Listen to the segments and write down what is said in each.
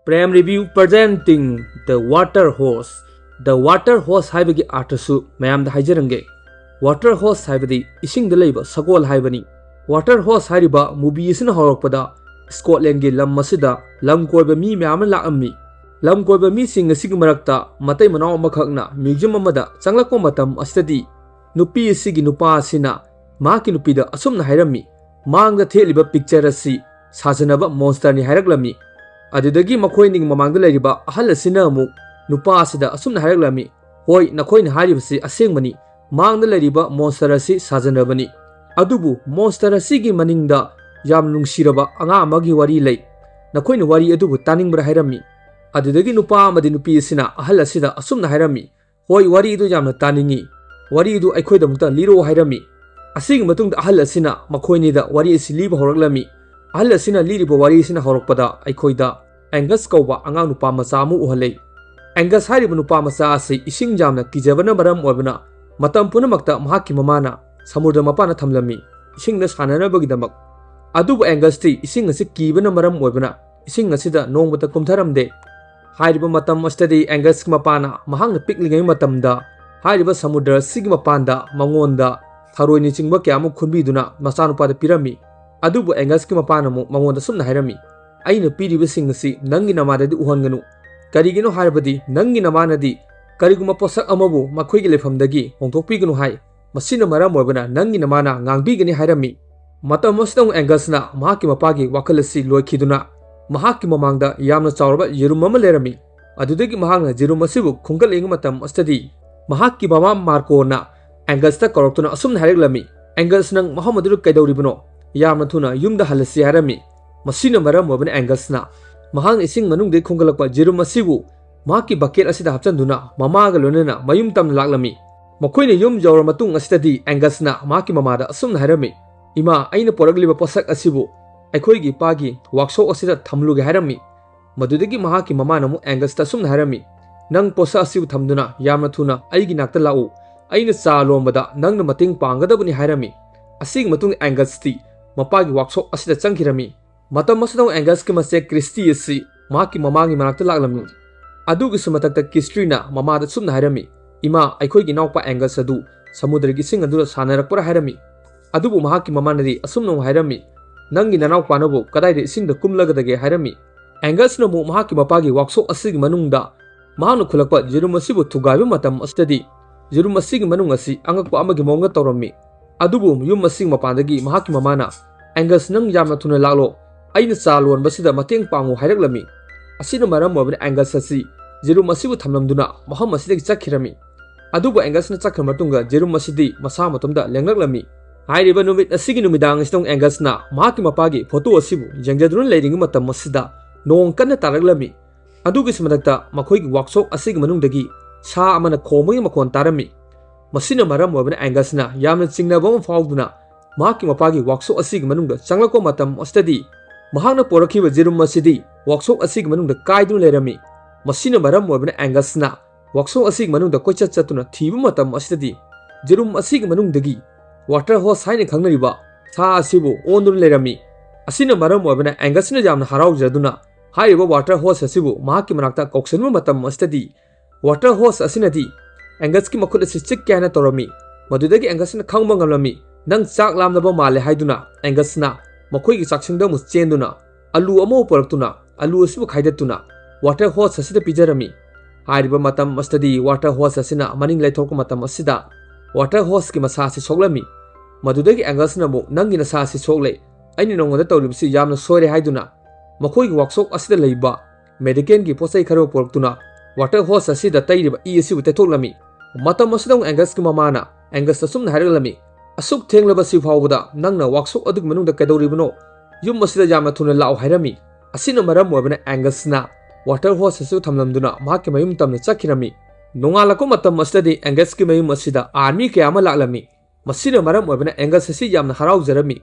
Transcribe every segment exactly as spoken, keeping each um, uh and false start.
Prem Review presenting The Water Horse. The Water Horse ꯍꯥꯏꯕꯒꯤ ꯑꯥꯔꯊꯁꯨ ꯃꯌꯥꯝꯗ ꯍꯥꯏꯖꯔꯝꯒꯦ꯫ Water Horse ꯍꯥꯏꯕꯗꯤ ꯏꯁꯤꯡꯗ ꯂꯩꯕ ꯁꯒꯣꯜ ꯍꯥꯏꯕꯅꯤ꯫ Water Horse ꯍꯥꯏꯔꯤꯕ movie ꯑꯁꯤꯅ ꯍꯧꯔꯛꯄꯗ Scotland ꯒꯤ ꯂꯝ ꯑꯁꯤꯗ ꯂꯝ ꯀꯣꯏꯕ ꯃꯤ ꯃꯌꯥꯝ ꯑꯃ ꯂꯥꯛꯂꯝꯃꯤ꯫ ꯂꯝ ꯀꯣꯏꯕ ꯃꯤꯁꯤꯡ ꯑꯁꯤꯒꯤ ꯃꯔꯛꯇ ꯃꯇꯩ ꯃꯅꯥꯎ ꯑꯃꯈꯛꯅ museum ꯑꯃꯗ ꯆꯪꯂꯛꯄ ꯃꯇꯝ ꯑꯁꯤꯗꯗꯤ ꯅꯨꯄꯤ ꯑꯁꯤꯒꯤ ꯅꯨꯄꯥ ꯑꯁꯤꯅ ꯃꯍꯥꯛꯀꯤ ꯅꯨꯄꯤꯗ ꯑꯁꯨꯝꯅ ꯍꯥꯏꯔꯝꯃꯤ, "ꯃꯥꯡꯗ ꯊꯦꯠꯂꯤꯕ picture ꯑꯁꯤ ꯁꯥꯖꯅꯕ monster ꯅꯤ" ꯍꯥꯏꯔꯛꯂꯝꯃꯤ꯫ ꯑꯗꯨꯗꯒꯤ ꯃꯈꯣꯏ ꯑꯅꯤꯒꯤ ꯃꯃꯥꯡꯗ ꯂꯩꯔꯤꯕ ꯑꯍꯜ ꯑꯁꯤꯅ ꯑꯃꯨꯛ ꯅꯨꯄꯥ ꯑꯁꯤꯗ ꯑꯁꯨꯝꯅ ꯍꯥꯏꯔꯛꯂꯝꯃꯤ, "ꯍꯣꯏ, ꯅꯈꯣꯏꯅ ꯍꯥꯏꯔꯤꯕꯁꯤ ꯑꯁꯦꯡꯕꯅꯤ, ꯃꯥꯡꯗ ꯂꯩꯔꯤꯕ monster ꯑꯁꯤ ꯁꯥꯖꯅꯕꯅꯤ꯫ ꯑꯗꯨꯕꯨ monster ꯑꯁꯤꯒꯤ ꯃꯅꯤꯡꯗ ꯌꯥꯝ ꯅꯨꯡꯁꯤꯔꯕ ꯑꯉꯥꯡ ꯑꯃꯒꯤ ꯋꯥꯔꯤ ꯂꯩ꯫ ꯅꯈꯣꯏꯅ ꯋꯥꯔꯤ ꯑꯗꯨꯕꯨ ꯇꯥꯅꯤꯡꯕ꯭ꯔꯥ?" ꯍꯥꯏꯔꯝꯃꯤ꯫ ꯑꯗꯨꯗꯒꯤ ꯅꯨꯄꯥ ꯑꯃꯗꯤ ꯅꯨꯄꯤ ꯑꯁꯤꯅ ꯑꯍꯜ ꯑꯁꯤꯗ ꯑꯁꯨꯝꯅ ꯍꯥꯏꯔꯝꯃꯤ, "ꯍꯣꯏ, ꯋꯥꯔꯤ ꯑꯗꯨ ꯌꯥꯝꯅ ꯇꯥꯅꯤꯡꯏ꯫ ꯋꯥꯔꯤ ꯑꯗꯨ ꯑꯩꯈꯣꯏꯗꯃꯛꯇ ꯂꯤꯔꯛꯑꯣ" ꯍꯥꯏꯔꯝꯃꯤ꯫ ꯑꯁꯤꯒꯤ ꯃꯇꯨꯡꯗ ꯑꯍꯜ ꯑꯁꯤꯅ ꯃꯈꯣꯏꯅꯤꯗ ꯋꯥꯔꯤ ꯑꯁꯤ ꯂꯤꯕ ꯍꯧꯔꯛꯂꯝꯃꯤ꯫ ꯑꯍꯜ ꯑꯁꯤꯅ ꯂꯤꯔꯤꯕ ꯋꯥꯔꯤ ꯑꯁꯤꯅ ꯍꯧꯔꯛꯄꯗ ꯑꯩꯈꯣꯏꯗ Angus ꯀꯧꯕ ꯑꯉꯥꯡ ꯅꯨꯄꯥ ꯃꯆꯥ ꯑꯃ ꯎꯍꯜꯂꯦ꯫ Angus ꯍꯥꯏꯔꯤꯕ ꯅꯨꯄꯥ ꯃꯆꯥ ꯑꯁꯤ ꯏꯁꯤꯡ ꯌꯥꯝꯅ ꯀꯤꯖꯕꯅ ꯃꯔꯝ ꯑꯣꯏꯕꯅ ꯃꯇꯝ ꯄꯨꯝꯅꯃꯛꯇ ꯃꯍꯥꯛꯀꯤ ꯃꯃꯥꯅ ꯁꯃꯨꯗ꯭ꯔ ꯃꯄꯥꯟꯗ ꯊꯝꯂꯝꯃꯤ, ꯏꯁꯤꯡꯗ ꯁꯥꯟꯅꯅꯕꯒꯤꯗꯃꯛ꯫ ꯑꯗꯨꯕꯨ Angus ꯇꯤ ꯏꯁꯤꯡ ꯑꯁꯤ ꯀꯤꯕꯅ ꯃꯔꯝ ꯑꯣꯏꯕꯅ ꯏꯁꯤꯡ ꯑꯁꯤꯗ ꯅꯣꯡꯃꯇ ꯀꯨꯝꯊꯔꯝꯗꯦ꯫ ꯍꯥꯏꯔꯤꯕ ꯃꯇꯝ ꯑꯁꯤꯗꯗꯤ Angus ꯀꯤ ꯃꯄꯥꯅ ꯃꯍꯥꯛꯅ ꯄꯤꯛꯂꯤꯉꯩ ꯃꯇꯝꯗ ꯍꯥꯏꯔꯤꯕ ꯁꯃꯨꯗ꯭ꯔ ꯑꯁꯤꯒꯤ ꯃꯄꯥꯟꯗ ꯃꯉꯣꯟꯗ ꯊꯔꯣꯏꯅꯆꯤꯡꯕ ꯀꯌꯥ ꯑꯃ ꯈꯨꯟꯕꯤꯗꯨꯅ ꯃꯆꯥꯅꯨꯄꯥꯗ ꯄꯤꯔꯝꯃꯤ꯫ ꯑꯗꯨꯕꯨ Angus ꯀꯤ ꯃꯄꯥꯅ ꯑꯃꯨꯛ ꯃꯉꯣꯟꯗ ꯁꯨꯝꯅ ꯍꯥꯏꯔꯝꯃꯤ, "ꯑꯩꯅ ꯄꯤꯔꯤꯕꯁꯤꯡ ꯑꯁꯤ ꯅꯪꯒꯤ ꯅꯃꯥꯗꯗꯤ ꯎꯍꯟꯒꯅꯨ꯫ ꯀꯔꯤꯒꯤꯅꯣ ꯍꯥꯏꯔꯕꯗꯤ ꯅꯪꯒꯤ ꯅꯃꯥꯅꯗꯤ ꯀꯔꯤꯒꯨꯝꯕ ꯄꯣꯠꯁꯛ ꯑꯃꯕꯨ ꯃꯈꯣꯏꯒꯤ ꯂꯩꯐꯝꯗꯒꯤ ꯍꯣꯡꯗꯣꯛꯄꯤꯒꯅꯨ ꯍꯥꯏ꯫ ꯃꯁꯤꯅ ꯃꯔꯝ ꯑꯣꯏꯕꯅ ꯅꯪꯒꯤ ꯅꯃꯥꯅ ꯉꯥꯡꯕꯤꯒꯅꯤ" ꯍꯥꯏꯔꯝꯃꯤ꯫ ꯃꯇꯝ ꯑꯁꯤꯗ ꯑꯃꯨꯛ Angus ꯅ ꯃꯍꯥꯛꯀꯤ ꯃꯄꯥꯒꯤ ꯋꯥꯈꯜ ꯑꯁꯤ ꯂꯣꯏꯈꯤꯗꯨꯅ ꯃꯍꯥꯛꯀꯤ ꯃꯃꯥꯡꯗ ꯌꯥꯝꯅ ꯆꯥꯎꯔꯕ ꯌꯦꯔꯨꯝ ꯑꯃ ꯂꯩꯔꯝꯃꯤ꯫ ꯑꯗꯨꯗꯒꯤ ꯃꯍꯥꯛꯅ ꯌꯦꯔꯨꯝ ꯑꯁꯤꯕꯨ ꯈꯨꯟꯒꯠꯂꯤꯉꯩ ꯃꯇꯝ ꯑꯁꯤꯗꯗꯤ ꯃꯍꯥꯛꯀꯤ ꯃꯃꯥ ꯃꯥꯔꯀꯣꯅ Angus ꯇ ꯀꯧꯔꯛꯇꯨꯅ ꯑꯁꯨꯝꯅ ꯍꯥꯏꯔꯛꯂꯝꯃꯤ, "Angus, ꯅꯪ ꯃꯐꯝ ꯑꯗꯨꯗ ꯀꯩꯗꯧꯔꯤꯕꯅꯣ? ꯌꯥꯝꯅ ꯊꯨꯅ ꯌꯨꯝꯗ ꯍꯜꯂꯁꯤ" ꯍꯥꯏꯔꯝꯃꯤ꯫ ꯃꯁꯤꯅ ꯃꯔꯝ ꯑꯣꯏꯕꯅ Angus ꯅ ꯃꯍꯥꯛꯅ ꯏꯁꯤꯡ ꯃꯅꯨꯡꯗꯒꯤ ꯈꯨꯟꯒꯠꯂꯛꯄ ꯌꯦꯔꯨꯝ ꯑꯁꯤꯕꯨ ꯃꯍꯥꯛꯀꯤ bucket ꯑꯁꯤꯗ ꯍꯥꯞꯆꯤꯟꯗꯨꯅ ꯃꯃꯥꯒ ꯂꯣꯏꯅꯅ ꯃꯌꯨꯝ ꯇꯝꯅ ꯂꯥꯛꯂꯝꯃꯤ꯫ ꯃꯈꯣꯏꯅ ꯌꯨꯝ ꯌꯧꯔ ꯃꯇꯨꯡ ꯑꯁꯤꯗꯗꯤ Angus ꯅ ꯃꯍꯥꯛꯀꯤ ꯃꯃꯥꯗ ꯑꯁꯨꯝꯅ ꯍꯥꯏꯔꯝꯃꯤ, "ꯏꯃꯥ, ꯑꯩꯅ ꯄꯣꯔꯛꯂꯤꯕ ꯄꯣꯠꯁꯛ ꯑꯁꯤꯕꯨ ꯑꯩꯈꯣꯏꯒꯤ ꯏꯄꯥꯒꯤ workshop ꯑꯁꯤꯗ ꯊꯝꯂꯨꯒꯦ" ꯍꯥꯏꯔꯝꯃꯤ꯫ ꯃꯗꯨꯗꯒꯤ ꯃꯍꯥꯛꯀꯤ ꯃꯃꯥꯅ ꯑꯃꯨꯛ Angus ꯇ ꯑꯁꯨꯝꯅ ꯍꯥꯏꯔꯝꯃꯤ, "ꯅꯪ ꯄꯣꯠꯁꯛ ꯑꯁꯤꯕꯨ ꯊꯝꯗꯨꯅ ꯌꯥꯝꯅ ꯊꯨꯅ ꯑꯩꯒꯤ ꯅꯥꯛꯇ ꯂꯥꯛꯎ꯫ ꯑꯩꯅ ꯆꯥ ꯂꯣꯟꯕꯗ ꯅꯪꯅ ꯃꯇꯦꯡ ꯄꯥꯡꯒꯗꯕꯅꯤ" ꯍꯥꯏꯔꯝꯃꯤ꯫ ꯑꯁꯤꯒꯤ ꯃꯇꯨꯡꯗ Angus ꯇꯤ ꯃꯄꯥꯒꯤ workshop ꯑꯁꯤꯗ ꯆꯪꯈꯤꯔꯝꯃꯤ꯫ ꯃꯇꯝ ꯑꯁꯤꯗ ꯑꯃꯨꯛ Angus ꯀꯤ ꯃꯆꯦ Christy ꯑꯁꯤ ꯃꯍꯥꯛꯀꯤ ꯃꯃꯥꯒꯤ ꯃꯅꯥꯛꯇ ꯂꯥꯛꯂꯝꯃꯤ꯫ ꯑꯗꯨꯒꯤꯁꯨ ꯃꯊꯛꯇ ꯀꯤꯁꯇ꯭ꯔꯤꯅ ꯃꯃꯥꯗ ꯁꯨꯝꯅ ꯍꯥꯏꯔꯝꯃꯤ, "ꯏꯃꯥ, ꯑꯩꯈꯣꯏꯒꯤ ꯏꯅꯥꯎꯄꯥ ꯑꯦꯡꯒꯁ ꯑꯗꯨ ꯁꯃꯨꯗ꯭ꯔꯒꯤ ꯏꯁꯤꯡ ꯑꯗꯨꯗ ꯁꯥꯟꯅꯔꯛꯄ꯭ꯔꯥ?" ꯍꯥꯏꯔꯝꯃꯤ꯫ ꯑꯗꯨꯕꯨ ꯃꯍꯥꯛꯀꯤ ꯃꯃꯥꯅꯗꯤ ꯑꯁꯨꯝꯅ ꯑꯃꯨꯛ ꯍꯥꯏꯔꯝꯃꯤ, "ꯅꯪꯒꯤ ꯅꯅꯥꯎꯄꯥꯅꯕꯨ ꯀꯗꯥꯏꯗ ꯏꯁꯤꯡꯗ ꯀꯨꯝꯂꯒꯗꯒꯦ?" ꯍꯥꯏꯔꯝꯃꯤ꯫ ꯑꯦꯡꯒꯁꯅ ꯑꯃꯨꯛ ꯃꯍꯥꯛꯀꯤ ꯃꯄꯥꯒꯤ ꯋꯥꯛꯁꯣꯞ ꯑꯁꯤꯒꯤ ꯃꯅꯨꯡꯗ ꯃꯍꯥꯛꯅ ꯈꯨꯜꯂꯛꯄ ꯌꯦꯔꯨꯝ ꯑꯁꯤꯕꯨ ꯊꯨꯒꯥꯏꯕ ꯃꯇꯝ ꯑꯁꯤꯗꯗꯤ, ꯌꯦꯔꯨꯝ ꯑꯁꯤꯒꯤ ꯃꯅꯨꯡ ꯑꯁꯤ ꯑꯉꯛꯄ ꯑꯃꯒꯤ ꯃꯑꯣꯡꯗ ꯇꯧꯔꯝꯃꯤ꯫ ꯑꯗꯨꯕꯨ ꯌꯨꯝ ꯑꯁꯤꯒꯤ ꯃꯄꯥꯟꯗꯒꯤ ꯃꯍꯥꯛꯀꯤ ꯃꯃꯥꯅ, "ꯑꯦꯡꯒꯁ, ꯅꯪ ꯌꯥꯝꯅ ꯊꯨꯅ ꯂꯥꯛꯂꯣ, ꯑꯩꯅ ꯆꯥ ꯂꯣꯟꯕꯁꯤꯗ ꯃꯇꯦꯡ ꯄꯥꯡꯉꯨ" ꯍꯥꯏꯔꯛꯂꯝꯃꯤ꯫ ꯑꯁꯤꯅ ꯃꯔꯝ ꯑꯣꯏꯕꯅ ꯑꯦꯡꯒꯁ ꯑꯁꯤ ꯌꯦꯔꯨꯝ ꯑꯁꯤꯕꯨ ꯊꯝꯂꯝꯗꯨꯅ ꯃꯐꯝ ꯑꯁꯤꯗꯒꯤ ꯆꯠꯈꯤꯔꯝꯃꯤ꯫ ꯑꯗꯨꯕꯨ ꯑꯦꯡꯒꯁꯅ ꯆꯠꯈ꯭ꯔ ꯃꯇꯨꯡꯗ ꯌꯦꯔꯨꯝ ꯑꯁꯤꯗꯤ ꯃꯁꯥ ꯃꯇꯣꯝꯇ ꯂꯦꯡꯂꯛꯂꯝꯃꯤ꯫ ꯍꯥꯏꯔꯤꯕ ꯅꯨꯃꯤꯠ ꯑꯁꯤꯒꯤ ꯅꯨꯃꯤꯗꯥꯡ ꯑꯁꯤꯗ ꯑꯃꯨꯛ ꯑꯦꯡꯒꯁꯅ ꯃꯍꯥꯛꯀꯤ ꯃꯄꯥꯒꯤ ꯐꯣꯇꯣ ꯑꯁꯤꯕꯨ ꯌꯦꯡꯖꯗꯨꯅ ꯂꯩꯔꯤꯉꯩ ꯃꯇꯝ ꯑꯁꯤꯗ ꯅꯣꯡ ꯀꯟꯅ ꯇꯥꯔꯛꯂꯝꯃꯤ꯫ ꯑꯗꯨꯒꯤꯁꯨ ꯃꯊꯛꯇ ꯃꯈꯣꯏꯒꯤ ꯋꯥꯛꯁꯣꯞ ꯑꯁꯤꯒꯤ ꯃꯅꯨꯡꯗꯒꯤ ꯁꯥ ꯑꯃꯅ ꯈꯣꯡꯕꯒꯤ ꯃꯈꯣꯟ ꯇꯥꯔꯝꯃꯤ꯫ ꯃꯁꯤꯅ ꯃꯔꯝ ꯑꯣꯏꯕꯅ ꯑꯦꯡꯒꯁꯅ ꯌꯥꯝꯅ ꯆꯤꯡꯅꯕ ꯑꯃ ꯐꯥꯎꯗꯨꯅ ꯃꯍꯥꯛꯀꯤ ꯃꯄꯥꯒꯤ ꯋꯥꯛꯁꯣꯞ ꯑꯁꯤꯒꯤ ꯃꯅꯨꯡꯗ ꯆꯪꯂꯛꯄ ꯃꯇꯝ ꯑꯁꯤꯗꯗꯤ, ꯃꯍꯥꯛꯅ ꯄꯣꯔꯛꯈꯤꯕ ꯌꯦꯔꯨꯝ ꯑꯁꯤꯗꯤ ꯋꯥꯛꯁꯣꯞ ꯑꯁꯤꯒꯤ ꯃꯅꯨꯡꯗ ꯀꯥꯏꯗꯨꯅ ꯂꯩꯔꯝꯃꯤ꯫ ꯃꯁꯤꯅ ꯃꯔꯝ ꯑꯣꯏꯕꯅ ꯑꯦꯡꯒꯁꯅ ꯋꯥꯛꯁꯣꯞ ꯑꯁꯤꯒꯤ ꯃꯅꯨꯡꯗ ꯀꯣꯏꯆꯠ ꯆꯠꯇꯨꯅ ꯊꯤꯕ ꯃꯇꯝ ꯑꯁꯤꯗꯗꯤ, ꯌꯦꯔꯨꯝ ꯑꯁꯤꯒꯤ ꯃꯅꯨꯡꯗꯒꯤ ꯋꯥꯇꯔ ꯍꯣꯔꯁ ꯍꯥꯏꯅ ꯈꯪꯅꯔꯤꯕ ꯁꯥ ꯑꯁꯤꯕꯨ ꯑꯣꯟꯗꯨꯅ ꯂꯩꯔꯝꯃꯤ꯫ ꯑꯁꯤꯅ ꯃꯔꯝ ꯑꯣꯏꯕꯅ ꯑꯦꯡꯒꯁꯅ ꯌꯥꯝꯅ ꯍꯔꯥꯎꯖꯗꯨꯅ ꯍꯥꯏꯔꯤꯕ ꯋꯥꯇꯔ ꯍꯣꯔꯁ ꯑꯁꯤꯕꯨ ꯃꯍꯥꯛꯀꯤ ꯃꯅꯥꯛꯇ ꯀꯧꯁꯤꯟꯕ ꯃꯇꯝ ꯑꯁꯤꯗꯗꯤ, ꯋꯥꯇꯔ ꯍꯣꯔꯁ ꯑꯁꯤꯅꯗꯤ ꯑꯦꯡꯒꯁꯀꯤ ꯃꯈꯨꯠ ꯑꯁꯤ ꯆꯤꯛꯀꯦ ꯍꯥꯏꯅ ꯇꯧꯔꯝꯃꯤ꯫ ꯃꯗꯨꯗꯒꯤ ꯑꯦꯡꯒꯁꯅ ꯈꯪꯕ ꯉꯝꯂꯝꯃꯤ, "ꯅꯪ ꯆꯥꯛ ꯂꯥꯝꯂꯕ ꯃꯥꯜꯂꯦ" ꯍꯥꯏꯗꯨꯅ ꯑꯦꯡꯒꯁꯅ ꯃꯈꯣꯏꯒꯤ ꯆꯥꯛꯁꯪꯗ ꯑꯃꯨꯛ ꯆꯦꯟꯗꯨꯅ ꯑꯂꯨ ꯑꯃꯕꯨ ꯄꯨꯔꯛꯇꯨꯅ ꯑꯂꯨ ꯑꯁꯤꯕꯨ ꯈꯥꯏꯗꯠꯇꯨꯅ ꯋꯥꯇꯔ ꯍꯣꯔꯁ ꯑꯁꯤꯗ ꯄꯤꯖꯔꯝꯃꯤ꯫ ꯍꯥꯏꯔꯤꯕ ꯃꯇꯝ ꯑꯁꯤꯗꯗꯤ ꯋꯥꯇꯔ ꯍꯣꯔꯁ ꯑꯁꯤꯅ ꯃꯅꯤꯡ ꯂꯩꯊꯣꯔꯛꯄ ꯃꯇꯝ ꯑꯁꯤꯗ ꯋꯥꯇꯔ ꯍꯣꯔꯁꯀꯤ ꯃꯁꯥ ꯑꯁꯤ ꯁꯣꯛꯂꯝꯃꯤ꯫ ꯃꯗꯨꯗꯒꯤ ꯑꯦꯡꯒꯁꯅ ꯑꯃꯨꯛ, "ꯅꯪꯒꯤ ꯅꯁꯥ ꯑꯁꯤ ꯁꯣꯛꯂꯦ, ꯑꯩꯅ ꯅꯉꯣꯟꯗ ꯇꯧꯔꯤꯕꯁꯤ ꯌꯥꯝꯅ ꯁꯣꯏꯔꯦ" ꯍꯥꯏꯗꯨꯅ ꯃꯈꯣꯏꯒꯤ ꯋꯥꯛꯁꯣꯞ ꯑꯁꯤꯗ ꯂꯩꯕ ꯃꯦꯗꯤꯀꯦꯜꯒꯤ ꯄꯣꯠ ꯆꯩ ꯈꯔ ꯄꯨꯔꯛꯇꯨꯅ ꯋꯥꯇꯔ ꯍꯣꯔꯁ ꯑꯁꯤꯗ ꯇꯩꯔꯤꯕ ꯏ ꯑꯁꯤꯕꯨ ꯇꯩꯊꯣꯛꯂꯝꯃꯤ꯫ ꯃꯇꯝ ꯑꯁꯤꯗ ꯑꯃꯨꯛ ꯑꯦꯡꯒꯁꯀꯤ ꯃꯃꯥꯅ ꯑꯦꯡꯒꯁꯇ ꯁꯨꯝꯅ ꯍꯥꯏꯔꯛꯂꯝꯃꯤ, "ꯑꯁꯨꯛ ꯊꯦꯡꯂꯕꯁꯤ ꯐꯥꯎꯕꯗ ꯅꯪꯅ ꯋꯥꯛꯁꯣꯞ ꯑꯗꯨꯒꯤ ꯃꯅꯨꯡꯗ ꯀꯩꯗꯧꯔꯤꯕꯅꯣ? ꯌꯨꯝ ꯑꯁꯤꯗ ꯌꯥꯝꯅ ꯊꯨꯅ ꯂꯥꯛꯑꯣ" ꯍꯥꯏꯔꯝꯃꯤ꯫ ꯑꯁꯤꯅ ꯃꯔꯝ ꯑꯣꯏꯕꯅ ꯑꯦꯡꯒꯁꯅ ꯋꯥꯇꯔ ꯍꯣꯔꯁ ꯑꯁꯤ ꯊꯝꯂꯝꯗꯨꯅ ꯃꯍꯥꯛꯀꯤ ꯃꯌꯨꯝ ꯇꯝꯅ ꯆꯠꯈꯤꯔꯝꯃꯤ꯫ ꯅꯣꯡꯉꯥꯜꯂꯛꯄ ꯃꯇꯝ ꯑꯁꯤꯗꯗꯤ ꯑꯦꯡꯒꯁꯀꯤ ꯃꯌꯨꯝ ꯑꯁꯤꯗ ꯑꯥꯔꯃꯤ ꯀꯌꯥ ꯑꯃ ꯂꯥꯛꯂꯝꯃꯤ꯫ ꯃꯁꯤꯅ ꯃꯔꯝ ꯑꯣꯏꯕꯅ ꯑꯦꯡꯒꯁ ꯑꯁꯤ ꯌꯥꯝꯅ ꯍꯔꯥꯎꯖꯔꯝꯃꯤ꯫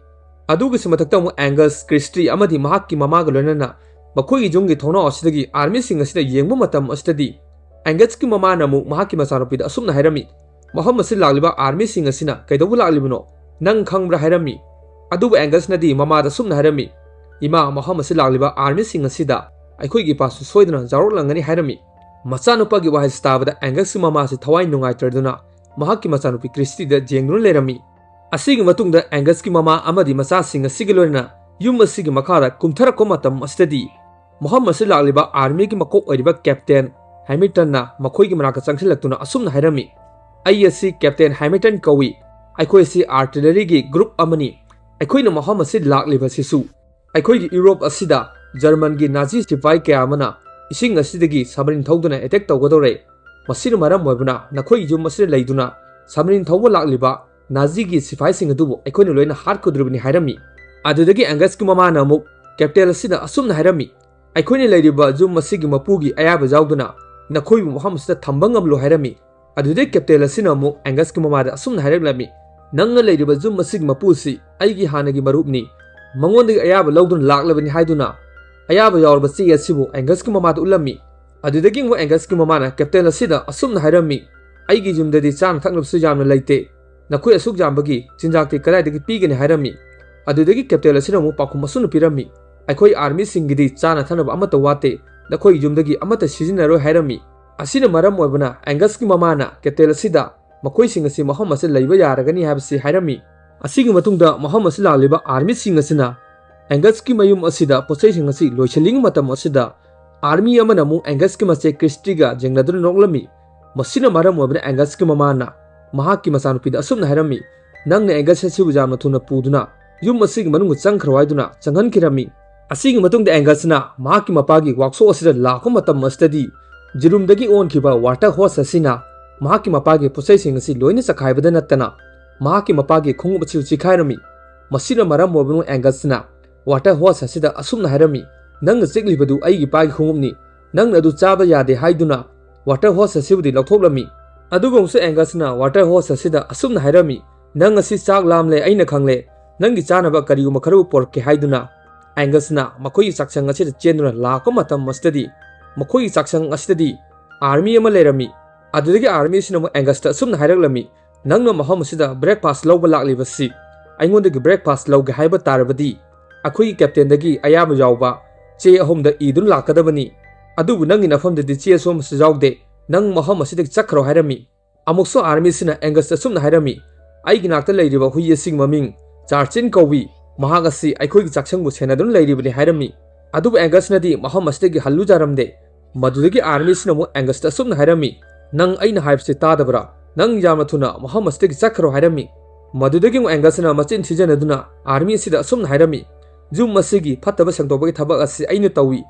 ꯑꯗꯨꯒꯤꯁꯨ ꯃꯊꯛꯇ ꯑꯃꯨꯛ ꯑꯦꯡꯒꯁ, ꯀ꯭ꯔꯤꯁꯇꯤ ꯑꯃꯗꯤ ꯃꯍꯥꯛꯀꯤ ꯃꯃꯥꯒ ꯂꯣꯏꯅꯅ ꯃꯈꯣꯏꯒꯤ ꯌꯨꯝꯒꯤ ꯊꯣꯡꯅꯥꯎ ꯑꯁꯤꯗꯒꯤ ꯑꯥꯔꯃꯤꯁꯤꯡ ꯑꯁꯤꯗ ꯌꯦꯡꯕ ꯃꯇꯝ ꯑꯁꯤꯗꯗꯤ, ꯑꯦꯡꯒꯁꯀꯤ ꯃꯃꯥꯅ ꯑꯃꯨꯛ ꯃꯍꯥꯛꯀꯤ ꯃꯆꯥꯅꯨꯄꯤꯗ ꯑꯁꯨꯝꯅ ꯍꯥꯏꯔꯝꯃꯤ, "ꯃꯐꯝ ꯑꯁꯤ ꯂꯥꯛꯂꯤꯕ ꯑꯥꯔꯃꯤꯁꯤꯡ ꯑꯁꯤꯅ ꯀꯩꯗꯧꯕ ꯂꯥꯛꯂꯤꯕꯅꯣ? ꯅꯪ ꯈꯪꯕ꯭ꯔꯥ?" ꯍꯥꯏꯔꯝꯃꯤ꯫ ꯑꯗꯨꯕꯨ ꯑꯦꯡꯒꯁꯅꯗꯤ ꯃꯃꯥꯗ ꯑꯁꯨꯝꯅ ꯍꯥꯏꯔꯝꯃꯤ, "ꯏꯃꯥ, ꯃꯐꯝ ꯑꯁꯤ ꯂꯥꯛꯂꯤꯕ ꯑꯥꯔꯃꯤꯁꯤꯡ ꯑꯁꯤꯗ ꯑꯩꯈꯣꯏꯒꯤ ꯏꯄꯥꯁꯨ ꯁꯣꯏꯗꯅ ꯌꯥꯎꯔꯛꯂꯝꯒꯅꯤ" ꯍꯥꯏꯔꯝꯃꯤ꯫ ꯃꯆꯥꯅꯨꯄꯥꯒꯤ ꯋꯥꯍꯩꯁꯤ ꯇꯥꯕꯗ ꯑꯦꯡꯒꯁꯀꯤ ꯃꯃꯥꯁꯤ ꯊꯋꯥꯏ ꯅꯨꯡꯉꯥꯏꯇꯗꯨꯅ ꯃꯍꯥꯛꯀꯤ ꯃꯆꯥꯅꯨꯄꯤ ꯀ꯭ꯔꯤꯁꯇꯤꯗ ꯌꯦꯡꯗꯨꯅ ꯂꯩꯔꯝꯃꯤ꯫ ꯑꯁꯤꯒꯤ ꯃꯇꯨꯡꯗ ꯑꯦꯡꯒꯁꯀꯤ ꯃꯃꯥ ꯑꯃꯗꯤ ꯃꯆꯥꯁꯤꯡ ꯑꯁꯤꯒ ꯂꯣꯏꯅꯅ ꯌꯨꯝ ꯑꯁꯤꯒꯤ ꯃꯈꯥꯗ ꯀꯨꯝꯊꯔꯛꯄ ꯃꯇꯝ ꯑꯁꯤꯗꯗꯤ ꯃꯐꯝ ꯑꯁꯤꯗ ꯂꯥꯛꯂꯤꯕ ꯑꯥꯔꯃꯤꯒꯤ ꯃꯀꯣꯛ ꯑꯣꯏꯔꯤꯕ ꯀꯦꯞꯇꯦꯟ ꯍꯦꯃꯤꯜꯇꯟꯅ ꯃꯈꯣꯏꯒꯤ ꯃꯅꯥꯛꯇ ꯆꯪꯁꯤꯜꯂꯛꯇꯨꯅ ꯑꯁꯨꯝꯅ ꯍꯥꯏꯔꯝꯃꯤ, "ꯑꯩ ꯑꯁꯤ ꯀꯦꯞꯇꯦꯟ ꯍꯦꯃꯤꯜꯇꯟ ꯀꯧꯏ꯫ ꯑꯩꯈꯣꯏ ꯑꯁꯤ ꯑꯥꯔꯇꯤꯂꯔꯤꯒꯤ ꯒ꯭ꯔꯨꯞ ꯑꯃꯅꯤ꯫ ꯑꯩꯈꯣꯏꯅ ꯃꯐꯝ ꯑꯁꯤ ꯂꯥꯛꯂꯤꯕꯁꯤꯁꯨ ꯑꯩꯈꯣꯏꯒꯤ ꯌꯨꯔꯣꯞ ꯑꯁꯤꯗ ꯖꯔꯃꯟꯒꯤ ꯅꯥꯖꯤ ꯁꯤꯐꯥꯏ ꯀꯌꯥ ꯑꯃꯅ ꯏꯁꯤꯡ ꯑꯁꯤꯗꯒꯤ ꯁꯕꯃꯔꯤꯟ ꯊꯧꯗꯨꯅ ꯑꯦꯇꯦꯛ ꯇꯧꯒꯗꯧꯔꯦ꯫ ꯃꯁꯤꯅ ꯃꯔꯝ ꯑꯣꯏꯕꯅ ꯅꯈꯣꯏꯒꯤ ꯌꯨꯝ ꯑꯁꯤꯗ ꯂꯩꯗꯨꯅ ꯁꯕꯃꯔꯤꯟ ꯊꯧꯕ ꯂꯥꯛꯂꯤꯕ ꯅꯥꯖꯤꯒꯤ ꯁꯤꯐꯥꯏꯁꯤꯡ ꯑꯗꯨꯕꯨ ꯑꯩꯈꯣꯏꯅ ꯂꯣꯏꯅ ꯍꯥꯠꯀꯗꯧꯔꯤꯕꯅꯤ" ꯍꯥꯏꯔꯝꯃꯤ꯫ ꯑꯗꯨꯗꯒꯤ ꯑꯦꯡꯒꯁꯀꯤ ꯃꯃꯥꯅ ꯑꯃꯨꯛ ꯀꯦꯞꯇꯦꯟ ꯑꯁꯤꯗ ꯑꯁꯨꯝꯅ ꯍꯥꯏꯔꯝꯃꯤ, "ꯑꯩꯈꯣꯏꯅ ꯂꯩꯔꯤꯕ ꯌꯨꯝ ꯑꯁꯤꯒꯤ ꯃꯄꯨꯒꯤ ꯑꯌꯥꯕ ꯌꯥꯎꯗꯅ ꯅꯈꯣꯏꯕꯨ ꯃꯐꯝ ꯑꯁꯤꯗ ꯊꯝꯕ ꯉꯝꯂꯣꯏ" ꯍꯥꯏꯔꯝꯃꯤ꯫ ꯑꯗꯨꯗꯒꯤ ꯀꯦꯞꯇꯦꯟ ꯑꯁꯤꯅ ꯑꯃꯨꯛ ꯑꯦꯡꯒꯁꯀꯤ ꯃꯃꯥꯗ ꯑꯁꯨꯝꯅ ꯍꯥꯏꯔꯛꯂꯝꯃꯤ, "ꯅꯪꯅ ꯂꯩꯔꯤꯕ ꯌꯨꯝ ꯑꯁꯤꯒꯤ ꯃꯄꯨ ꯑꯁꯤ ꯑꯩꯒꯤ ꯍꯥꯟꯅꯒꯤ ꯃꯔꯨꯞꯅꯤ, ꯃꯉꯣꯟꯗꯒꯤ ꯑꯌꯥꯕ ꯂꯧꯗꯨꯅ ꯂꯥꯛꯂꯕꯅꯤ ꯍꯥꯏꯗꯨꯅ ꯑꯌꯥꯕ ꯌꯥꯎꯔꯕ ꯆꯦ ꯑꯁꯤꯕꯨ ꯑꯦꯡꯒꯁꯀꯤ ꯃꯃꯥꯗ ꯎꯠꯂꯝꯃꯤ꯫ ꯑꯗꯨꯗꯒꯤ ꯑꯃꯨꯛ ꯑꯦꯡꯒꯁꯀꯤ ꯃꯃꯥꯅ ꯀꯦꯞꯇꯦꯟ ꯑꯁꯤꯗ ꯑꯁꯨꯝꯅ ꯍꯥꯏꯔꯝꯃꯤ, "ꯑꯩꯒꯤ ꯌꯨꯝꯗꯗꯤ ꯆꯥꯅ ꯊꯛꯅꯕꯁꯨ ꯌꯥꯝꯅ ꯂꯩꯇꯦ, ꯅꯈꯣꯏ ꯑꯁꯨꯛ ꯌꯥꯝꯕꯒꯤ ꯆꯤꯟꯖꯥꯛꯇꯤ ꯀꯗꯥꯏꯗꯒꯤ ꯄꯤꯒꯅꯤ?" ꯍꯥꯏꯔꯝꯃꯤ꯫ ꯑꯗꯨꯗꯒꯤ ꯀꯦꯞꯇꯦꯟ ꯑꯁꯤꯅ ꯑꯃꯨꯛ ꯄꯥꯎꯈꯨꯝ ꯑꯁꯨꯝꯅ ꯄꯤꯔꯝꯃꯤ, "ꯑꯩꯈꯣꯏ ꯑꯥꯔꯃꯤꯁꯤꯡꯒꯤꯗꯤ ꯆꯥꯅ ꯊꯛꯅꯕ ꯑꯃꯠꯇ ꯋꯥꯠꯇꯦ, ꯅꯈꯣꯏꯒꯤ ꯌꯨꯝꯗꯒꯤ ꯑꯃꯠꯇ ꯁꯤꯖꯤꯟꯅꯔꯣꯏ" ꯍꯥꯏꯔꯝꯃꯤ꯫ ꯑꯁꯤꯅ ꯃꯔꯝ ꯑꯣꯏꯕꯅ ꯑꯦꯡꯒꯁꯀꯤ ꯃꯃꯥꯅ ꯀꯦꯞꯇꯦꯟ ꯑꯁꯤꯗ ꯃꯈꯣꯏꯁꯤꯡ ꯑꯁꯤ ꯃꯐꯝ ꯑꯁꯤꯗ ꯂꯩꯕ ꯌꯥꯔꯒꯅꯤ ꯍꯥꯏꯕꯁꯤ ꯍꯥꯏꯔꯝꯃꯤ꯫ ꯑꯁꯤꯒꯤ ꯃꯇꯨꯡꯗ ꯃꯐꯝ ꯑꯁꯤꯗ ꯂꯥꯛꯂꯤꯕ ꯑꯥꯔꯃꯤꯁꯤꯡ ꯑꯁꯤꯅ ꯑꯦꯡꯒꯁꯀꯤ ꯃꯌꯨꯝ ꯑꯁꯤꯗ ꯄꯣꯠꯆꯩꯁꯤꯡ ꯑꯁꯤ ꯂꯣꯏꯁꯤꯜꯂꯤꯉꯩ ꯃꯇꯝ ꯑꯁꯤꯗ ꯑꯥꯔꯃꯤ ꯑꯃꯅ ꯑꯃꯨꯛ ꯑꯦꯡꯒꯁꯀꯤ ꯃꯆꯦ ꯀ꯭ꯔꯤꯁꯇꯤꯒ ꯌꯦꯡꯅꯗꯨꯅ ꯅꯣꯛꯂꯝꯃꯤ꯫ ꯃꯁꯤꯅ ꯃꯔꯝ ꯑꯣꯏꯕꯅ ꯑꯦꯡꯒꯁꯀꯤ ꯃꯃꯥꯅ ꯃꯍꯥꯛꯀꯤ ꯃꯆꯥꯅꯨꯄꯤꯗ ꯑꯁꯨꯝꯅ ꯍꯥꯏꯔꯝꯃꯤ, "ꯅꯪꯅ ꯑꯦꯡꯒꯁ ꯑꯁꯤꯕꯨ ꯌꯥꯝꯅ ꯊꯨꯅ ꯄꯨꯗꯨꯅ ꯌꯨꯝ ꯑꯁꯤꯒꯤ ꯃꯅꯨꯡꯗ ꯆꯪꯈ꯭ꯔꯣ" ꯍꯥꯏꯗꯨꯅ ꯆꯪꯍꯟꯈꯤꯔꯝꯃꯤ꯫ ꯑꯁꯤꯒꯤ ꯃꯇꯨꯡꯗ ꯑꯦꯡꯒꯁꯅ ꯃꯍꯥꯛꯀꯤ ꯃꯄꯥꯒꯤ ꯋꯥꯛꯁꯣꯞ ꯑꯁꯤꯗ ꯂꯥꯛꯄ ꯃꯇꯝ ꯑꯁꯤꯗꯗꯤ ꯖꯤꯔꯨꯝꯗꯒꯤ ꯑꯣꯟꯈꯤꯕ ꯋꯥꯇꯔ ꯍꯣꯁ ꯑꯁꯤꯅ ꯃꯍꯥꯛꯀꯤ ꯃꯄꯥꯒꯤ ꯄꯣꯠꯆꯩꯁꯤꯡ ꯑꯁꯤ ꯂꯣꯏꯅ ꯆꯈꯥꯏꯕꯗ ꯅꯠꯇꯅ ꯃꯍꯥꯛꯀꯤ ꯃꯄꯥꯒꯤ ꯈꯣꯡꯎꯞ ꯑꯁꯤꯁꯨ ꯆꯤꯈꯥꯏꯔꯝꯃꯤ꯫ ꯃꯁꯤꯅ ꯃꯔꯝ ꯑꯣꯏꯕꯅ ꯑꯦꯡꯒꯁꯅ ꯋꯥꯇꯔ ꯍꯣꯁ ꯑꯁꯤꯗ ꯑꯁꯨꯝꯅ ꯍꯥꯏꯔꯝꯃꯤ, "ꯅꯪꯅ ꯆꯤꯛꯂꯤꯕꯗꯨ ꯑꯩꯒꯤ ꯏꯄꯥꯒꯤ ꯈꯣꯡꯎꯞꯅꯤ, ꯅꯪꯅ ꯑꯗꯨ ꯆꯥꯕ ꯌꯥꯗꯦ" ꯍꯥꯏꯗꯨꯅ ꯋꯥꯇꯔ ꯍꯣꯁ ꯑꯁꯤꯕꯨꯗꯤ ꯂꯧꯊꯣꯛꯂꯝꯃꯤ꯫ ꯑꯗꯨꯒ ꯑꯃꯨꯛꯁꯨ ꯑꯦꯡꯒꯁꯅ ꯋꯥꯇꯔ ꯍꯣꯁ ꯑꯁꯤꯗ ꯑꯁꯨꯝꯅ ꯍꯥꯏꯔꯝꯃꯤ, "ꯅꯪ ꯑꯁꯤ ꯆꯥꯛ ꯂꯥꯝꯂꯦ, ꯑꯩꯅ ꯈꯪꯂꯦ, ꯅꯪꯒꯤ ꯆꯥꯅꯕ ꯀꯔꯤꯒꯨꯝꯕ ꯈꯔꯕꯨ ꯄꯣꯔꯛꯀꯦ" ꯍꯥꯏꯗꯨꯅ ꯑꯦꯡꯒꯁꯅ ꯃꯈꯣꯏꯒꯤ ꯆꯥꯛꯁꯪ ꯑꯁꯤꯗ ꯆꯦꯟꯗꯨꯅ ꯂꯥꯛꯄ ꯃꯇꯝ ꯑꯁꯤꯗꯗꯤ ꯃꯈꯣꯏꯒꯤ ꯆꯥꯛꯁꯪ ꯑꯁꯤꯗꯗꯤ ꯑꯥꯔꯃꯤ ꯑꯃ ꯂꯩꯔꯝꯃꯤ꯫ ꯑꯗꯨꯗꯒꯤ ꯑꯥꯔꯃꯤ ꯑꯁꯤꯅ ꯑꯃꯨꯛ ꯑꯦꯡꯒꯁꯇ ꯑꯁꯨꯝꯅ ꯍꯥꯏꯔꯛꯂꯝꯃꯤ, "ꯅꯪꯅ ꯃꯐꯝ ꯑꯁꯤꯗ ꯕ꯭ꯔꯦꯛꯐꯥꯁ ꯂꯧꯕ ꯂꯥꯛꯂꯤꯕꯁꯤ ꯑꯩꯉꯣꯟꯗꯒꯤ ꯕ꯭ꯔꯦꯛꯐꯥꯁ ꯂꯧꯒꯦ ꯍꯥꯏꯕ ꯇꯥꯔꯕꯗꯤ ꯑꯩꯈꯣꯏꯒꯤ ꯀꯦꯞꯇꯦꯟꯗꯒꯤ ꯑꯌꯥꯕ ꯌꯥꯎꯕ ꯆꯦ ꯑꯍꯨꯝꯗ ꯏꯗꯨꯅ ꯂꯥꯛꯀꯗꯕꯅꯤ꯫ ꯑꯗꯨꯕꯨ ꯅꯪꯒꯤ ꯅꯐꯝꯗꯗꯤ ꯆꯦꯁꯨ ꯑꯃꯁꯨ ꯌꯥꯎꯗꯦ꯫ ꯅꯪ ꯃꯐꯝ ꯑꯁꯤꯗꯒꯤ ꯆꯠꯈ꯭ꯔꯣ ꯍꯥꯏꯔꯝꯃꯤ꯫ ꯑꯃꯨꯛꯁꯨ ꯑꯥꯔꯃꯤꯁꯤꯅ ꯑꯦꯡꯒꯁꯇ ꯑꯁꯨꯝꯅ ꯍꯥꯏꯔꯝꯃꯤ, "ꯑꯩꯒꯤ ꯅꯥꯛꯇ ꯂꯩꯔꯤꯕ ꯍꯨꯏ ꯑꯁꯤꯒꯤ ꯃꯃꯤꯡ ꯆꯥꯔꯆꯤꯟ ꯀꯧꯏ꯫ ꯃꯍꯥꯛ ꯑꯁꯤ ꯑꯩꯈꯣꯏꯒꯤ ꯆꯥꯛꯁꯪꯕꯨ ꯁꯦꯟꯅꯗꯨꯅ ꯂꯩꯔꯤꯕꯅꯤ" ꯍꯥꯏꯔꯝꯃꯤ꯫ ꯑꯗꯨꯕꯨ ꯑꯦꯡꯒꯁꯅꯗꯤ ꯃꯐꯝ ꯑꯁꯤꯗꯒꯤ ꯍꯜꯂꯨ ꯌꯥꯔꯝꯗꯦ꯫ ꯃꯗꯨꯗꯒꯤ ꯑꯥꯔꯃꯤꯁꯤꯅ ꯑꯃꯨꯛ ꯑꯦꯡꯒꯁꯇ ꯑꯁꯨꯝꯅ ꯍꯥꯏꯔꯝꯃꯤ, "ꯅꯪ ꯑꯩꯅ ꯍꯥꯏꯕꯁꯤ ꯇꯥꯗꯕ꯭ꯔꯥ? ꯅꯪ ꯌꯥꯝꯅ ꯊꯨꯅ ꯃꯐꯝ ꯑꯁꯤꯗꯒꯤ ꯆꯠꯈ꯭ꯔꯣ" ꯍꯥꯏꯔꯝꯃꯤ꯫ ꯃꯗꯨꯗꯒꯤ ꯑꯃꯨꯛ ꯑꯦꯡꯒꯁꯅ ꯃꯆꯤꯟ ꯊꯤꯖꯅꯗꯨꯅ ꯑꯥꯔꯃꯤ ꯑꯁꯤꯗ ꯑꯁꯨꯝꯅ ꯍꯥꯏꯔꯝꯃꯤ, "ꯌꯨꯝ ꯑꯁꯤꯒꯤ ꯐꯠꯇꯕ ꯁꯦꯡꯗꯣꯛꯄꯒꯤ ꯊꯕꯛ ꯑꯁꯤ ꯑꯩꯅ ꯇꯧꯏ꯫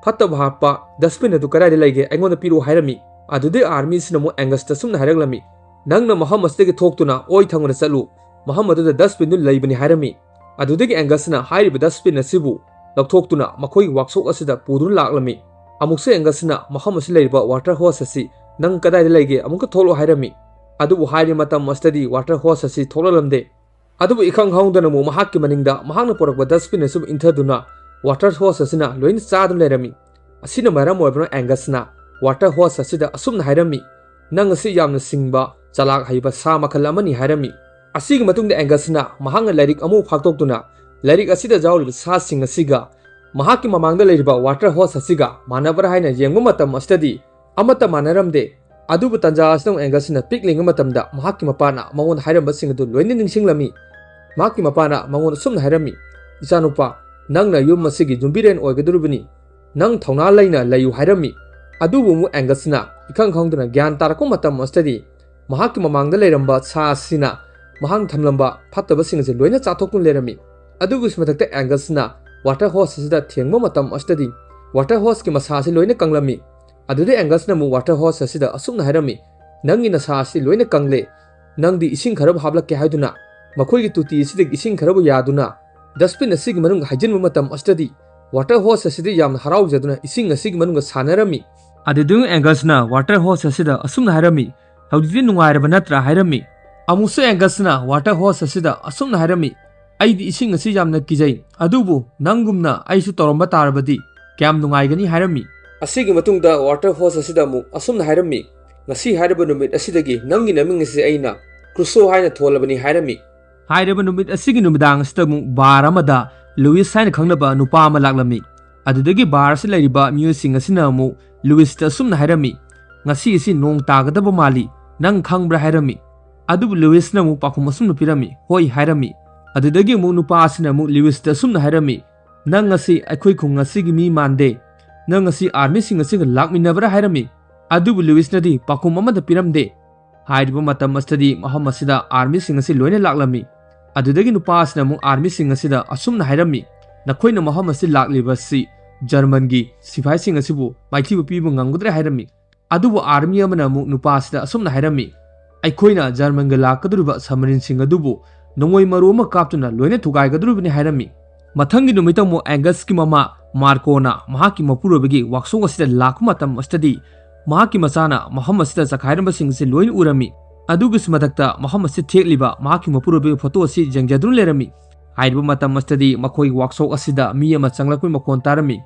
ꯐꯠꯇꯕ ꯍꯥꯞꯄ ꯗꯁꯕꯤꯟ ꯑꯗꯨ ꯀꯗꯥꯏꯗ ꯂꯩꯒꯦ? ꯑꯩꯉꯣꯟꯗ ꯄꯤꯔꯛꯎ" ꯍꯥꯏꯔꯝꯃꯤ꯫ ꯑꯗꯨꯗꯩ ꯑꯥꯔꯃꯤꯁꯤꯅ ꯑꯃꯨꯛ ꯑꯦꯡꯒꯁꯇ ꯑꯁꯨꯝꯅ ꯍꯥꯏꯔꯛꯂꯝꯃꯤ, "ꯅꯪꯅ ꯃꯐꯝ ꯑꯁꯤꯗꯒꯤ ꯊꯣꯛꯇꯨꯅ ꯑꯣꯏ ꯊꯪꯅ ꯆꯠꯂꯨ꯫ ꯃꯐꯝ ꯑꯗꯨꯗ ꯗꯁꯕꯤꯟꯗꯨ ꯂꯩꯕꯅꯤ" ꯍꯥꯏꯔꯝꯃꯤ꯫ ꯑꯗꯨꯗꯒꯤ ꯑꯦꯡꯒꯁꯅ ꯍꯥꯏꯔꯤꯕ ꯗꯁꯕꯤꯟ ꯑꯁꯤꯕꯨ ꯂꯧꯊꯣꯛꯇꯨꯅ ꯃꯈꯣꯏꯒꯤ ꯋꯥꯛꯁꯣꯞ ꯑꯁꯤꯗ ꯄꯨꯗꯨꯅ ꯂꯥꯛꯂꯝꯃꯤ꯫ ꯑꯃꯨꯛꯁꯨ ꯑꯦꯡꯒꯁꯅ ꯃꯐꯝ ꯑꯁꯤꯗ ꯂꯩꯔꯤꯕ ꯋꯥꯇꯔ ꯍꯣꯁ ꯑꯁꯤ, "ꯅꯪ ꯀꯗꯥꯏꯗ ꯂꯩꯒꯦ? ꯑꯃꯨꯛꯀ ꯊꯣꯛꯂꯛꯑꯣ" ꯍꯥꯏꯔꯝꯃꯤ꯫ ꯑꯗꯨꯕꯨ ꯍꯥꯏꯔꯤꯕ ꯃꯇꯝ ꯑꯁꯤꯗꯗꯤ ꯋꯥꯇꯔ ꯍꯣꯁ ꯑꯁꯤ ꯊꯣꯛꯂꯛꯂꯝꯗꯦ꯫ ꯑꯗꯨꯕꯨ ꯏꯈꯪ ꯈꯪꯍꯧꯗꯅ ꯑꯃꯨꯛ ꯃꯍꯥꯛꯀꯤ ꯃꯅꯤꯡꯗ ꯃꯍꯥꯛꯅ ꯄꯨꯔꯛꯄ ꯗꯁꯕꯤꯟ ꯑꯁꯤꯕꯨ ꯏꯟꯊꯗꯨꯅ ꯋꯥꯇꯔ ꯍꯣꯁ ꯑꯁꯤꯅ ꯂꯣꯏꯅ ꯆꯥꯗꯨꯅ ꯂꯩꯔꯝꯃꯤ꯫ ꯑꯁꯤꯅ ꯃꯔꯝ ꯑꯣꯏꯗꯨꯅ ꯑꯦꯡꯒꯁꯅ ꯋꯥꯇꯔ ꯍꯣꯁ ꯑꯁꯤꯗ ꯑꯁꯨꯝꯅ ꯍꯥꯏꯔꯝꯃꯤ, "ꯅꯪ ꯑꯁꯤ ꯌꯥꯝꯅ ꯁꯤꯡꯕ, ꯆꯂꯥꯛ ꯍꯩꯕ ꯁꯥ ꯃꯈꯜ ꯑꯃꯅꯤ" ꯍꯥꯏꯔꯝꯃꯤ꯫ ꯑꯁꯤꯒꯤ ꯃꯇꯨꯡꯗ ꯑꯦꯡꯒꯁꯅ ꯃꯍꯥꯛꯅ ꯂꯥꯏꯔꯤꯛ ꯑꯃꯕꯨ ꯐꯥꯛꯇꯣꯛꯇꯨꯅ ꯂꯥꯏꯔꯤꯛ ꯑꯁꯤꯗ ꯌꯥꯎꯔꯤꯕ ꯁꯥꯁꯤꯡ ꯑꯁꯤꯒ ꯃꯍꯥꯛꯀꯤ ꯃꯃꯥꯡꯗ ꯂꯩꯔꯤꯕ ꯋꯥꯇꯔ ꯍꯣꯁ ꯑꯁꯤꯒ ꯃꯥꯟꯅꯕ꯭ꯔꯥ ꯍꯥꯏꯅ ꯌꯦꯡꯕ ꯃꯇꯝ ꯑꯁꯤꯗꯗꯤ ꯑꯃꯠꯇ ꯃꯥꯟꯅꯔꯝꯗꯦ꯫ ꯑꯗꯨꯕꯨ ꯇꯟꯖꯥ ꯑꯁꯤꯗ ꯑꯃꯨꯛ ꯑꯦꯡꯒꯁꯅ ꯄꯤꯛꯂꯤꯉꯩ ꯃꯇꯝꯗ ꯃꯍꯥꯛꯀꯤ ꯃꯄꯥꯅ ꯃꯉꯣꯟꯗ ꯍꯥꯏꯔꯝꯕꯁꯤꯡ ꯑꯗꯨ ꯂꯣꯏꯅ ꯅꯤꯡꯁꯤꯡꯂꯝꯃꯤ꯫ ꯃꯍꯥꯛꯀꯤ ꯃꯄꯥꯅ ꯃꯉꯣꯟꯗ ꯑꯁꯨꯝꯅ ꯍꯥꯏꯔꯝꯃꯤ, "ꯏꯆꯥꯅꯨꯄꯥ, ꯅꯪꯅ ꯌꯨꯝ ꯑꯁꯤꯒꯤ ꯌꯨꯝꯕꯤꯔꯦꯟ ꯑꯣꯏꯒꯗꯧꯔꯤꯕꯅꯤ꯫ ꯅꯪ ꯊꯧꯅꯥ ꯂꯩꯅ ꯂꯩꯌꯨ" ꯍꯥꯏꯔꯝꯃꯤ꯫ ꯑꯗꯨꯕꯨ ꯑꯃꯨꯛ ꯑꯦꯡꯒꯁꯅ ꯏꯈꯪ ꯈꯪꯗꯅ ꯒ꯭ꯌꯥꯟ ꯇꯥꯔꯛꯄ ꯃꯇꯝ ꯑꯁꯤꯗꯗꯤ ꯃꯍꯥꯛꯀꯤ ꯃꯃꯥꯡꯗ ꯂꯩꯔꯝꯕ ꯁꯥ ꯑꯁꯤꯅ ꯃꯍꯥꯛꯅ ꯊꯝꯂꯝꯕ ꯐꯠꯇꯕꯁꯤꯡ ꯑꯁꯤ ꯂꯣꯏꯅ ꯆꯥꯊꯣꯛꯇꯨꯅ ꯂꯩꯔꯝꯃꯤ꯫ ꯑꯗꯨꯒꯤꯁꯨ ꯃꯊꯛꯇ ꯑꯦꯡꯒꯁꯅ ꯋꯥꯇꯔ ꯍꯣꯁ ꯑꯁꯤꯗ ꯊꯦꯡꯕ ꯃꯇꯝ ꯑꯁꯤꯗꯗꯤ ꯋꯥꯇꯔ ꯍꯣꯁꯀꯤ ꯃꯁꯥ ꯑꯁꯤ ꯂꯣꯏꯅ ꯀꯪꯂꯝꯃꯤ꯫ ꯑꯗꯨꯗꯩ ꯑꯦꯡꯒꯁꯅ ꯑꯃꯨꯛ ꯋꯥꯇꯔ ꯍꯣꯁ ꯑꯁꯤꯗ ꯑꯁꯨꯝꯅ ꯍꯥꯏꯔꯝꯃꯤ, "ꯅꯪꯒꯤ ꯅꯁꯥ ꯑꯁꯤ ꯂꯣꯏꯅ ꯀꯪꯂꯦ꯫ ꯅꯪꯗꯤ ꯏꯁꯤꯡ ꯈꯔꯕꯨ ꯍꯥꯞꯂꯛꯀꯦ" ꯍꯥꯏꯗꯨꯅ ꯃꯈꯣꯏꯒꯤ ꯇꯣꯇꯤ ꯑꯁꯤꯗꯒꯤ ꯏꯁꯤꯡ ꯈꯔꯕꯨ ꯌꯥꯗꯨꯅ ꯗꯁꯕꯤꯟ ꯑꯁꯤꯒꯤ ꯃꯅꯨꯡꯗ ꯍꯩꯖꯤꯟꯕ ꯃꯇꯝ ꯑꯁꯤꯗꯗꯤ ꯋꯥꯇꯔ ꯍꯣꯁ ꯑꯁꯤꯗ ꯌꯥꯝꯅ ꯍꯔꯥꯎꯖꯗꯨꯅ ꯏꯁꯤꯡ ꯑꯁꯤꯒꯤ ꯃꯅꯨꯡꯗ ꯁꯥꯟꯅꯔꯝꯃꯤ꯫ ꯑꯗꯨꯗꯨꯅ ꯑꯦꯡꯒꯁꯅ ꯋꯥꯇꯔ ꯍꯣꯁ ꯑꯁꯤꯗ ꯑꯁꯨꯝꯅ ꯍꯥꯏꯔꯝꯃꯤ, "ꯍꯧꯖꯤꯛꯇꯤ ꯅꯨꯡꯉꯥꯏꯔꯕ ꯅꯠꯇ꯭ꯔꯥ?" ꯍꯥꯏꯔꯝꯃꯤ꯫ ꯑꯃꯨꯛꯁꯨ ꯑꯦꯡꯒꯁꯅ ꯋꯥꯇꯔ ꯍꯣꯁ ꯑꯁꯤꯗ ꯑꯁꯨꯝꯅ ꯍꯥꯏꯔꯝꯃꯤ, "ꯑꯩꯗꯤ ꯏꯁꯤꯡ ꯑꯁꯤ ꯌꯥꯝꯅ ꯀꯤꯖꯩ, ꯑꯗꯨꯕꯨ ꯅꯪꯒꯨꯝꯅ ꯑꯩꯁꯨ ꯇꯧꯔꯝꯕ ꯇꯥꯔꯕꯗꯤ ꯀꯌꯥꯝ ꯅꯨꯡꯉꯥꯏꯒꯅꯤ?" ꯍꯥꯏꯔꯝꯃꯤ꯫ ꯑꯁꯤꯒꯤ ꯃꯇꯨꯡꯗ ꯋꯥꯇꯔ ꯍꯣꯁ ꯑꯁꯤꯗ ꯑꯃꯨꯛ ꯑꯁꯨꯝꯅ ꯍꯥꯏꯔꯝꯃꯤ, "ꯉꯁꯤ ꯍꯥꯏꯔꯤꯕ ꯅꯨꯃꯤꯠ ꯑꯁꯤꯗꯒꯤ ꯅꯪꯒꯤ ꯅꯃꯤꯡ ꯑꯁꯤ ꯑꯩꯅ ꯀ꯭ꯔꯨꯁꯣ ꯍꯥꯏꯅ ꯊꯣꯜꯂꯕꯅꯤ" ꯍꯥꯏꯔꯝꯃꯤ꯫ ꯍꯥꯏꯔꯤꯕ ꯅꯨꯃꯤꯠ ꯑꯁꯤꯒꯤ ꯅꯨꯃꯤꯗꯥꯡ ꯑꯁꯤꯗ ꯑꯃꯨꯛ ꯕꯥꯔ ꯑꯃꯗ ꯂꯨꯏꯁ ꯍꯥꯏꯅ ꯈꯪꯅꯕ ꯅꯨꯄꯥ ꯑꯃ ꯂꯥꯛꯂꯝꯃꯤ꯫ ꯑꯗꯨꯗꯒꯤ ꯕꯥꯔꯁꯤ ꯂꯩꯔꯤꯕ ꯃꯤꯑꯣꯏꯁꯤꯡ ꯑꯁꯤꯅ ꯑꯃꯨꯛ ꯂꯨꯏꯁꯇ ꯑꯁꯨꯝꯅ ꯍꯥꯏꯔꯝꯃꯤ, "ꯉꯁꯤ ꯑꯁꯤ ꯅꯣꯡ ꯇꯥꯒꯗꯕ ꯃꯥꯜꯂꯤ, ꯅꯪ ꯈꯪꯕ꯭ꯔꯥ?" ꯍꯥꯏꯔꯝꯃꯤ꯫ ꯑꯗꯨꯕꯨ ꯂꯨꯏꯁꯅ ꯑꯃꯨꯛ ꯄꯥꯎꯈꯨꯝ ꯑꯁꯨꯝꯅ ꯄꯤꯔꯝꯃꯤ, "ꯍꯣꯏ" ꯍꯥꯏꯔꯝꯃꯤ꯫ ꯑꯗꯨꯗꯒꯤ ꯑꯃꯨꯛ ꯅꯨꯄꯥ ꯑꯁꯤꯅ ꯑꯃꯨꯛ ꯂꯨꯏꯁꯇ ꯑꯁꯨꯝꯅ ꯍꯥꯏꯔꯝꯃꯤ, "ꯅꯪ ꯑꯁꯤ ꯑꯩꯈꯣꯏ ꯈꯨꯡꯒꯪ ꯑꯁꯤꯒꯤ ꯃꯤ ꯃꯥꯟꯗꯦ, ꯅꯪ ꯑꯁꯤ ꯑꯥꯔꯃꯤꯁꯤꯡ ꯑꯁꯤꯒ ꯂꯥꯛꯃꯤꯟꯅꯕ꯭ꯔꯥ?" ꯍꯥꯏꯔꯝꯃꯤ꯫ ꯑꯗꯨꯕꯨ ꯂꯨꯏꯁꯅꯗꯤ ꯄꯥꯎꯈꯨꯝ ꯑꯃꯠꯇ ꯄꯤꯔꯝꯗꯦ꯫ ꯍꯥꯏꯔꯤꯕ ꯃꯇꯝ ꯑꯁꯤꯗꯗꯤ ꯃꯐꯝ ꯑꯁꯤꯗ ꯑꯥꯔꯃꯤꯁꯤꯡ ꯑꯁꯤ ꯂꯣꯏꯅ ꯂꯥꯛꯂꯝꯃꯤ꯫ ꯑꯗꯨꯗꯒꯤ ꯅꯨꯄꯥ ꯑꯁꯤꯅ ꯑꯃꯨꯛ ꯑꯥꯔꯃꯤꯁꯤꯡ ꯑꯁꯤꯗ ꯑꯁꯨꯝꯅ ꯍꯥꯏꯔꯝꯃꯤ, "ꯅꯈꯣꯏꯅ ꯃꯐꯝ ꯑꯁꯤ ꯂꯥꯛꯂꯤꯕ ꯑꯁꯤ ꯖꯔꯃꯟꯒꯤ ꯁꯤꯐꯥꯏꯁꯤꯡ ꯑꯁꯤꯕꯨ ꯃꯥꯏꯊꯤꯕ ꯄꯤꯕ ꯉꯝꯒꯗ꯭ꯔꯥ?" ꯍꯥꯏꯔꯝꯃꯤ꯫ ꯑꯗꯨꯕꯨ ꯑꯥꯔꯃꯤ ꯑꯃꯅ ꯑꯃꯨꯛ ꯅꯨꯄꯥ ꯑꯁꯤꯗ ꯑꯁꯨꯝꯅ ꯍꯥꯏꯔꯝꯃꯤ, "ꯑꯩꯈꯣꯏꯅ ꯖꯔꯃꯟꯒ ꯂꯥꯛꯀꯗꯧꯔꯤꯕ ꯁꯕꯃꯔꯤꯟꯁꯤꯡ ꯑꯗꯨꯕꯨ ꯅꯣꯡꯃꯩ ꯃꯔꯨ ꯑꯃ ꯀꯥꯞꯇꯨꯅ ꯂꯣꯏꯅ ꯊꯨꯒꯥꯏꯒꯗꯧꯔꯤꯕꯅꯤ" ꯍꯥꯏꯔꯝꯃꯤ꯫ ꯃꯊꯪꯒꯤ ꯅꯨꯃꯤꯠꯇ ꯑꯃꯨꯛ ꯑꯦꯡꯒꯁꯀꯤ ꯃꯃꯥ ꯃꯥꯔꯀꯣꯅ ꯃꯍꯥꯛꯀꯤ ꯃꯄꯨꯔꯣꯏꯕꯒꯤ ꯋꯥꯛꯁꯣꯞ ꯑꯁꯤꯗ ꯂꯥꯛꯄ ꯃꯇꯝ ꯑꯁꯤꯗꯗꯤ ꯃꯍꯥꯛꯀꯤ ꯃꯆꯥꯅ ꯃꯐꯝ ꯑꯁꯤꯗ ꯆꯈꯥꯏꯔꯝꯕꯁꯤꯡ ꯑꯁꯤ ꯂꯣꯏꯅ ꯎꯔꯝꯃꯤ꯫ ꯑꯗꯨꯒꯤꯁꯨ ꯃꯊꯛꯇ ꯃꯐꯝ ꯑꯁꯤ ꯊꯦꯛꯂꯤꯕ ꯃꯍꯥꯛꯀꯤ ꯃꯄꯨꯔꯣꯏꯕꯒꯤ ꯐꯣꯇꯣ ꯑꯁꯤ ꯌꯦꯡꯖꯗꯨꯅ ꯂꯩꯔꯝꯃꯤ꯫ ꯍꯥꯏꯔꯤꯕ ꯃꯇꯝ ꯑꯁꯤꯗꯗꯤ ꯃꯈꯣꯏꯒꯤ ꯋꯥꯛꯁꯣꯞ ꯑꯁꯤꯗ ꯃꯤ ꯑꯃ ꯆꯪꯂꯛꯄꯒꯤ ꯃꯈꯣꯟ ꯇꯥꯔꯝꯃꯤ꯫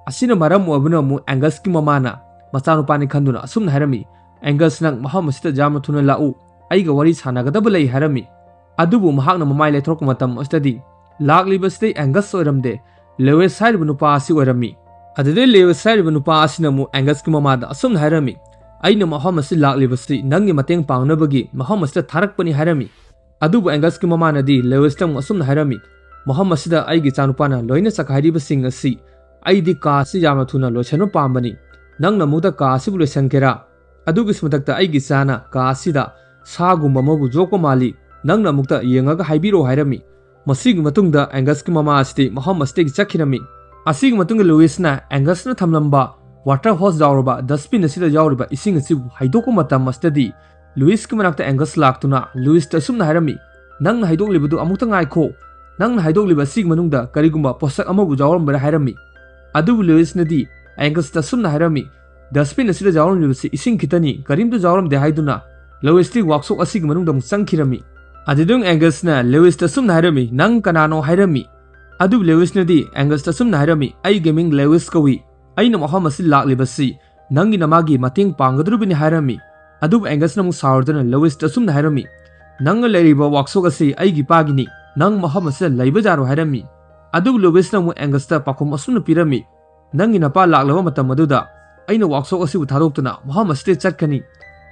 ꯑꯁꯤꯅ ꯃꯔꯝ ꯑꯣꯏꯕꯅ ꯑꯃꯨꯛ ꯑꯦꯡꯒꯁꯀꯤ ꯃꯃꯥꯅ ꯃꯆꯥꯅꯨꯄꯥꯅꯤ ꯈꯟꯗꯨꯅ ꯑꯁꯨꯝꯅ ꯍꯥꯏꯔꯝꯃꯤ, "ꯑꯦꯡꯒꯁ, ꯅꯪ ꯃꯐꯝ ꯑꯁꯤꯗ ꯌꯥꯝꯅ ꯊꯨꯅ ꯂꯥꯛꯎ, ꯑꯩꯒ ꯋꯥꯔꯤ ꯁꯥꯟꯅꯒꯗꯕ ꯂꯩ" ꯍꯥꯏꯔꯝꯃꯤ꯫ ꯑꯗꯨꯕꯨ ꯃꯍꯥꯛꯅ ꯃꯃꯥꯏ ꯂꯩꯊꯣꯔꯛꯄ ꯃꯇꯝ ꯑꯁꯤꯗꯗꯤ ꯂꯥꯛꯂꯤꯕꯁꯤꯗꯤ ꯑꯦꯡꯒꯁ ꯑꯣꯏꯔꯝꯗꯦ, ꯂꯦꯋꯤꯁ ꯍꯥꯏꯔꯤꯕ ꯅꯨꯄꯥ ꯑꯁꯤ ꯑꯣꯏꯔꯝꯃꯤ꯫ ꯑꯗꯨꯗꯩ ꯂꯦꯋꯤꯁ ꯍꯥꯏꯔꯤꯕ ꯅꯨꯄꯥ ꯑꯁꯤꯅ ꯑꯃꯨꯛ ꯑꯦꯡꯒꯁꯀꯤ ꯃꯃꯥꯗ ꯑꯁꯨꯝꯅ ꯍꯥꯏꯔꯝꯃꯤ, "ꯑꯩꯅ ꯃꯐꯝ ꯑꯁꯤꯗ ꯂꯥꯛꯂꯤꯕꯁꯤ ꯅꯪꯒꯤ ꯃꯇꯦꯡ ꯄꯥꯡꯅꯕꯒꯤ ꯃꯐꯝ ꯑꯁꯤꯗ ꯊꯥꯔꯛꯄꯅꯤ" ꯍꯥꯏꯔꯝꯃꯤ꯫ ꯑꯗꯨꯕꯨ ꯑꯦꯡꯒꯁꯀꯤ ꯃꯃꯥꯅꯗꯤ ꯂꯦꯋꯤꯁꯇ ꯑꯃꯨꯛ ꯑꯁꯨꯝꯅ ꯍꯥꯏꯔꯝꯃꯤ, "ꯃꯐꯝ ꯑꯁꯤꯗ ꯑꯩꯒꯤ ꯏꯆꯥꯅꯨꯄꯥꯅ ꯂꯣꯏꯅ ꯆꯈꯥꯏꯔꯤꯕꯁꯤꯡ ꯑꯁꯤ ꯑꯩꯗꯤ ꯀꯥ ꯑꯁꯤ ꯌꯥꯝꯅ ꯊꯨꯅ ꯂꯣꯏꯁꯤꯟꯕ ꯄꯥꯝꯕꯅꯤ꯫ ꯅꯪꯅ ꯑꯃꯨꯛꯇ ꯀꯥ ꯑꯁꯤꯕꯨ ꯂꯣꯏꯁꯤꯟꯒꯦꯔꯥ? ꯑꯗꯨꯒꯤꯁꯨ ꯃꯊꯛꯇ ꯑꯩꯒꯤ ꯏꯆꯥꯅ ꯀꯥ ꯑꯁꯤꯗ ꯁꯥꯒꯨꯝꯕ ꯑꯃꯕꯨ ꯌꯣꯛꯄ ꯃꯥꯜꯂꯤ, ꯅꯪꯅ ꯑꯃꯨꯛꯇ ꯌꯦꯡꯉꯒ ꯍꯥꯏꯕꯤꯔꯛꯑꯣ" ꯍꯥꯏꯔꯝꯃꯤ꯫ ꯃꯁꯤꯒꯤ ꯃꯇꯨꯡꯗ ꯑꯦꯡꯒꯁꯀꯤ ꯃꯃꯥ ꯑꯁꯤꯗꯤ ꯃꯐꯝ ꯑꯁꯤꯗꯒꯤ ꯆꯠꯈꯤꯔꯝꯃꯤ꯫ ꯑꯁꯤꯒꯤ ꯃꯇꯨꯡꯗ ꯂꯨꯏꯁꯅ ꯑꯦꯡꯒꯁꯅ ꯊꯝꯂꯝꯕ ꯋꯥꯇꯔ ꯍꯣꯁ ꯌꯥꯎꯔꯕ ꯗꯁꯕꯤꯟ ꯑꯁꯤꯗ ꯌꯥꯎꯔꯤꯕ ꯏꯁꯤꯡ ꯑꯁꯤꯕꯨ ꯍꯩꯗꯣꯛꯄ ꯃꯇꯝ ꯑꯁꯤꯗꯗꯤ ꯂꯨꯏꯁꯀꯤ ꯃꯅꯥꯛꯇ ꯑꯦꯡꯒꯁ ꯂꯥꯛꯇꯨꯅ ꯂꯨꯏꯁꯇ ꯑꯁꯨꯝꯅ ꯍꯥꯏꯔꯝꯃꯤ, "ꯅꯪꯅ ꯍꯩꯗꯣꯛꯂꯤꯕꯗꯨ ꯑꯃꯨꯛꯇ ꯉꯥꯏꯈꯣ, ꯅꯪꯅ ꯍꯩꯗꯣꯛꯂꯤꯕ ꯑꯁꯤꯒꯤ ꯃꯅꯨꯡꯗ ꯀꯔꯤꯒꯨꯝꯕ ꯄꯣꯠꯁꯛ ꯑꯃꯕꯨ ꯌꯥꯎꯔꯝꯕ꯭ꯔꯥ?" ꯍꯥꯏꯔꯝꯃꯤ꯫ ꯑꯗꯨꯕꯨ ꯂꯨꯏꯁꯅꯗꯤ ꯑꯦꯡꯒꯁꯇ ꯑꯁꯨꯝꯅ ꯍꯥꯏꯔꯝꯃꯤ, "ꯗꯁꯕꯤꯟ ꯑꯁꯤꯗ ꯌꯥꯎꯔꯝꯂꯤꯕꯁꯤ ꯏꯁꯤꯡ ꯈꯤꯇꯅꯤ, ꯀꯔꯤꯝꯇ ꯌꯥꯎꯔꯝꯗꯦ" ꯍꯥꯏꯗꯨꯅ ꯂꯨꯏꯁꯇꯤ ꯋꯥꯛꯁꯣꯞ ꯑꯁꯤꯒꯤ ꯃꯅꯨꯡꯗ ꯑꯃꯨꯛ ꯆꯪꯈꯤꯔꯝꯃꯤ꯫ ꯑꯗꯨꯗꯨꯡ ꯑꯦꯡꯒꯁꯅ ꯂꯨꯏꯁꯇ ꯑꯁꯨꯝꯅ ꯍꯥꯏꯔꯝꯃꯤ, "ꯅꯪ ꯀꯅꯥꯅꯣ?" ꯍꯥꯏꯔꯝꯃꯤ꯫ ꯑꯗꯨꯕꯨ ꯂꯨꯏꯁꯅꯗꯤ ꯑꯦꯡꯒꯁꯇ ꯑꯁꯨꯝꯅ ꯍꯥꯏꯔꯝꯃꯤ, "ꯑꯩꯒꯤ ꯃꯤꯡ ꯂꯨꯏꯁ ꯀꯧꯏ, ꯑꯩꯅ ꯃꯐꯝ ꯑꯁꯤ ꯂꯥꯛꯂꯤꯕꯁꯤ ꯅꯪꯒꯤ ꯅꯃꯥꯒꯤ ꯃꯇꯦꯡ ꯄꯥꯡꯒꯗꯧꯔꯤꯕꯅꯤ" ꯍꯥꯏꯔꯝꯃꯤ꯫ ꯑꯗꯨꯕꯨ ꯑꯦꯡꯒꯁꯅ ꯑꯃꯨꯛ ꯁꯥꯎꯔꯗꯨꯅ ꯂꯨꯏꯁꯇ ꯑꯁꯨꯝꯅ ꯍꯥꯏꯔꯝꯃꯤ, "ꯅꯪꯅ ꯂꯩꯔꯤꯕ ꯋꯥꯛꯁꯣꯞ ꯑꯁꯤ ꯑꯩꯒꯤ ꯏꯄꯥꯒꯤꯅꯤ, ꯅꯪ ꯃꯐꯝ ꯑꯁꯤꯗ ꯂꯩꯕ ꯌꯥꯔꯣꯏ" ꯍꯥꯏꯔꯝꯃꯤ꯫ ꯑꯗꯨꯕꯨ ꯂꯨꯏꯁꯅ ꯑꯃꯨꯛ ꯑꯦꯡꯒꯁꯇ ꯄꯥꯎꯈꯨꯝ ꯑꯁꯨꯝꯅ ꯄꯤꯔꯝꯃꯤ, "ꯅꯪꯒꯤ ꯅꯄꯥ ꯂꯥꯛꯂꯕ ꯃꯇꯝ ꯑꯗꯨꯗ ꯑꯩꯅ ꯋꯥꯛꯁꯣꯞ ꯑꯁꯤꯕꯨ ꯊꯥꯗꯣꯛꯇꯨꯅ ꯃꯐꯝ ꯑꯁꯤꯗ ꯆꯠꯀꯅꯤ꯫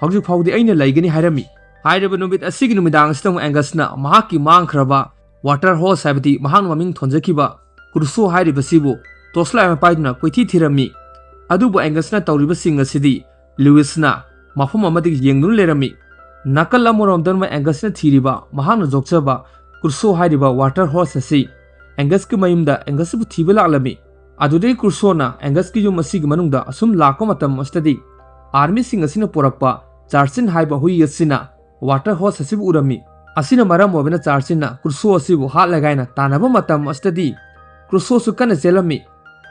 ꯍꯧꯖꯤꯛ ꯐꯥꯎꯗꯤ ꯑꯩꯅ ꯂꯩꯒꯅꯤ" ꯍꯥꯏꯔꯝꯃꯤ꯫ ꯍꯥꯏꯔꯤꯕ ꯅꯨꯃꯤꯠ ꯑꯁꯤꯒꯤ ꯅꯨꯃꯤꯗꯥꯡ ꯑꯁꯤꯗ ꯑꯃꯨꯛ ꯑꯦꯡꯒꯁꯅ ꯃꯍꯥꯛꯀꯤ ꯃꯥꯡꯈ꯭ꯔꯕ ꯋꯥꯇꯔ ꯍꯣꯔꯁ, ꯍꯥꯏꯕꯗꯤ ꯃꯍꯥꯛꯅ ꯃꯃꯤꯡ ꯊꯣꯟꯖꯈꯤꯕ ꯀ꯭ꯔꯨꯁꯣ ꯍꯥꯏꯔꯤꯕꯁꯤꯕꯨ ꯇꯣꯔꯆ ꯂꯥꯏꯠ ꯑꯃ ꯄꯥꯏꯗꯨꯅ ꯀꯣꯏꯊꯤ ꯊꯤꯔꯝꯃꯤ꯫ ꯑꯗꯨꯕꯨ ꯑꯦꯡꯒꯁꯅ ꯇꯧꯔꯤꯕꯁꯤꯡ ꯑꯁꯤꯗꯤ ꯂꯨꯏꯁꯅ ꯃꯐꯝ ꯑꯃꯗꯒꯤ ꯌꯦꯡꯗꯨꯅ ꯂꯩꯔꯝꯃꯤ꯫ ꯅꯥꯀꯜ ꯑꯃꯔꯣꯝꯗꯅ ꯑꯦꯡꯒꯁꯅ ꯊꯤꯔꯤꯕ ꯃꯍꯥꯛꯅ ꯌꯣꯛꯆꯕ ꯀ꯭ꯔꯨꯁꯣ ꯍꯥꯏꯔꯤꯕ ꯋꯥꯇꯔ ꯍꯣꯔꯁ ꯑꯁꯤ ꯑꯦꯡꯒꯁꯀꯤ ꯃꯌꯨꯝꯗ ꯑꯦꯡꯒꯁꯄꯨ ꯊꯤꯕ ꯂꯥꯛꯂꯝꯃꯤ꯫ ꯑꯗꯨꯗꯒꯤ ꯀ꯭ꯔꯨꯁꯣꯅ ꯑꯦꯡꯒꯁꯀꯤ ꯌꯨꯝ ꯑꯁꯤꯒꯤ ꯃꯅꯨꯡꯗ ꯑꯁꯨꯝ ꯂꯥꯛꯄ ꯃꯇꯝ ꯑꯁꯤꯗꯗꯤ ꯑꯥꯔꯃꯤꯁꯤꯡ ꯑꯁꯤꯅ ꯄꯨꯔꯛꯄ ꯆꯥꯔꯆꯤꯟ ꯍꯥꯏꯕ ꯍꯨꯏ ꯑꯁꯤꯅ ꯋꯥꯇꯔ ꯍꯣꯔꯁ ꯑꯁꯤꯕꯨ ꯎꯔꯝꯃꯤ꯫ ꯑꯁꯤꯅ ꯃꯔꯝ ꯑꯣꯏꯕꯅ ꯆꯥꯔꯆꯤꯟꯅ ꯀ꯭ꯔꯨꯁꯣ ꯑꯁꯤꯕꯨ ꯍꯥꯠꯂꯒꯦ ꯍꯥꯏꯅ ꯇꯥꯟꯅꯕ ꯃꯇꯝ ꯑꯁꯤꯗꯗꯤ ꯀ꯭ꯔꯨꯁꯣꯁꯨ ꯀꯟꯅ ꯆꯦꯜꯂꯝꯃꯤ꯫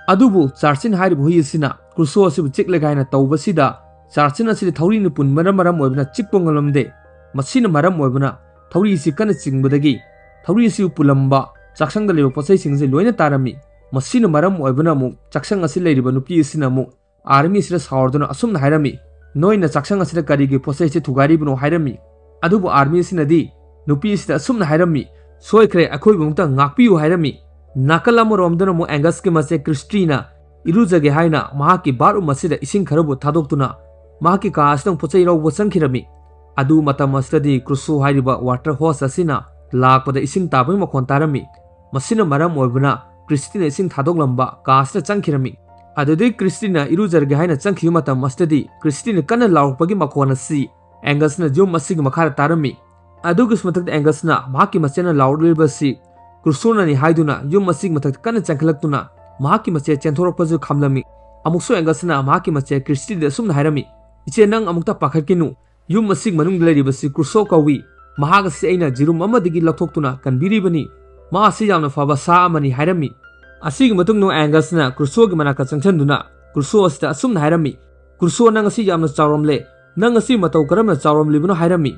ꯑꯗꯨꯕꯨ ꯆꯥꯔꯆꯤꯟ ꯍꯥꯏꯔꯤꯕ ꯍꯨꯏ ꯑꯁꯤꯅ ꯀ꯭ꯔꯨꯁꯣ ꯑꯁꯤꯕꯨ ꯆꯤꯛꯂꯒꯦ ꯍꯥꯏꯅ ꯇꯧꯕꯁꯤꯗ ꯆꯥꯔꯆꯤꯟ ꯑꯁꯤꯗ ꯊꯧꯔꯤꯅ ꯄꯨꯟꯕꯅ ꯃꯔꯝ ꯑꯣꯏꯕꯅ ꯆꯤꯛꯄ ꯉꯝꯂꯝꯗꯦ꯫ ꯃꯁꯤꯅ ꯃꯔꯝ ꯑꯣꯏꯕꯅ ꯊꯧꯔꯤ ꯑꯁꯤ ꯀꯟꯅ ꯆꯤꯡꯕꯗꯒꯤ ꯊꯧꯔꯤ ꯑꯁꯤꯕꯨ ꯄꯨꯜꯂꯝꯕ ꯆꯥꯛꯁꯪꯗ ꯂꯩꯕ ꯄꯣꯠꯆꯩꯁꯤꯡ ꯑꯁꯤ ꯂꯣꯏꯅ ꯇꯥꯔꯝꯃꯤ꯫ ꯃꯁꯤꯅ ꯃꯔꯝ ꯑꯣꯏꯕꯅ ꯑꯃꯨꯛ ꯆꯥꯛꯁꯪ ꯑꯁꯤ ꯂꯩꯔꯤꯕ ꯅꯨꯄꯤ ꯑꯁꯤꯅ ꯑꯃꯨꯛ ꯑꯥꯔꯃꯤ ꯑꯁꯤꯗ ꯁꯥꯎꯔꯗꯨꯅ ꯑꯁꯨꯝꯅ ꯍꯥꯏꯔꯝꯃꯤ, "ꯅꯣꯏꯅ ꯆꯥꯛꯁꯪ ꯑꯁꯤꯗ ꯀꯔꯤꯒꯤ ꯄꯣꯠꯆꯩꯁꯤ ꯊꯨꯒꯥꯏꯔꯤꯕꯅꯣ?" ꯍꯥꯏꯔꯝꯃꯤ꯫ ꯑꯗꯨꯕꯨ ꯑꯥꯔꯃꯤ ꯑꯁꯤꯅꯗꯤ ꯅꯨꯄꯤ ꯑꯁꯤꯗ ꯑꯁꯨꯝꯅ ꯍꯥꯏꯔꯝꯃꯤ, "ꯁꯣꯏꯈ꯭ꯔꯦ, ꯑꯩꯈꯣꯏꯕꯨ ꯑꯃꯨꯛꯇ ꯉꯥꯛꯄꯤꯌꯨ" ꯍꯥꯏꯔꯝꯃꯤ꯫ ꯅꯥꯀꯜ ꯑꯃꯔꯣꯝꯗꯅ ꯑꯃꯨꯛ ꯑꯦꯡꯒꯁꯀꯤ ꯃꯆꯦ ꯀ꯭ꯔꯤꯁꯇꯤꯅ ꯏꯔꯨꯖꯒꯦ ꯍꯥꯏꯅ ꯃꯍꯥꯛꯀꯤ ꯕꯥꯠꯔꯨꯝ ꯑꯁꯤꯗ ꯏꯁꯤꯡ ꯈꯔꯕꯨ ꯊꯥꯗꯣꯛꯇꯨꯅ ꯃꯍꯥꯛꯀꯤ ꯀꯥ ꯑꯁꯤꯗ ꯄꯣꯠꯆꯩ ꯂꯧꯕ ꯆꯪꯈꯤꯔꯝꯃꯤ꯫ ꯑꯗꯨ ꯃꯇꯝ ꯑꯁꯤꯗꯗꯤ ꯀ꯭ꯔꯨꯁꯣ ꯍꯥꯏꯔꯤꯕ ꯋꯥꯇꯔ ꯍꯣꯔꯁ ꯑꯁꯤꯅ ꯂꯥꯛꯄꯗ ꯏꯁꯤꯡ ꯇꯥꯕꯒꯤ ꯃꯈꯣꯟ ꯇꯥꯔꯝꯃꯤ꯫ ꯃꯁꯤꯅ ꯃꯔꯝ ꯑꯣꯏꯕꯅ ꯀ꯭ꯔꯤꯁꯇꯤꯅ ꯏꯁꯤꯡ ꯊꯥꯗꯣꯛꯂꯝꯕ ꯀꯥ ꯑꯁꯤꯗ ꯆꯪꯈꯤꯔꯝꯃꯤ꯫ ꯑꯗꯨꯗꯒꯤ ꯀ꯭ꯔꯤꯁꯇꯤꯅ ꯏꯔꯨꯖꯔꯒꯦ ꯍꯥꯏꯅ ꯆꯪꯈꯤꯕ ꯃꯇꯝ ꯑꯁꯤꯗꯗꯤ ꯀ꯭ꯔꯤꯁꯇꯤꯅ ꯀꯟꯅ ꯂꯥꯎꯔꯛꯄꯒꯤ ꯃꯈꯣꯟ ꯑꯁꯤ ꯑꯦꯡꯒꯁꯅ ꯌꯨꯝ ꯑꯁꯤꯒꯤ ꯃꯈꯥꯗ ꯇꯥꯔꯝꯃꯤ꯫ ꯑꯗꯨꯒꯤꯁꯨ ꯃꯊꯛꯇ ꯑꯦꯡꯒꯁꯅ ꯃꯍꯥꯛꯀꯤ ꯃꯆꯦꯅ ꯂꯥꯎꯔꯛꯂꯤꯕꯁꯤ ꯀ꯭ꯔꯨꯁꯣꯅꯅꯤ ꯍꯥꯏꯗꯨꯅ ꯌꯨꯝ ꯑꯁꯤꯒꯤ ꯃꯊꯛꯇ ꯀꯟꯅ ꯆꯦꯟꯈꯠꯂꯛꯇꯨꯅ ꯃꯍꯥꯛꯀꯤ ꯃꯆꯦ ꯆꯦꯟꯊꯣꯔꯛꯄꯁꯨ ꯈꯥꯝꯂꯝꯃꯤ꯫ ꯑꯃꯨꯛꯁꯨ ꯑꯦꯡꯒꯁꯅ ꯃꯍꯥꯛꯀꯤ ꯃꯆꯦ ꯀ꯭ꯔꯤꯁꯇꯤꯗ ꯑꯁꯨꯝꯅ ꯍꯥꯏꯔꯝꯃꯤ, "ꯏꯆꯦ, ꯅꯪ ꯑꯃꯨꯛꯇ ꯄꯥꯈꯠꯀꯅꯨ꯫ ꯌꯨꯝ ꯑꯁꯤꯒꯤ ꯃꯅꯨꯡꯗ ꯂꯩꯔꯤꯕꯁꯤ ꯀ꯭ꯔꯨꯁꯣ ꯀꯧꯏ꯫ ꯃꯍꯥꯛ ꯑꯁꯤ ꯑꯩꯅ ꯖꯤꯔꯨꯝ ꯑꯃꯗꯒꯤ ꯂꯧꯊꯣꯛꯇꯨꯅ ꯀꯟꯕꯤꯔꯤꯕꯅꯤ꯫ ꯃꯥ ꯑꯁꯤ ꯌꯥꯝꯅ ꯐꯕ ꯁꯥ ꯑꯃꯅꯤ" ꯍꯥꯏꯔꯝꯃꯤ꯫ ꯑꯁꯤꯒꯤ ꯃꯇꯨꯡꯗ ꯑꯦꯡꯒꯁꯅ ꯀ꯭ꯔꯨꯁꯣꯒꯤ ꯃꯅꯥꯛꯇ ꯆꯪꯁꯤꯟꯗꯨꯅ ꯀ꯭ꯔꯨꯁꯣ ꯑꯁꯤꯗ ꯑꯁꯨꯝꯅ ꯍꯥꯏꯔꯝꯃꯤ, "ꯀ꯭ꯔꯨꯁꯣ, ꯅꯪ ꯑꯁꯤ ꯌꯥꯝꯅ ꯆꯥꯎꯔꯝꯂꯦ꯫ ꯅꯪ ꯑꯁꯤ ꯃꯇꯧ ꯀꯔꯝꯅ ꯆꯥꯎꯔꯝꯂꯤꯕꯅꯣ?" ꯍꯥꯏꯔꯝꯃꯤ꯫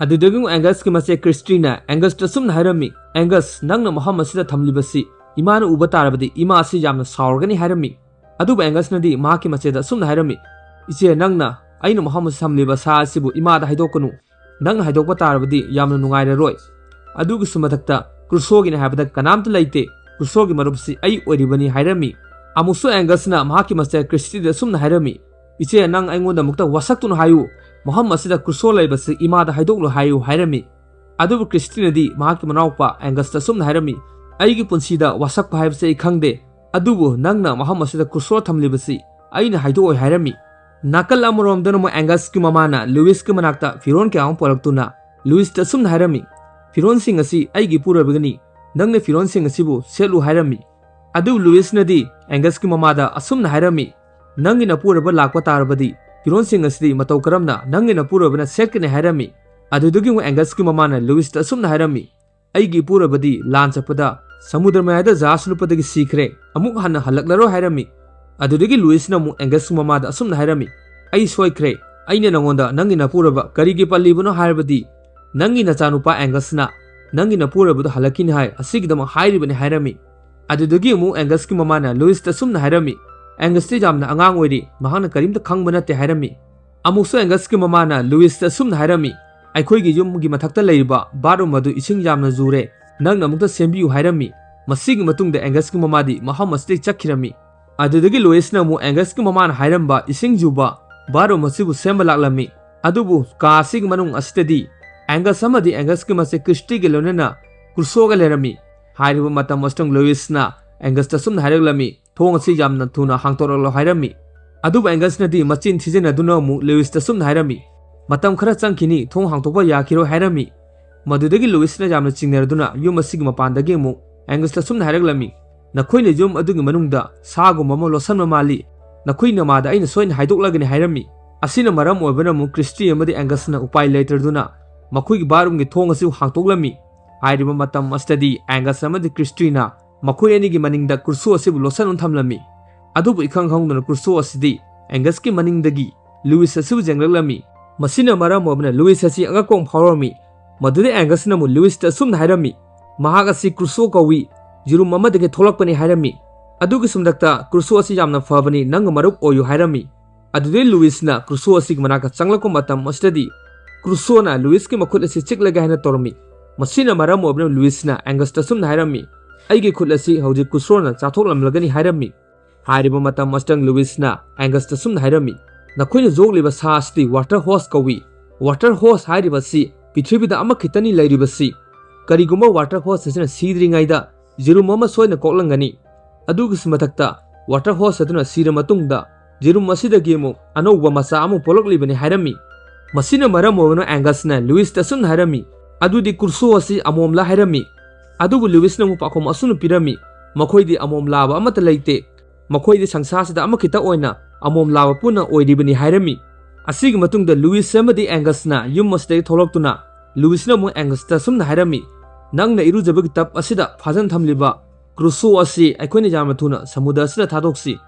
ꯑꯗꯨꯗꯒꯤ ꯑꯃꯨꯛ ꯑꯦꯡꯒꯁꯀꯤ ꯃꯆꯦ ꯀ꯭ꯔꯤꯁꯇꯤꯅ ꯑꯦꯡꯒꯁꯇ ꯑꯁꯨꯝꯅ ꯍꯥꯏꯔꯝꯃꯤ, "ꯑꯦꯡꯒꯁ, ꯅꯪꯅ ꯃꯐꯝ ꯑꯁꯤꯗ ꯊꯝꯂꯤꯕꯁꯤ ꯏꯃꯥꯅ ꯎꯕ ꯇꯥꯔꯕꯗꯤ ꯏꯃꯥ ꯑꯁꯤ ꯌꯥꯝꯅ ꯁꯥꯎꯔꯒꯅꯤ" ꯍꯥꯏꯔꯝꯃꯤ꯫ ꯑꯗꯨꯕꯨ ꯑꯦꯡꯒꯁꯅꯗꯤ ꯃꯍꯥꯛꯀꯤ ꯃꯆꯦꯗ ꯑꯁꯨꯝꯅ ꯍꯥꯏꯔꯝꯃꯤ, "ꯏꯆꯦ, ꯅꯪꯅ ꯑꯩꯅ ꯃꯐꯝ ꯑꯁꯤꯗ ꯊꯝꯂꯤꯕ ꯁꯥ ꯑꯁꯤꯕꯨ ꯏꯃꯥꯗ ꯍꯥꯏꯗꯣꯛꯀꯅꯨ꯫ ꯅꯪꯅ ꯍꯥꯏꯗꯣꯛꯄ ꯇꯥꯔꯕꯗꯤ ꯌꯥꯝꯅ ꯅꯨꯡꯉꯥꯏꯔꯔꯣꯏ꯫ ꯑꯗꯨꯒꯤꯁꯨ ꯃꯊꯛꯇ ꯀ꯭ꯔꯨꯁꯣꯒꯤꯅꯤ ꯍꯥꯏꯕꯗ ꯀꯅꯥꯝꯇ ꯂꯩꯇꯦ꯫ ꯀ꯭ꯔꯨꯁꯣꯒꯤ ꯃꯔꯨꯞꯁꯤ ꯑꯩ ꯑꯣꯏꯔꯤꯕꯅꯤ" ꯍꯥꯏꯔꯝꯃꯤ꯫ ꯑꯃꯨꯛꯁꯨ ꯑꯦꯡꯒꯁꯅ ꯃꯍꯥꯛꯀꯤ ꯃꯆꯦ ꯀ꯭ꯔꯤꯁꯇꯤꯗ ꯑꯁꯨꯝꯅ ꯍꯥꯏꯔꯝꯃꯤ, "ꯏꯆꯦ, ꯅꯪ ꯑꯩꯉꯣꯟꯗ ꯑꯃꯨꯛꯇ ꯋꯥꯁꯛꯇꯨꯅ ꯍꯥꯏꯌꯨ, ꯃꯐꯝ ꯑꯁꯤꯗ ꯀ꯭ꯔꯨꯁꯣ ꯂꯩꯕꯁꯤ ꯏꯃꯥꯗ ꯍꯥꯏꯗꯣꯛꯂꯨ ꯍꯥꯏꯌꯨ" ꯍꯥꯏꯔꯝꯃꯤ꯫ ꯑꯗꯨꯕꯨ ꯀ꯭ꯔꯤꯁꯇꯤꯅꯗꯤ ꯃꯍꯥꯛꯀꯤ ꯃꯅꯥꯎꯄꯥ ꯑꯦꯡꯒꯁꯇ ꯑꯁꯨꯝꯅ ꯍꯥꯏꯔꯝꯃꯤ, "ꯑꯩꯒꯤ ꯄꯨꯟꯁꯤꯗ ꯋꯥꯁꯛꯄ ꯍꯥꯏꯕꯁꯤ ꯑꯩ ꯈꯪꯗꯦ, ꯑꯗꯨꯕꯨ ꯅꯪꯅ ꯃꯐꯝ ꯑꯁꯤꯗ ꯀ꯭ꯔꯨꯁꯣ ꯊꯝꯂꯤꯕꯁꯤ ꯑꯩꯅ ꯍꯥꯏꯗꯣꯛꯑꯣꯏ" ꯍꯥꯏꯔꯝꯃꯤ꯫ ꯅꯥꯀꯜ ꯑꯃꯔꯣꯝꯗꯅ ꯑꯃꯨꯛ ꯑꯦꯡꯒꯁꯀꯤ ꯃꯃꯥꯅ ꯂꯨꯏꯁꯀꯤ ꯃꯅꯥꯛꯇ ꯐꯤꯔꯣꯜ ꯀꯌꯥ ꯑꯃ ꯄꯨꯔꯛꯇꯨꯅ ꯂꯨꯏꯁꯇ ꯑꯁꯨꯝꯅ ꯍꯥꯏꯔꯝꯃꯤ, "ꯐꯤꯔꯣꯜꯁꯤꯡ ꯑꯁꯤ ꯑꯩꯒꯤ ꯄꯨꯔꯕꯒꯤꯅꯤ, ꯅꯪꯅ ꯐꯤꯔꯣꯜꯁꯤꯡ ꯑꯁꯤꯕꯨ ꯁꯦꯠꯂꯨ" ꯍꯥꯏꯔꯝꯃꯤ꯫ ꯑꯗꯨ ꯂꯨꯏꯁꯅꯗꯤ ꯑꯦꯡꯒꯁꯀꯤ ꯃꯃꯥꯗ ꯑꯁꯨꯝꯅ ꯍꯥꯏꯔꯝꯃꯤ, "ꯅꯪꯒꯤ ꯅꯄꯨꯔꯕ ꯂꯥꯛꯄ ꯇꯥꯔꯕꯗꯤ ꯐꯤꯔꯣꯜꯁꯤꯡ ꯑꯁꯤꯗꯤ ꯃꯇꯧ ꯀꯔꯝꯅ ꯅꯪꯒꯤ ꯅꯄꯨꯔꯕꯅ ꯁꯦꯠꯀꯅꯤ?" ꯍꯥꯏꯔꯝꯃꯤ꯫ ꯑꯗꯨꯗꯒꯤ ꯑꯃꯨꯛ ꯑꯦꯡꯒꯁꯀꯤ ꯃꯃꯥꯅ ꯂꯨꯏꯁꯇ ꯑꯁꯨꯝꯅ ꯍꯥꯏꯔꯝꯃꯤ, "ꯑꯩꯒꯤ ꯏꯄꯨꯔꯕꯗꯤ ꯂꯥꯟ ꯆꯠꯄꯗ ꯁꯃꯨꯗ꯭ꯔ ꯃꯌꯥꯏꯗ ꯖꯍꯥꯖ ꯂꯨꯞꯄꯗꯒꯤ ꯁꯤꯈ꯭ꯔꯦ, ꯑꯃꯨꯛ ꯍꯟꯅ ꯍꯜꯂꯛꯂꯔꯣꯏ" ꯍꯥꯏꯔꯝꯃꯤ꯫ ꯑꯗꯨꯗꯒꯤ ꯂꯨꯏꯁꯅ ꯑꯃꯨꯛ ꯑꯦꯡꯒꯁꯀꯤ ꯃꯃꯥꯗ ꯑꯁꯨꯝꯅ ꯍꯥꯏꯔꯝꯃꯤ, "ꯑꯩ ꯁꯣꯏꯈ꯭ꯔꯦ, ꯑꯩꯅ ꯅꯉꯣꯟꯗ ꯅꯪꯒꯤ ꯅꯄꯨꯔꯕ ꯀꯔꯤꯒꯤ ꯄꯜꯂꯤꯕꯅꯣ ꯍꯥꯏꯔꯕꯗꯤ ꯅꯪꯒꯤ ꯅꯆꯥꯅꯨꯄꯥ ꯑꯦꯡꯒꯁꯅ ꯅꯪꯒꯤ ꯅꯄꯨꯔꯕꯗꯨ ꯍꯜꯂꯛꯈꯤꯅꯤ ꯍꯥꯏ ꯑꯁꯤꯒꯤꯗꯃꯛ ꯍꯥꯏꯔꯤꯕꯅꯤ" ꯍꯥꯏꯔꯝꯃꯤ꯫ ꯑꯗꯨꯗꯒꯤ ꯑꯃꯨꯛ ꯑꯦꯡꯒꯁꯀꯤ ꯃꯃꯥꯅ ꯂꯨꯏꯁꯇ ꯑꯁꯨꯝꯅ ꯍꯥꯏꯔꯝꯃꯤ, "ꯑꯦꯡꯒꯁꯇꯤ ꯌꯥꯝꯅ ꯑꯉꯥꯡ ꯑꯣꯏꯔꯤ, ꯃꯍꯥꯛꯅ ꯀꯔꯤꯝꯇ ꯈꯪꯕ ꯅꯠꯇꯦ" ꯍꯥꯏꯔꯝꯃꯤ꯫ ꯑꯃꯨꯛꯁꯨ ꯑꯦꯡꯒꯁꯀꯤ ꯃꯃꯥꯅ ꯂꯨꯏꯁꯇ ꯑꯁꯨꯝꯅ ꯍꯥꯏꯔꯝꯃꯤ, "ꯑꯩꯈꯣꯏꯒꯤ ꯌꯨꯝꯒꯤ ꯃꯊꯛꯇ ꯂꯩꯔꯤꯕ ꯕꯥꯠꯔꯨꯝ ꯑꯗꯨ ꯏꯁꯤꯡ ꯌꯥꯝꯅ ꯖꯨꯔꯦ, ꯅꯪꯅ ꯑꯃꯨꯛꯇ ꯁꯦꯝꯕꯤꯌꯨ" ꯍꯥꯏꯔꯝꯃꯤ꯫ ꯃꯁꯤꯒꯤ ꯃꯇꯨꯡꯗ ꯑꯦꯡꯒꯁꯀꯤ ꯃꯃꯥꯗꯤ ꯃꯐꯝ ꯑꯁꯤꯗꯒꯤ ꯆꯠꯈꯤꯔꯝꯃꯤ꯫ ꯑꯗꯨꯗꯒꯤ ꯂꯨꯏꯁꯅ ꯑꯃꯨꯛ ꯑꯦꯡꯒꯁꯀꯤ ꯃꯃꯥꯅ ꯍꯥꯏꯔꯝꯕ ꯏꯁꯤꯡ ꯖꯨꯕ ꯕꯥꯠꯔꯨꯝ ꯑꯁꯤꯕꯨ ꯁꯦꯝꯕ ꯂꯥꯛꯂꯝꯃꯤ꯫ ꯑꯗꯨꯕꯨ ꯀꯥ ꯑꯁꯤꯒꯤ ꯃꯅꯨꯡ ꯑꯁꯤꯗꯗꯤ ꯑꯦꯡꯒꯁ ꯑꯃꯗꯤ ꯑꯦꯡꯒꯁꯀꯤ ꯃꯆꯦ ꯀ꯭ꯔꯤꯁꯇꯤꯒ ꯂꯣꯏꯅꯅ ꯀ꯭ꯔꯨꯁꯣꯒ ꯂꯩꯔꯝꯃꯤ꯫ ꯍꯥꯏꯔꯤꯕ ꯃꯇꯝ ꯑꯁꯤꯗ ꯂꯨꯏꯁꯅ ꯑꯦꯡꯒꯁꯇ ꯑꯁꯨꯝꯅ ꯍꯥꯏꯔꯛꯂꯝꯃꯤ, "ꯊꯣꯡ ꯑꯁꯤ ꯌꯥꯝꯅ ꯊꯨꯅ ꯍꯥꯡꯗꯣꯔꯛꯂꯣ" ꯍꯥꯏꯔꯝꯃꯤ꯫ ꯑꯗꯨꯕꯨ ꯑꯦꯡꯒꯁꯅꯗꯤ ꯃꯆꯤꯟ ꯊꯤꯖꯤꯟꯅꯗꯨꯅ ꯑꯃꯨꯛ ꯂꯨꯏꯁꯇ ꯑꯁꯨꯝꯅ ꯍꯥꯏꯔꯝꯃꯤ, "ꯃꯇꯝ ꯈꯔ ꯆꯪꯈꯤꯅꯤ, ꯊꯣꯡ ꯍꯥꯡꯗꯣꯛꯄ ꯌꯥꯈꯤꯔꯣꯏ" ꯍꯥꯏꯔꯝꯃꯤ꯫ ꯃꯗꯨꯗꯒꯤ ꯂꯨꯏꯁꯅ ꯌꯥꯝꯅ ꯆꯤꯡꯅꯔꯗꯨꯅ ꯌꯨꯝ ꯑꯁꯤꯒꯤ ꯃꯄꯥꯟꯗꯒꯤ ꯑꯃꯨꯛ ꯑꯦꯡꯒꯁꯇ ꯑꯁꯨꯝꯅ ꯍꯥꯏꯔꯛꯂꯝꯃꯤ, "ꯅꯈꯣꯏꯅ ꯌꯨꯝ ꯑꯗꯨꯒꯤ ꯃꯅꯨꯡꯗ ꯁꯥꯒꯨꯝꯕ ꯑꯃ ꯂꯣꯠꯁꯟꯕ ꯃꯥꯜꯂꯤ, ꯅꯈꯣꯏ ꯅꯃꯥꯗ ꯑꯩꯅ ꯁꯣꯏꯅ ꯍꯥꯏꯗꯣꯛꯂꯒꯅꯤ" ꯍꯥꯏꯔꯝꯃꯤ꯫ ꯑꯁꯤꯅ ꯃꯔꯝ ꯑꯣꯏꯕꯅ ꯑꯃꯨꯛ ꯀ꯭ꯔꯤꯁꯇꯤ ꯑꯃꯗꯤ ꯑꯦꯡꯒꯁꯅ ꯎꯄꯥꯏ ꯂꯩꯇ꯭ꯔꯗꯨꯅ ꯃꯈꯣꯏꯒꯤ ꯕꯥꯠꯔꯨꯝꯒꯤ ꯊꯣꯡ ꯑꯁꯤ ꯍꯥꯡꯗꯣꯛꯂꯝꯃꯤ꯫ ꯍꯥꯏꯔꯤꯕ ꯃꯇꯝ ꯑꯁꯤꯗꯗꯤ ꯑꯦꯡꯒꯁ ꯑꯃꯗꯤ ꯀ꯭ꯔꯤꯁꯇꯤꯅ ꯃꯈꯣꯏ ꯑꯅꯤꯒꯤ ꯃꯅꯤꯡꯗ ꯀ꯭ꯔꯨꯁꯣ ꯑꯁꯤꯕꯨ ꯂꯣꯠꯁꯟꯗꯨꯅ ꯊꯝꯂꯝꯃꯤ꯫ ꯑꯗꯨꯕꯨ ꯏꯈꯪ ꯈꯪꯍꯧꯗꯅ ꯀ꯭ꯔꯨꯁꯣ ꯑꯁꯤꯗꯤ ꯑꯦꯡꯒꯁꯀꯤ ꯃꯅꯤꯡꯗꯒꯤ ꯂꯨꯏꯁ ꯑꯁꯤꯕꯨ ꯌꯦꯡꯂꯛꯂꯝꯃꯤ꯫ ꯃꯁꯤꯅ ꯃꯔꯝ ꯑꯣꯏꯕꯅ ꯂꯨꯏꯁ ꯑꯁꯤ ꯑꯉꯛꯄ ꯑꯃ ꯐꯥꯎꯔꯝꯃꯤ꯫ ꯃꯗꯨꯗ ꯑꯦꯡꯒꯁꯅ ꯑꯃꯨꯛ ꯂꯨꯏꯁꯇ ꯑꯁꯨꯝꯅ ꯍꯥꯏꯔꯝꯃꯤ, "ꯃꯍꯥꯛ ꯑꯁꯤ ꯀ꯭ꯔꯨꯁꯣ ꯀꯧꯏ, ꯌꯦꯔꯨꯝ ꯑꯃꯗꯒꯤ ꯊꯣꯛꯂꯛꯄꯅꯤ" ꯍꯥꯏꯔꯝꯃꯤ꯫ ꯑꯗꯨꯒꯤ ꯁꯨꯝꯗꯛꯇ ꯀ꯭ꯔꯨꯁꯣ ꯑꯁꯤ ꯌꯥꯝꯅ ꯐꯕꯅꯤ, ꯅꯪꯒ ꯃꯔꯨꯞ ꯑꯣꯏꯌꯨ ꯍꯥꯏꯔꯝꯃꯤ꯫ ꯑꯗꯨꯗꯩ ꯂꯨꯏꯁꯅ ꯀ꯭ꯔꯨꯁꯣ ꯑꯁꯤꯒꯤ ꯃꯅꯥꯛꯇ ꯆꯪꯂꯛꯄ ꯃꯇꯝ ꯑꯁꯤꯗꯗꯤ ꯀ꯭ꯔꯨꯁꯣꯅ ꯂꯨꯏꯁꯀꯤ ꯃꯈꯨꯠ ꯑꯁꯤ ꯆꯤꯛꯂꯒꯦ ꯍꯥꯏꯅ ꯇꯧꯔꯝꯃꯤ꯫ ꯃꯁꯤꯅ ꯃꯔꯝ ꯑꯣꯏꯕꯅ ꯂꯨꯏꯁꯅ ꯑꯦꯡꯒꯁꯇ ꯑꯁꯨꯝꯅ ꯍꯥꯏꯔꯝꯃꯤ, "ꯑꯩꯒꯤ ꯈꯨꯠ ꯑꯁꯤ ꯍꯧꯖꯤꯛ ꯀ꯭ꯔꯨꯁꯣꯅ ꯆꯥꯊꯣꯛꯂꯝꯂꯒꯅꯤ" ꯍꯥꯏꯔꯝꯃꯤ꯫ ꯍꯥꯏꯔꯤꯕ ꯃꯇꯝ ꯑꯁꯤꯗ ꯂꯨꯏꯁꯅ ꯑꯦꯡꯒꯁꯇ ꯁꯨꯝꯅ ꯍꯥꯏꯔꯝꯃꯤ, "ꯅꯈꯣꯏꯅ ꯌꯣꯛꯂꯤꯕ ꯁꯥ ꯑꯁꯤꯗꯤ ꯋꯥꯇꯔ ꯍꯣꯔꯁ ꯀꯧꯏ꯫ ꯋꯥꯇꯔ ꯍꯣꯔꯁ ꯍꯥꯏꯔꯤꯕꯁꯤ ꯄ꯭ꯔꯤꯊꯤꯕꯤꯗ ꯑꯃꯈꯛꯇꯅꯤ ꯂꯩꯔꯤꯕꯁꯤ꯫ ꯀꯔꯤꯒꯨꯝꯕ ꯋꯥꯇꯔ ꯍꯣꯔꯁ ꯑꯁꯤꯅ ꯁꯤꯗ꯭ꯔꯤꯉꯩꯗ ꯌꯦꯔꯨꯝ ꯑꯃ ꯁꯣꯏꯗꯅ ꯀꯣꯛꯂꯝꯒꯅꯤ꯫ ꯑꯗꯨꯒꯤꯁꯨ ꯃꯊꯛꯇ ꯋꯥꯇꯔ ꯍꯣꯔꯁ ꯑꯗꯨꯅ ꯁꯤꯔ ꯃꯇꯨꯡꯗ ꯌꯦꯔꯨꯝ ꯑꯁꯤꯗꯒꯤ ꯑꯃꯨꯛ ꯑꯅꯧꯕ ꯃꯆꯥ ꯑꯃ ꯄꯣꯛꯂꯛꯂꯤꯕꯅꯤ" ꯍꯥꯏꯔꯝꯃꯤ꯫ ꯃꯁꯤꯅ ꯃꯔꯝ ꯑꯣꯏꯗꯨꯅ ꯑꯦꯡꯒꯁꯅ ꯂꯨꯏꯁꯇ ꯑꯁꯨꯝꯅ ꯍꯥꯏꯔꯝꯃꯤ, "ꯑꯗꯨꯗꯤ ꯀ꯭ꯔꯨꯁꯣ ꯑꯁꯤ ꯑꯃꯣꯝꯂ?" ꯍꯥꯏꯔꯝꯃꯤ꯫ ꯑꯗꯨꯕꯨ ꯂꯨꯏꯁꯅ ꯑꯃꯨꯛ ꯄꯥꯎꯈꯨꯝ ꯑꯁꯨꯝꯅ ꯄꯤꯔꯝꯃꯤ, "ꯃꯈꯣꯏꯗꯤ ꯑꯃꯣꯝ ꯂꯥꯕ ꯑꯃꯠꯇ ꯂꯩꯇꯦ꯫ ꯃꯈꯣꯏꯗꯤ ꯁꯪꯁꯥꯔꯁꯤꯗ ꯑꯃꯈꯛꯇ ꯑꯣꯏꯅ ꯑꯃꯣꯝ ꯂꯥꯕ ꯄꯨꯟꯅ ꯑꯣꯏꯔꯤꯕꯅꯤ" ꯍꯥꯏꯔꯝꯃꯤ꯫ ꯑꯁꯤꯒꯤ ꯃꯇꯨꯡꯗ ꯂꯨꯏꯁ ꯑꯃꯗꯤ ꯑꯦꯡꯒꯁꯅ ꯌꯨꯝ ꯑꯁꯤꯗꯒꯤ ꯊꯣꯛꯂꯛꯇꯨꯅ ꯂꯨꯏꯁꯅ ꯑꯃꯨꯛ ꯑꯦꯡꯒꯁꯇ ꯑꯁꯨꯝꯅ ꯍꯥꯏꯔꯝꯃꯤ, "ꯅꯪꯅ ꯏꯔꯨꯖꯕꯒꯤ ꯇꯞ ꯑꯁꯤꯗ ꯐꯥꯖꯤꯟ ꯊꯝꯂꯤꯕ ꯀ꯭ꯔꯨꯁꯣ ꯑꯁꯤ ꯑꯩꯈꯣꯏꯅ ꯌꯥꯝꯅ ꯊꯨꯅ ꯁꯃꯨꯗ꯭ꯔ ꯑꯁꯤꯗ ꯊꯥꯗꯣꯛꯁꯤ꯫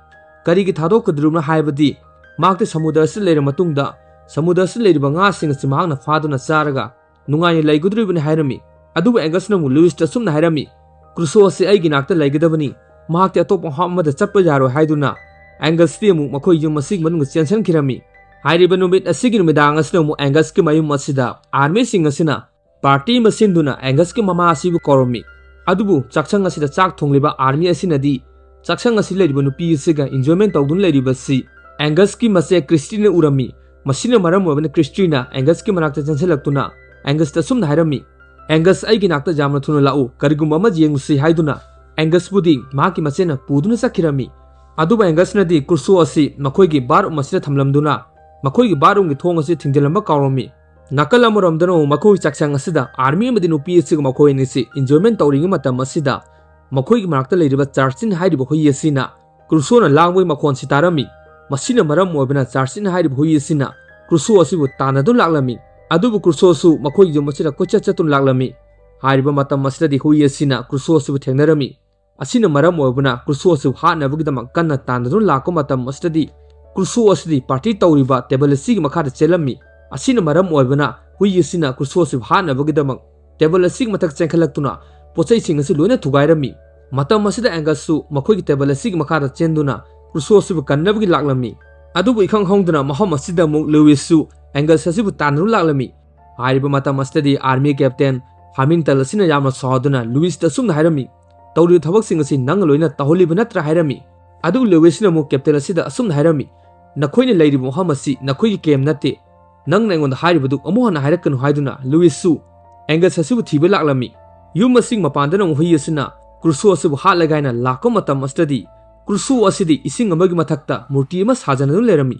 ꯀꯔꯤꯒꯤ ꯊꯥꯗꯣꯛꯀꯗꯧꯔꯤꯕꯅꯣ ꯍꯥꯏꯕꯗꯤ ꯃꯍꯥꯛꯇꯤ ꯁꯃꯨꯗ꯭ꯔ ꯑꯁꯤꯗ ꯂꯩꯔ ꯃꯇꯨꯡꯗ ꯁꯃꯨꯗ꯭ꯔ ꯑꯁꯤꯗ ꯂꯩꯔꯤꯕ ꯉꯥꯁꯤꯡ ꯑꯁꯤ ꯃꯍꯥꯛꯅ ꯐꯥꯗꯨꯅ ꯆꯥꯔꯒ ꯅꯨꯡꯉꯥꯏꯅ ꯂꯩꯒꯗꯧꯔꯤꯕꯅꯤ" ꯍꯥꯏꯔꯝꯃꯤ꯫ ꯑꯗꯨꯕꯨ ꯑꯦꯡꯒꯁꯅ ꯑꯃꯨꯛ ꯂꯨꯏꯁꯇ ꯑꯁꯨꯝꯅ ꯍꯥꯏꯔꯝꯃꯤ, "ꯀ꯭ꯔꯨꯁꯣ ꯑꯁꯤ ꯑꯩꯒꯤ ꯅꯥꯛꯇ ꯂꯩꯒꯗꯕꯅꯤ, ꯃꯍꯥꯛꯇꯤ ꯑꯇꯣꯞꯄ ꯃꯐꯝ ꯑꯃꯗ ꯆꯠꯄ ꯌꯥꯔꯣꯏ" ꯍꯥꯏꯗꯨꯅ ꯑꯦꯡꯒꯁꯇꯤ ꯑꯃꯨꯛ ꯃꯈꯣꯏ ꯌꯨꯝ ꯑꯁꯤꯒꯤ ꯃꯅꯨꯡꯗ ꯆꯦꯟꯁꯤꯟꯈꯤꯔꯝꯃꯤ꯫ ꯍꯥꯏꯔꯤꯕ ꯅꯨꯃꯤꯠ ꯑꯁꯤꯒꯤ ꯅꯨꯃꯤꯗꯥꯡ ꯑꯁꯤꯗ ꯑꯃꯨꯛ ꯑꯦꯡꯒꯁꯀꯤ ꯃꯌꯨꯝ ꯑꯁꯤꯗ ꯑꯥꯔꯃꯤꯁꯤꯡ ꯑꯁꯤꯅ ꯄꯥꯔꯇꯤ ꯑꯃ ꯁꯤꯟꯗꯨꯅ ꯑꯦꯡꯒꯁꯀꯤ ꯃꯃꯥ ꯑꯁꯤꯕꯨ ꯀꯧꯔꯝꯃꯤ꯫ ꯑꯗꯨꯕꯨ ꯆꯥꯛꯁꯪ ꯑꯁꯤꯗ ꯆꯥꯛ ꯊꯣꯡꯂꯤꯕ ꯑꯥꯔꯃꯤ ꯑꯁꯤꯅꯗꯤ ꯆꯥꯛꯁꯪ ꯑꯁꯤ ꯂꯩꯔꯤꯕ ꯅꯨꯄꯤ ꯑꯁꯤꯒ ꯏꯟꯖꯣꯏꯃꯦꯟ ꯇꯧꯗꯨꯅ ꯂꯩꯔꯤꯕꯁꯤ ꯑꯦꯡꯒꯁꯀꯤ ꯃꯆꯦ ꯀ꯭ꯔꯤꯁꯇꯤꯅ ꯎꯔꯝꯃꯤ꯫ ꯃꯁꯤꯅ ꯃꯔꯝ ꯑꯣꯏꯕꯅ ꯀ꯭ꯔꯤꯁꯇꯤꯅ ꯑꯦꯡꯒꯁꯀꯤ ꯃꯅꯥꯛꯇ ꯆꯦꯟꯁꯤꯜꯂꯛꯇꯨꯅ ꯑꯦꯡꯒꯁꯇ ꯑꯁꯨꯝꯅ ꯍꯥꯏꯔꯝꯃꯤ, "ꯑꯦꯡꯒꯁ, ꯑꯩꯒꯤ ꯅꯥꯛꯇ ꯌꯥꯝꯅ ꯊꯨꯅ ꯂꯥꯛꯎ, ꯀꯔꯤꯒꯨꯝꯕ ꯑꯃ ꯌꯦꯡꯂꯨꯁꯤ" ꯍꯥꯏꯗꯨꯅ ꯑꯦꯡꯒꯁꯄꯨꯗꯤ ꯃꯍꯥꯛꯀꯤ ꯃꯆꯦꯅ ꯄꯨꯗꯨꯅ ꯆꯠꯈꯤꯔꯝꯃꯤ꯫ ꯑꯗꯨꯕꯨ ꯑꯦꯡꯒꯁꯅꯗꯤ ꯀ꯭ꯔꯨꯁꯣ ꯑꯁꯤ ꯃꯈꯣꯏꯒꯤ ꯕꯥꯠꯔꯨꯝ ꯑꯁꯤꯗ ꯊꯝꯂꯝꯗꯨꯅ ꯃꯈꯣꯏꯒꯤ ꯕꯥꯠꯔꯨꯝꯒꯤ ꯊꯣꯡ ꯑꯁꯤ ꯊꯤꯡꯖꯤꯜꯂꯝꯕ ꯀꯥꯎꯔꯝꯃꯤ꯫ ꯅꯥꯀꯜ ꯑꯃꯔꯣꯝꯗꯅ ꯑꯃꯨꯛ ꯃꯈꯣꯏ ꯆꯥꯛꯁꯪ ꯑꯁꯤꯗ ꯑꯥꯔꯃꯤ ꯑꯃꯗꯤ ꯅꯨꯄꯤ ꯑꯁꯤꯒ ꯃꯈꯣꯏ ꯑꯅꯤꯁꯤ ꯏꯟꯖꯣꯏꯃꯦꯟ ꯇꯧꯔꯤꯉꯩ ꯃꯇꯝ ꯑꯁꯤꯗ ꯃꯈꯣꯏꯒꯤ ꯃꯅꯥꯛꯇ ꯂꯩꯔꯤꯕ ꯆꯥꯔꯆꯤꯟ ꯍꯥꯏꯔꯤꯕ ꯍꯨꯏ ꯑꯁꯤꯅ ꯀ꯭ꯔꯨꯁꯣꯅ ꯂꯥꯡꯕꯒꯤ ꯃꯈꯣꯟꯁꯤ ꯇꯥꯔꯝꯃꯤ꯫ ꯃꯁꯤꯅ ꯃꯔꯝ ꯑꯣꯏꯕꯅ ꯆꯥꯔꯆꯤꯟ ꯍꯥꯏꯔꯤꯕ ꯍꯨꯏ ꯑꯁꯤꯅ ꯀ꯭ꯔꯨꯁꯣ ꯑꯁꯤꯕꯨ ꯇꯥꯟꯅꯗꯨꯅ ꯂꯥꯛꯂꯝꯃꯤ꯫ ꯑꯗꯨꯕꯨ ꯀ꯭ꯔꯨꯁꯣꯁꯨ ꯃꯈꯣꯏꯒꯤ ꯌꯨꯝ ꯑꯁꯤꯗ ꯀꯣꯏꯆꯠ ꯆꯠꯇꯨꯅ ꯂꯥꯛꯂꯝꯃꯤ꯫ ꯍꯥꯏꯔꯤꯕ ꯃꯇꯝ ꯑꯁꯤꯗꯗꯤ ꯍꯨꯏ ꯑꯁꯤꯅ ꯀ꯭ꯔꯨꯁꯣ ꯑꯁꯤꯕꯨ ꯊꯦꯡꯅꯔꯝꯃꯤ꯫ ꯑꯁꯤꯅ ꯃꯔꯝ ꯑꯣꯏꯕꯅ ꯀ꯭ꯔꯨꯁꯣ ꯑꯁꯤꯕꯨ ꯍꯥꯠꯅꯕꯒꯤꯗꯃꯛ ꯀꯟꯅ ꯇꯥꯟꯅꯗꯨꯅ ꯂꯥꯛꯄ ꯃꯇꯝ ꯑꯁꯤꯗꯗꯤ ꯀ꯭ꯔꯨꯁꯣ ꯑꯁꯤꯗꯤ ꯄꯥꯔꯇꯤ ꯇꯧꯔꯤꯕ ꯇꯦꯕꯜ ꯑꯁꯤꯒꯤ ꯃꯈꯥꯗ ꯆꯦꯜꯂꯝꯃꯤ꯫ ꯑꯁꯤꯅ ꯃꯔꯝ ꯑꯣꯏꯕꯅ ꯍꯨꯏ ꯑꯁꯤꯅ ꯀ꯭ꯔꯨꯁꯣ ꯑꯁꯤꯕꯨ ꯍꯥꯠꯅꯕꯒꯤꯗꯃꯛ ꯇꯦꯕꯜ ꯑꯁꯤꯒꯤ ꯃꯊꯛ ꯆꯦꯟꯈꯠꯂꯛꯇꯨꯅ ꯄꯣꯠꯆꯩꯁꯤꯡ ꯑꯁꯤ ꯂꯣꯏꯅ ꯊꯨꯒꯥꯏꯔꯝꯃꯤ꯫ ꯃꯇꯝ ꯑꯁꯤꯗ ꯑꯦꯡꯒꯁꯁꯨ ꯃꯈꯣꯏꯒꯤ ꯇꯦꯕꯜ ꯑꯁꯤꯒꯤ ꯃꯈꯥꯗ ꯆꯦꯟꯗꯨꯅ ꯀ꯭ꯔꯨꯁꯣ ꯑꯁꯤꯕꯨ ꯀꯟꯅꯕꯒꯤ ꯂꯥꯛꯂꯝꯃꯤ꯫ ꯑꯗꯨꯕꯨ ꯏꯈꯪ ꯈꯪꯍꯧꯗꯅ ꯃꯐꯝ ꯑꯁꯤꯗ ꯑꯃꯨꯛ ꯂꯨꯏꯁꯁꯨ ꯑꯦꯡꯒꯁ ꯑꯁꯤꯕꯨ ꯇꯥꯟꯅꯗꯨꯅ ꯂꯥꯛꯂꯝꯃꯤ꯫ ꯍꯥꯏꯔꯤꯕ ꯃꯇꯝ ꯑꯁꯤꯗꯗꯤ ꯑꯥꯔꯃꯤ ꯀꯦꯞꯇꯦꯟ ꯍꯥꯃꯤꯜꯇꯟ ꯑꯁꯤꯅ ꯌꯥꯝꯅ ꯁꯥꯎꯗꯨꯅ ꯂꯨꯏꯁꯇ ꯑꯁꯨꯝꯅ ꯍꯥꯏꯔꯝꯃꯤ, ꯇꯧꯔꯤꯕ ꯊꯕꯛꯁꯤꯡ ꯑꯁꯤ ꯅꯪꯅ ꯂꯣꯏꯅ ꯇꯧꯍꯜꯂꯤꯕ ꯅꯠꯇ꯭ꯔꯥ?" ꯍꯥꯏꯔꯝꯃꯤ꯫ ꯑꯗꯨꯕꯨ ꯂꯨꯏꯁꯅ ꯑꯃꯨꯛ ꯀꯦꯞꯇꯦꯟ ꯑꯁꯤꯗ ꯑꯁꯨꯝꯅ ꯍꯥꯏꯔꯝꯃꯤ, "ꯅꯈꯣꯏꯅ ꯂꯩꯔꯤꯕ ꯃꯐꯝ ꯑꯁꯤ ꯅꯈꯣꯏꯒꯤ ꯀꯦꯝ ꯅꯠꯇꯦ꯫ ꯅꯪꯅ ꯑꯩꯉꯣꯟꯗ ꯍꯥꯏꯔꯤꯕꯗꯨ ꯑꯃꯨꯛ ꯍꯟꯅ ꯍꯥꯏꯔꯛꯀꯅꯨ" ꯍꯥꯏꯗꯨꯅ ꯂꯨꯏꯁꯁꯨ ꯑꯦꯡꯒꯁ ꯑꯁꯤꯕꯨ ꯊꯤꯕ ꯂꯥꯛꯂꯝꯃꯤ꯫ ꯌꯨꯝ ꯑꯁꯤꯒꯤ ꯃꯄꯥꯟꯗ ꯑꯃꯨꯛ ꯍꯨꯏ ꯑꯁꯤꯅ ꯀ꯭ꯔꯨꯁꯣ ꯑꯁꯤꯕꯨ ꯍꯥꯠꯂꯒꯦ ꯍꯥꯏꯅ ꯂꯥꯛꯄ ꯃꯇꯝ ꯑꯁꯤꯗꯗꯤ, ꯀ꯭ꯔꯨꯁꯣ ꯑꯁꯤꯗꯤ ꯏꯁꯤꯡ ꯑꯃꯒꯤ ꯃꯊꯛꯇ ꯃꯨꯔꯇꯤ ꯑꯃ ꯁꯥꯖꯅꯗꯨꯅ ꯂꯩꯔꯝꯃꯤ꯫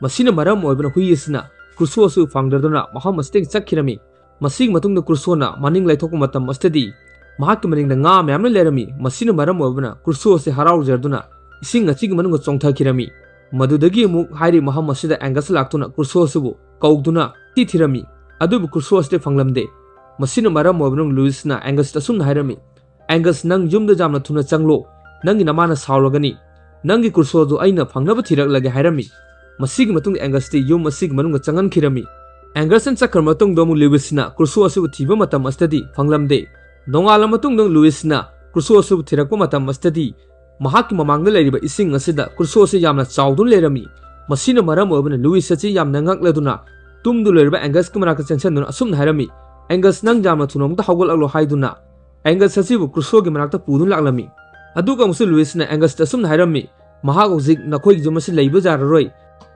ꯃꯁꯤꯅ ꯃꯔꯝ ꯑꯣꯏꯕꯅ ꯍꯨꯏ ꯑꯁꯤꯅ ꯀ꯭ꯔꯨꯁꯣ ꯑꯁꯤꯕꯨ ꯐꯪꯗ꯭ꯔꯗꯨꯅ ꯃꯐꯝ ꯑꯁꯤꯗꯒꯤ ꯆꯠꯈꯤꯔꯝꯃꯤ꯫ ꯃꯁꯤꯒꯤ ꯃꯇꯨꯡꯗ ꯀ꯭ꯔꯨꯁꯣꯅ ꯃꯅꯤꯡ ꯂꯩꯊꯣꯛꯄ ꯃꯇꯝ ꯑꯁꯤꯗꯗꯤ, ꯃꯍꯥꯛꯀꯤ ꯃꯅꯤꯡꯗ ꯉꯥ ꯃꯌꯥꯝꯅ ꯂꯩꯔꯝꯃꯤ꯫ ꯃꯁꯤꯅ ꯃꯔꯝ ꯑꯣꯏꯕꯅ ꯀ꯭ꯔꯨꯁꯣ ꯑꯁꯤ ꯍꯔꯥꯎꯖꯗꯨꯅ ꯏꯁꯤꯡ ꯑꯁꯤꯒꯤ ꯃꯅꯨꯡꯗ ꯆꯣꯡꯊꯈꯤꯔꯝꯃꯤ꯫ ꯃꯗꯨꯗꯒꯤ ꯑꯃꯨꯛ ꯍꯥꯏꯔꯤꯕ ꯃꯐꯝ ꯑꯁꯤꯗ ꯑꯦꯡꯒꯁ ꯂꯥꯛꯇꯨꯅ ꯀ꯭ꯔꯨꯁꯣ ꯑꯁꯤꯕꯨ ꯀꯧꯗꯨꯅ ꯊꯤ ꯊꯤꯔꯝꯃꯤ꯫ ꯑꯗꯨꯕꯨ ꯀ꯭ꯔꯨꯁꯣ ꯑꯁꯤꯗꯤ ꯐꯪꯂꯝꯗꯦ꯫ ꯃꯁꯤꯅ ꯃꯔꯝ ꯑꯣꯏꯕꯅ ꯂꯨꯏꯁꯅ ꯑꯦꯡꯒꯁꯇ ꯑꯁꯨꯝꯅ ꯍꯥꯏꯔꯝꯃꯤ, "ꯑꯦꯡꯒꯁ, ꯅꯪ ꯌꯨꯝꯗ ꯌꯥꯝꯅ ꯊꯨꯅ ꯆꯪꯂꯣ꯫ ꯅꯪꯒꯤ ꯅꯃꯥꯅ ꯁꯥꯎꯔꯒꯅꯤ꯫ ꯅꯪꯒꯤ ꯀ꯭ꯔꯨꯁꯣꯗꯨ ꯑꯩꯅ ꯐꯪꯅꯕ ꯊꯤꯔꯛꯂꯒꯦ" ꯍꯥꯏꯔꯝꯃꯤ꯫ ꯃꯁꯤꯒꯤ ꯃꯇꯨꯡꯗ ꯑꯦꯡꯒꯁꯇꯤ ꯌꯨꯝ ꯑꯁꯤꯒꯤ ꯃꯅꯨꯡꯗ ꯆꯪꯍꯟꯈꯤꯔꯝꯃꯤ꯫ ꯑꯦꯡꯒꯁꯅ ꯆꯠꯈ꯭ꯔ ꯃꯇꯨꯡꯗ ꯑꯃꯨꯛ ꯂꯨꯏꯁꯅ ꯀ꯭ꯔꯨꯁꯣ ꯑꯁꯤꯕꯨ ꯊꯤꯕ ꯃꯇꯝ ꯑꯁꯤꯗꯗꯤ ꯐꯪꯂꯝꯗꯦ꯫ ꯅꯣꯡꯉꯥꯜꯂ ꯃꯇꯨꯡꯗ ꯂꯨꯏꯁꯅ ꯀ꯭ꯔꯨꯁꯣ ꯑꯁꯤꯕꯨ ꯊꯤꯔꯛꯄ ꯃꯇꯝ ꯑꯁꯤꯗꯗꯤ ꯃꯍꯥꯛꯀꯤ ꯃꯃꯥꯡꯗ ꯂꯩꯔꯤꯕ ꯏꯁꯤꯡ ꯑꯁꯤꯗ ꯀ꯭ꯔꯨꯁꯣ ꯑꯁꯤ ꯌꯥꯝꯅ ꯆꯥꯎꯗꯨꯅ ꯂꯩꯔꯝꯃꯤ꯫ ꯃꯁꯤꯅ ꯃꯔꯝ ꯑꯣꯏꯕꯅ ꯂꯨꯏꯁ ꯑꯁꯤ ꯌꯥꯝꯅ ꯉꯛꯂꯗꯨꯅ ꯇꯨꯝꯗꯨ ꯂꯩꯔꯤꯕ ꯑꯦꯡꯒꯁꯀꯤ ꯃꯅꯥꯛꯇ ꯆꯪꯁꯤꯟꯗꯨꯅ ꯑꯁꯨꯝꯅ ꯍꯥꯏꯔꯝꯃꯤ, "ꯑꯦꯡꯒꯁ, ꯅꯪ ꯌꯥꯝꯅ ꯊꯨꯅ ꯑꯃꯨꯛꯇ ꯍꯧꯒꯠꯂꯛꯂꯣ" ꯍꯥꯏꯗꯨꯅ ꯑꯦꯡꯒꯁ ꯑꯁꯤꯕꯨ ꯀ꯭ꯔꯨꯁꯣꯒꯤ ꯃꯅꯥꯛꯇ ꯄꯨꯗꯨꯅ ꯂꯥꯛꯂꯝꯃꯤ꯫ ꯑꯗꯨꯒ ꯑꯃꯨꯛꯁꯨ ꯂꯨꯏꯁꯅ ꯑꯦꯡꯒꯁꯇ ꯑꯁꯨꯝꯅ ꯍꯥꯏꯔꯝꯃꯤ, "ꯃꯍꯥꯛ ꯍꯧꯖꯤꯛ ꯅꯈꯣꯏꯒꯤ ꯌꯨꯝ ꯑꯁꯤ ꯂꯩꯕ ꯌꯥꯔꯔꯣꯏ꯫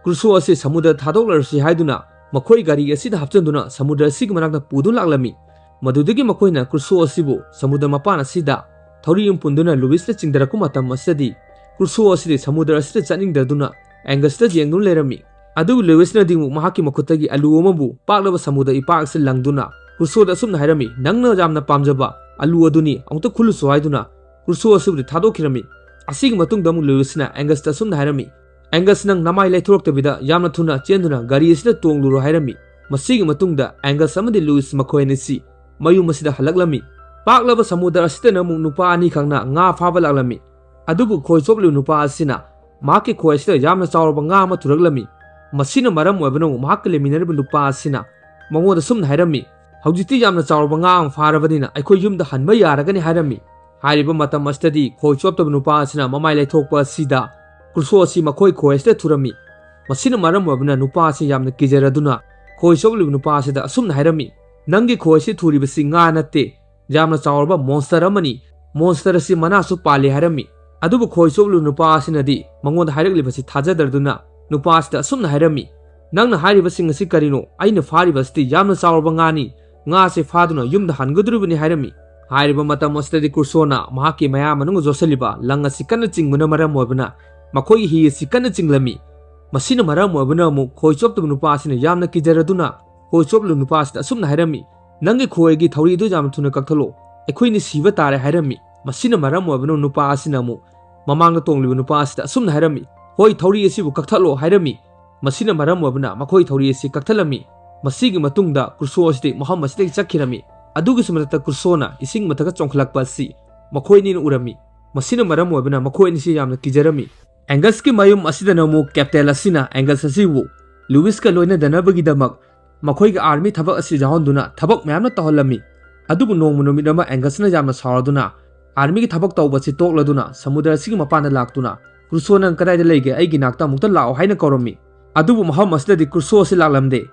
ꯀ꯭ꯔꯨꯁꯣ ꯑꯁꯤ ꯁꯃꯨꯗ꯭ꯔ ꯊꯥꯗꯣꯛꯂꯔꯁꯤ" ꯍꯥꯏꯗꯨꯅ ꯃꯈꯣꯏ ꯒꯥꯔꯤ ꯑꯁꯤꯗ ꯍꯥꯞꯆꯤꯟꯗꯨꯅ ꯁꯃꯨꯗ꯭ꯔ ꯑꯁꯤꯒꯤ ꯃꯅꯥꯛꯇ ꯄꯨꯗꯨꯅ ꯂꯥꯛꯂꯝꯃꯤ꯫ ꯃꯗꯨꯗꯒꯤ ꯃꯈꯣꯏꯅ ꯀ꯭ꯔꯨꯁꯣ ꯑꯁꯤꯕꯨ ꯁꯃꯨꯗ꯭ꯔ ꯃꯄꯥꯟ ꯑꯁꯤꯗ ꯊꯧꯔꯤ ꯑꯃ ꯄꯨꯟꯗꯨꯅ ꯂꯨꯏꯁꯅ ꯆꯤꯡꯊꯔꯛꯄ ꯃꯇꯝ ꯑꯁꯤꯗꯗꯤ, ꯀ꯭ꯔꯨꯁꯣ ꯑꯁꯤꯗꯤ ꯁꯃꯨꯗ꯭ꯔ ꯑꯁꯤꯗ ꯆꯠꯅꯤꯡꯗꯗꯨꯅ ꯑꯦꯡꯒꯁꯇ ꯌꯦꯡꯗꯨꯅ ꯂꯩꯔꯝꯃꯤ꯫ ꯑꯗꯨꯕꯨ ꯂꯨꯏꯁꯅꯗꯤ ꯑꯃꯨꯛ ꯃꯍꯥꯛꯀꯤ ꯃꯈꯨꯠꯇꯒꯤ ꯑꯂꯨ ꯑꯃꯕꯨ ꯄꯥꯛꯂꯕ ꯁꯃꯨꯗ꯭ꯔ ꯏꯄꯥꯛ ꯑꯁꯤ ꯂꯪꯗꯨꯅ ꯀ꯭ꯔꯨꯁꯣꯗ ꯑꯁꯨꯝꯅ ꯍꯥꯏꯔꯝꯃꯤ, "ꯅꯪꯅ ꯌꯥꯝꯅ ꯄꯥꯝꯖꯕ ꯑꯂꯨ ꯑꯗꯨꯅꯤ, ꯑꯃꯨꯛꯇ ꯈꯨꯜꯂꯨꯁꯨ" ꯍꯥꯏꯗꯨꯅ ꯀ꯭ꯔꯨꯁꯣ ꯑꯁꯤꯕꯨꯗꯤ ꯊꯥꯗꯣꯛꯈꯤꯔꯝꯃꯤ꯫ ꯑꯁꯤꯒꯤ ꯃꯇꯨꯡꯗ ꯑꯃꯨꯛ ꯂꯨꯏꯁꯅ ꯑꯦꯡꯒꯁꯇ ꯑꯁꯨꯝꯅ ꯍꯥꯏꯔꯝꯃꯤ, "ꯑꯦꯡꯒꯁ, ꯅꯪ ꯅꯃꯥꯏ ꯂꯩꯊꯣꯔꯛꯇꯕꯤꯗ ꯌꯥꯝꯅ ꯊꯨꯅ ꯆꯦꯟꯗꯨꯅ ꯒꯥꯔꯤ ꯑꯁꯤꯗ ꯇꯣꯡꯂꯨꯔꯣ" ꯍꯥꯏꯔꯝꯃꯤ꯫ ꯃꯁꯤꯒꯤ ꯃꯇꯨꯡꯗ ꯑꯦꯡꯒꯁ ꯑꯃꯗꯤ ꯂꯨꯏꯁ ꯃꯈꯣꯏ ꯑꯅꯤꯁꯤ ꯃꯌꯨꯝ ꯑꯁꯤꯗ ꯍꯜꯂꯛꯂꯝꯃꯤ꯫ ꯄꯥꯛꯂꯕ ꯁꯃꯨꯗ꯭ꯔ ꯑꯁꯤꯗꯅ ꯑꯃꯨꯛ ꯅꯨꯄꯥ ꯑꯅꯤꯈꯛꯅ ꯉꯥ ꯐꯥꯕ ꯂꯥꯛꯂꯝꯃꯤ꯫ ꯑꯗꯨꯕꯨ ꯈꯣꯏ ꯆꯣꯞꯂꯤꯕ ꯅꯨꯄꯥ ꯑꯁꯤꯅ ꯃꯍꯥꯛꯀꯤ ꯈꯣꯏ ꯑꯁꯤꯗ ꯌꯥꯝꯅ ꯆꯥꯎꯔꯕ ꯉꯥ ꯑꯃ ꯊꯨꯔꯛꯂꯝꯃꯤ꯫ ꯃꯁꯤꯅ ꯃꯔꯝ ꯑꯣꯏꯕꯅ ꯑꯃꯨꯛ ꯃꯍꯥꯛꯀ ꯂꯩꯃꯤꯟꯅꯔꯤꯕ ꯅꯨꯄꯥ ꯑꯁꯤꯅ ꯃꯉꯣꯟꯗ ꯁꯨꯝꯅ ꯍꯥꯏꯔꯝꯃꯤ, "ꯍꯧꯖꯤꯛꯇꯤ ꯌꯥꯝꯅ ꯆꯥꯎꯔꯕ ꯉꯥ ꯑꯃ ꯐꯥꯔꯕꯅꯤꯅ ꯑꯩꯈꯣꯏ ꯌꯨꯝꯗ ꯍꯟꯕ ꯌꯥꯔꯒꯅꯤ" ꯍꯥꯏꯔꯝꯃꯤ꯫ ꯍꯥꯏꯔꯤꯕ ꯃꯇꯝ ꯑꯁꯤꯗꯗꯤ ꯈꯣꯏ ꯆꯣꯞꯇꯕ ꯅꯨꯄꯥ ꯑꯁꯤꯅ ꯃꯃꯥꯏ ꯂꯩꯊꯣꯛꯄ ꯑꯁꯤꯗ ꯀ꯭ꯔꯨꯁꯣ ꯑꯁꯤ ꯃꯈꯣꯏ ꯈꯣꯏ ꯑꯁꯤꯗ ꯊꯨꯔꯝꯃꯤ꯫ ꯃꯁꯤꯅ ꯃꯔꯝ ꯑꯣꯏꯕꯅ ꯅꯨꯄꯥ ꯑꯁꯤ ꯌꯥꯝꯅ ꯀꯤꯖꯔꯗꯨꯅ ꯈꯣꯏ ꯆꯣꯞꯂꯤꯕ ꯅꯨꯄꯥ ꯑꯁꯤꯗ ꯑꯁꯨꯝꯅ ꯍꯥꯏꯔꯝꯃꯤ, "ꯅꯪꯒꯤ ꯈꯣꯏ ꯑꯁꯤ ꯊꯨꯔꯤꯕꯁꯤ ꯉꯥ ꯅꯠꯇꯦ, ꯌꯥꯝꯅ ꯆꯥꯎꯔꯕ ꯃꯣꯟꯁꯇꯔ ꯑꯃꯅꯤ꯫ ꯃꯣꯟꯁꯇꯔ ꯑꯁꯤ ꯃꯅꯥꯁꯨ ꯄꯥꯜꯂꯤ ꯍꯥꯏꯔꯝꯃꯤ꯫ ꯑꯗꯨꯕꯨ ꯈꯣꯏ ꯆꯣꯞꯂꯤꯕ ꯅꯨꯄꯥ ꯑꯁꯤꯅꯗꯤ ꯃꯉꯣꯟꯗ ꯍꯥꯏꯔꯛꯂꯤꯕꯁꯤ ꯊꯥꯖꯗ꯭ꯔꯗꯨꯅ ꯅꯨꯄꯥ ꯑꯁꯤꯗ ꯑꯁꯨꯝꯅ ꯍꯥꯏꯔꯝꯃꯤ, "ꯅꯪꯅ ꯍꯥꯏꯔꯤꯕꯁꯤꯡ ꯑꯁꯤ ꯀꯔꯤꯅꯣ? ꯑꯩꯅ ꯐꯥꯔꯤꯕ ꯑꯁꯤꯗꯤ ꯌꯥꯝꯅ ꯆꯥꯎꯔꯕ ꯉꯥꯅꯤ꯫ ꯉꯥ ꯑꯁꯤ ꯐꯥꯗꯨꯅ ꯌꯨꯝꯗ ꯍꯟꯒꯗꯧꯔꯤꯕꯅꯤ" ꯍꯥꯏꯔꯝꯃꯤ꯫ ꯍꯥꯏꯔꯤꯕ ꯃꯇꯝ ꯑꯁꯤꯗꯗꯤ ꯀ꯭ꯔꯨꯁꯣꯅ ꯃꯍꯥꯛꯀꯤ ꯃꯌꯥ ꯃꯅꯨꯡꯗ ꯌꯣꯠꯁꯤꯜꯂꯤꯕ ꯂꯪ ꯑꯁꯤ ꯀꯟꯅ ꯆꯤꯡꯕꯅ ꯃꯔꯝ ꯑꯣꯏꯕꯅ ꯃꯈꯣꯏꯒꯤ ꯍꯤ ꯑꯁꯤ ꯀꯟꯅ ꯆꯤꯡꯂꯝꯃꯤ꯫ ꯃꯁꯤꯅ ꯃꯔꯝ ꯑꯣꯏꯕꯅ ꯑꯃꯨꯛ ꯈꯣꯏ ꯆꯣꯞꯇꯕ ꯅꯨꯄꯥ ꯑꯁꯤꯅ ꯌꯥꯝꯅ ꯀꯤꯖꯔꯗꯨꯅ ꯈꯣꯏ ꯆꯣꯞꯂꯤꯕ ꯅꯨꯄꯥ ꯑꯁꯤꯗ ꯑꯁꯨꯝꯅ ꯍꯥꯏꯔꯝꯃꯤ, "ꯅꯪꯒꯤ ꯈꯣꯏꯒꯤ ꯊꯧꯔꯤ ꯑꯗꯨ ꯌꯥꯝꯅ ꯊꯨꯅ ꯀꯛꯊꯠꯂꯣ, ꯑꯩꯈꯣꯏꯅꯤ ꯁꯤꯕ ꯇꯥꯔꯦ" ꯍꯥꯏꯔꯝꯃꯤ꯫ ꯃꯁꯤꯅ ꯃꯔꯝ ꯑꯣꯏꯕꯅ ꯅꯨꯄꯥ ꯑꯁꯤꯅ ꯑꯃꯨꯛ ꯃꯃꯥꯡꯗ ꯇꯣꯡꯂꯤꯕ ꯅꯨꯄꯥ ꯑꯁꯤꯗ ꯑꯁꯨꯝꯅ ꯍꯥꯏꯔꯝꯃꯤ, "ꯍꯣꯏ, ꯊꯧꯔꯤ ꯑꯁꯤꯕꯨ ꯀꯛꯊꯠꯂꯣ" ꯍꯥꯏꯔꯝꯃꯤ꯫ ꯃꯁꯤꯅ ꯃꯔꯝ ꯑꯣꯏꯕꯅ ꯃꯈꯣꯏ ꯊꯧꯔꯤ ꯑꯁꯤ ꯀꯛꯊꯠꯂꯝꯃꯤ꯫ ꯃꯁꯤꯒꯤ ꯃꯇꯨꯡꯗ ꯀ꯭ꯔꯨꯁꯣ ꯑꯁꯤꯗꯤ ꯃꯐꯝ ꯑꯁꯤꯗꯒꯤ ꯆꯠꯈꯤꯔꯝꯃꯤ꯫ ꯑꯗꯨꯒꯤꯁꯨ ꯃꯊꯛꯇ ꯀ꯭ꯔꯨꯁꯣꯅ ꯏꯁꯤꯡ ꯃꯊꯛꯇ ꯆꯣꯡꯈꯠꯂꯛꯄ ꯑꯁꯤ ꯃꯈꯣꯏ ꯑꯅꯤꯅ ꯎꯔꯝꯃꯤ꯫ ꯃꯁꯤꯅ ꯃꯔꯝ ꯑꯣꯏꯕꯅ ꯃꯈꯣꯏ ꯑꯅꯤꯁꯤ ꯌꯥꯝꯅ ꯀꯤꯖꯔꯝꯃꯤ꯫ ꯑꯦꯡꯒꯁꯀꯤ ꯃꯌꯨꯝ ꯑꯁꯤꯗꯅ ꯑꯃꯨꯛ ꯀꯦꯞꯇꯦꯟ ꯑꯁꯤꯅ ꯑꯦꯡꯒꯁ ꯑꯁꯤꯕꯨ ꯂꯨꯏꯁꯀ ꯂꯣꯏꯅꯗꯅꯕꯒꯤꯗꯃꯛ ꯃꯈꯣꯏꯒꯤ ꯑꯥꯔꯃꯤ ꯊꯕꯛ ꯑꯁꯤ ꯌꯥꯎꯍꯟꯗꯨꯅ ꯊꯕꯛ ꯃꯌꯥꯝꯅ ꯇꯧꯍꯜꯂꯝꯃꯤ꯫ ꯑꯗꯨꯕꯨ ꯅꯣꯡꯃ ꯅꯨꯃꯤꯠ ꯑꯃ ꯑꯦꯡꯒꯁꯅ ꯌꯥꯝꯅ ꯁꯥꯎꯔꯗꯨꯅ ꯑꯥꯔꯃꯤꯒꯤ ꯊꯕꯛ ꯇꯧꯕ ꯑꯁꯤ ꯇꯣꯛꯂꯗꯨꯅ ꯁꯃꯨꯗ꯭ꯔ ꯑꯁꯤꯒꯤ ꯃꯄꯥꯟꯗ ꯂꯥꯛꯇꯨꯅ, "ꯀ꯭ꯔꯨꯁꯣ, ꯅꯪ ꯀꯗꯥꯏꯗ ꯂꯩꯒꯦ? ꯑꯩꯒꯤ ꯅꯥꯛꯇ ꯑꯃꯨꯛꯇ ꯂꯥꯛꯑꯣ" ꯍꯥꯏꯅ ꯀꯧꯔꯝꯃꯤ꯫ ꯑꯗꯨꯕꯨ ꯃꯐꯝ ꯑꯁꯤꯗꯗꯤ ꯀ꯭ꯔꯨꯁꯣ ꯑꯁꯤ ꯂꯥꯛꯂꯝꯗꯦ꯫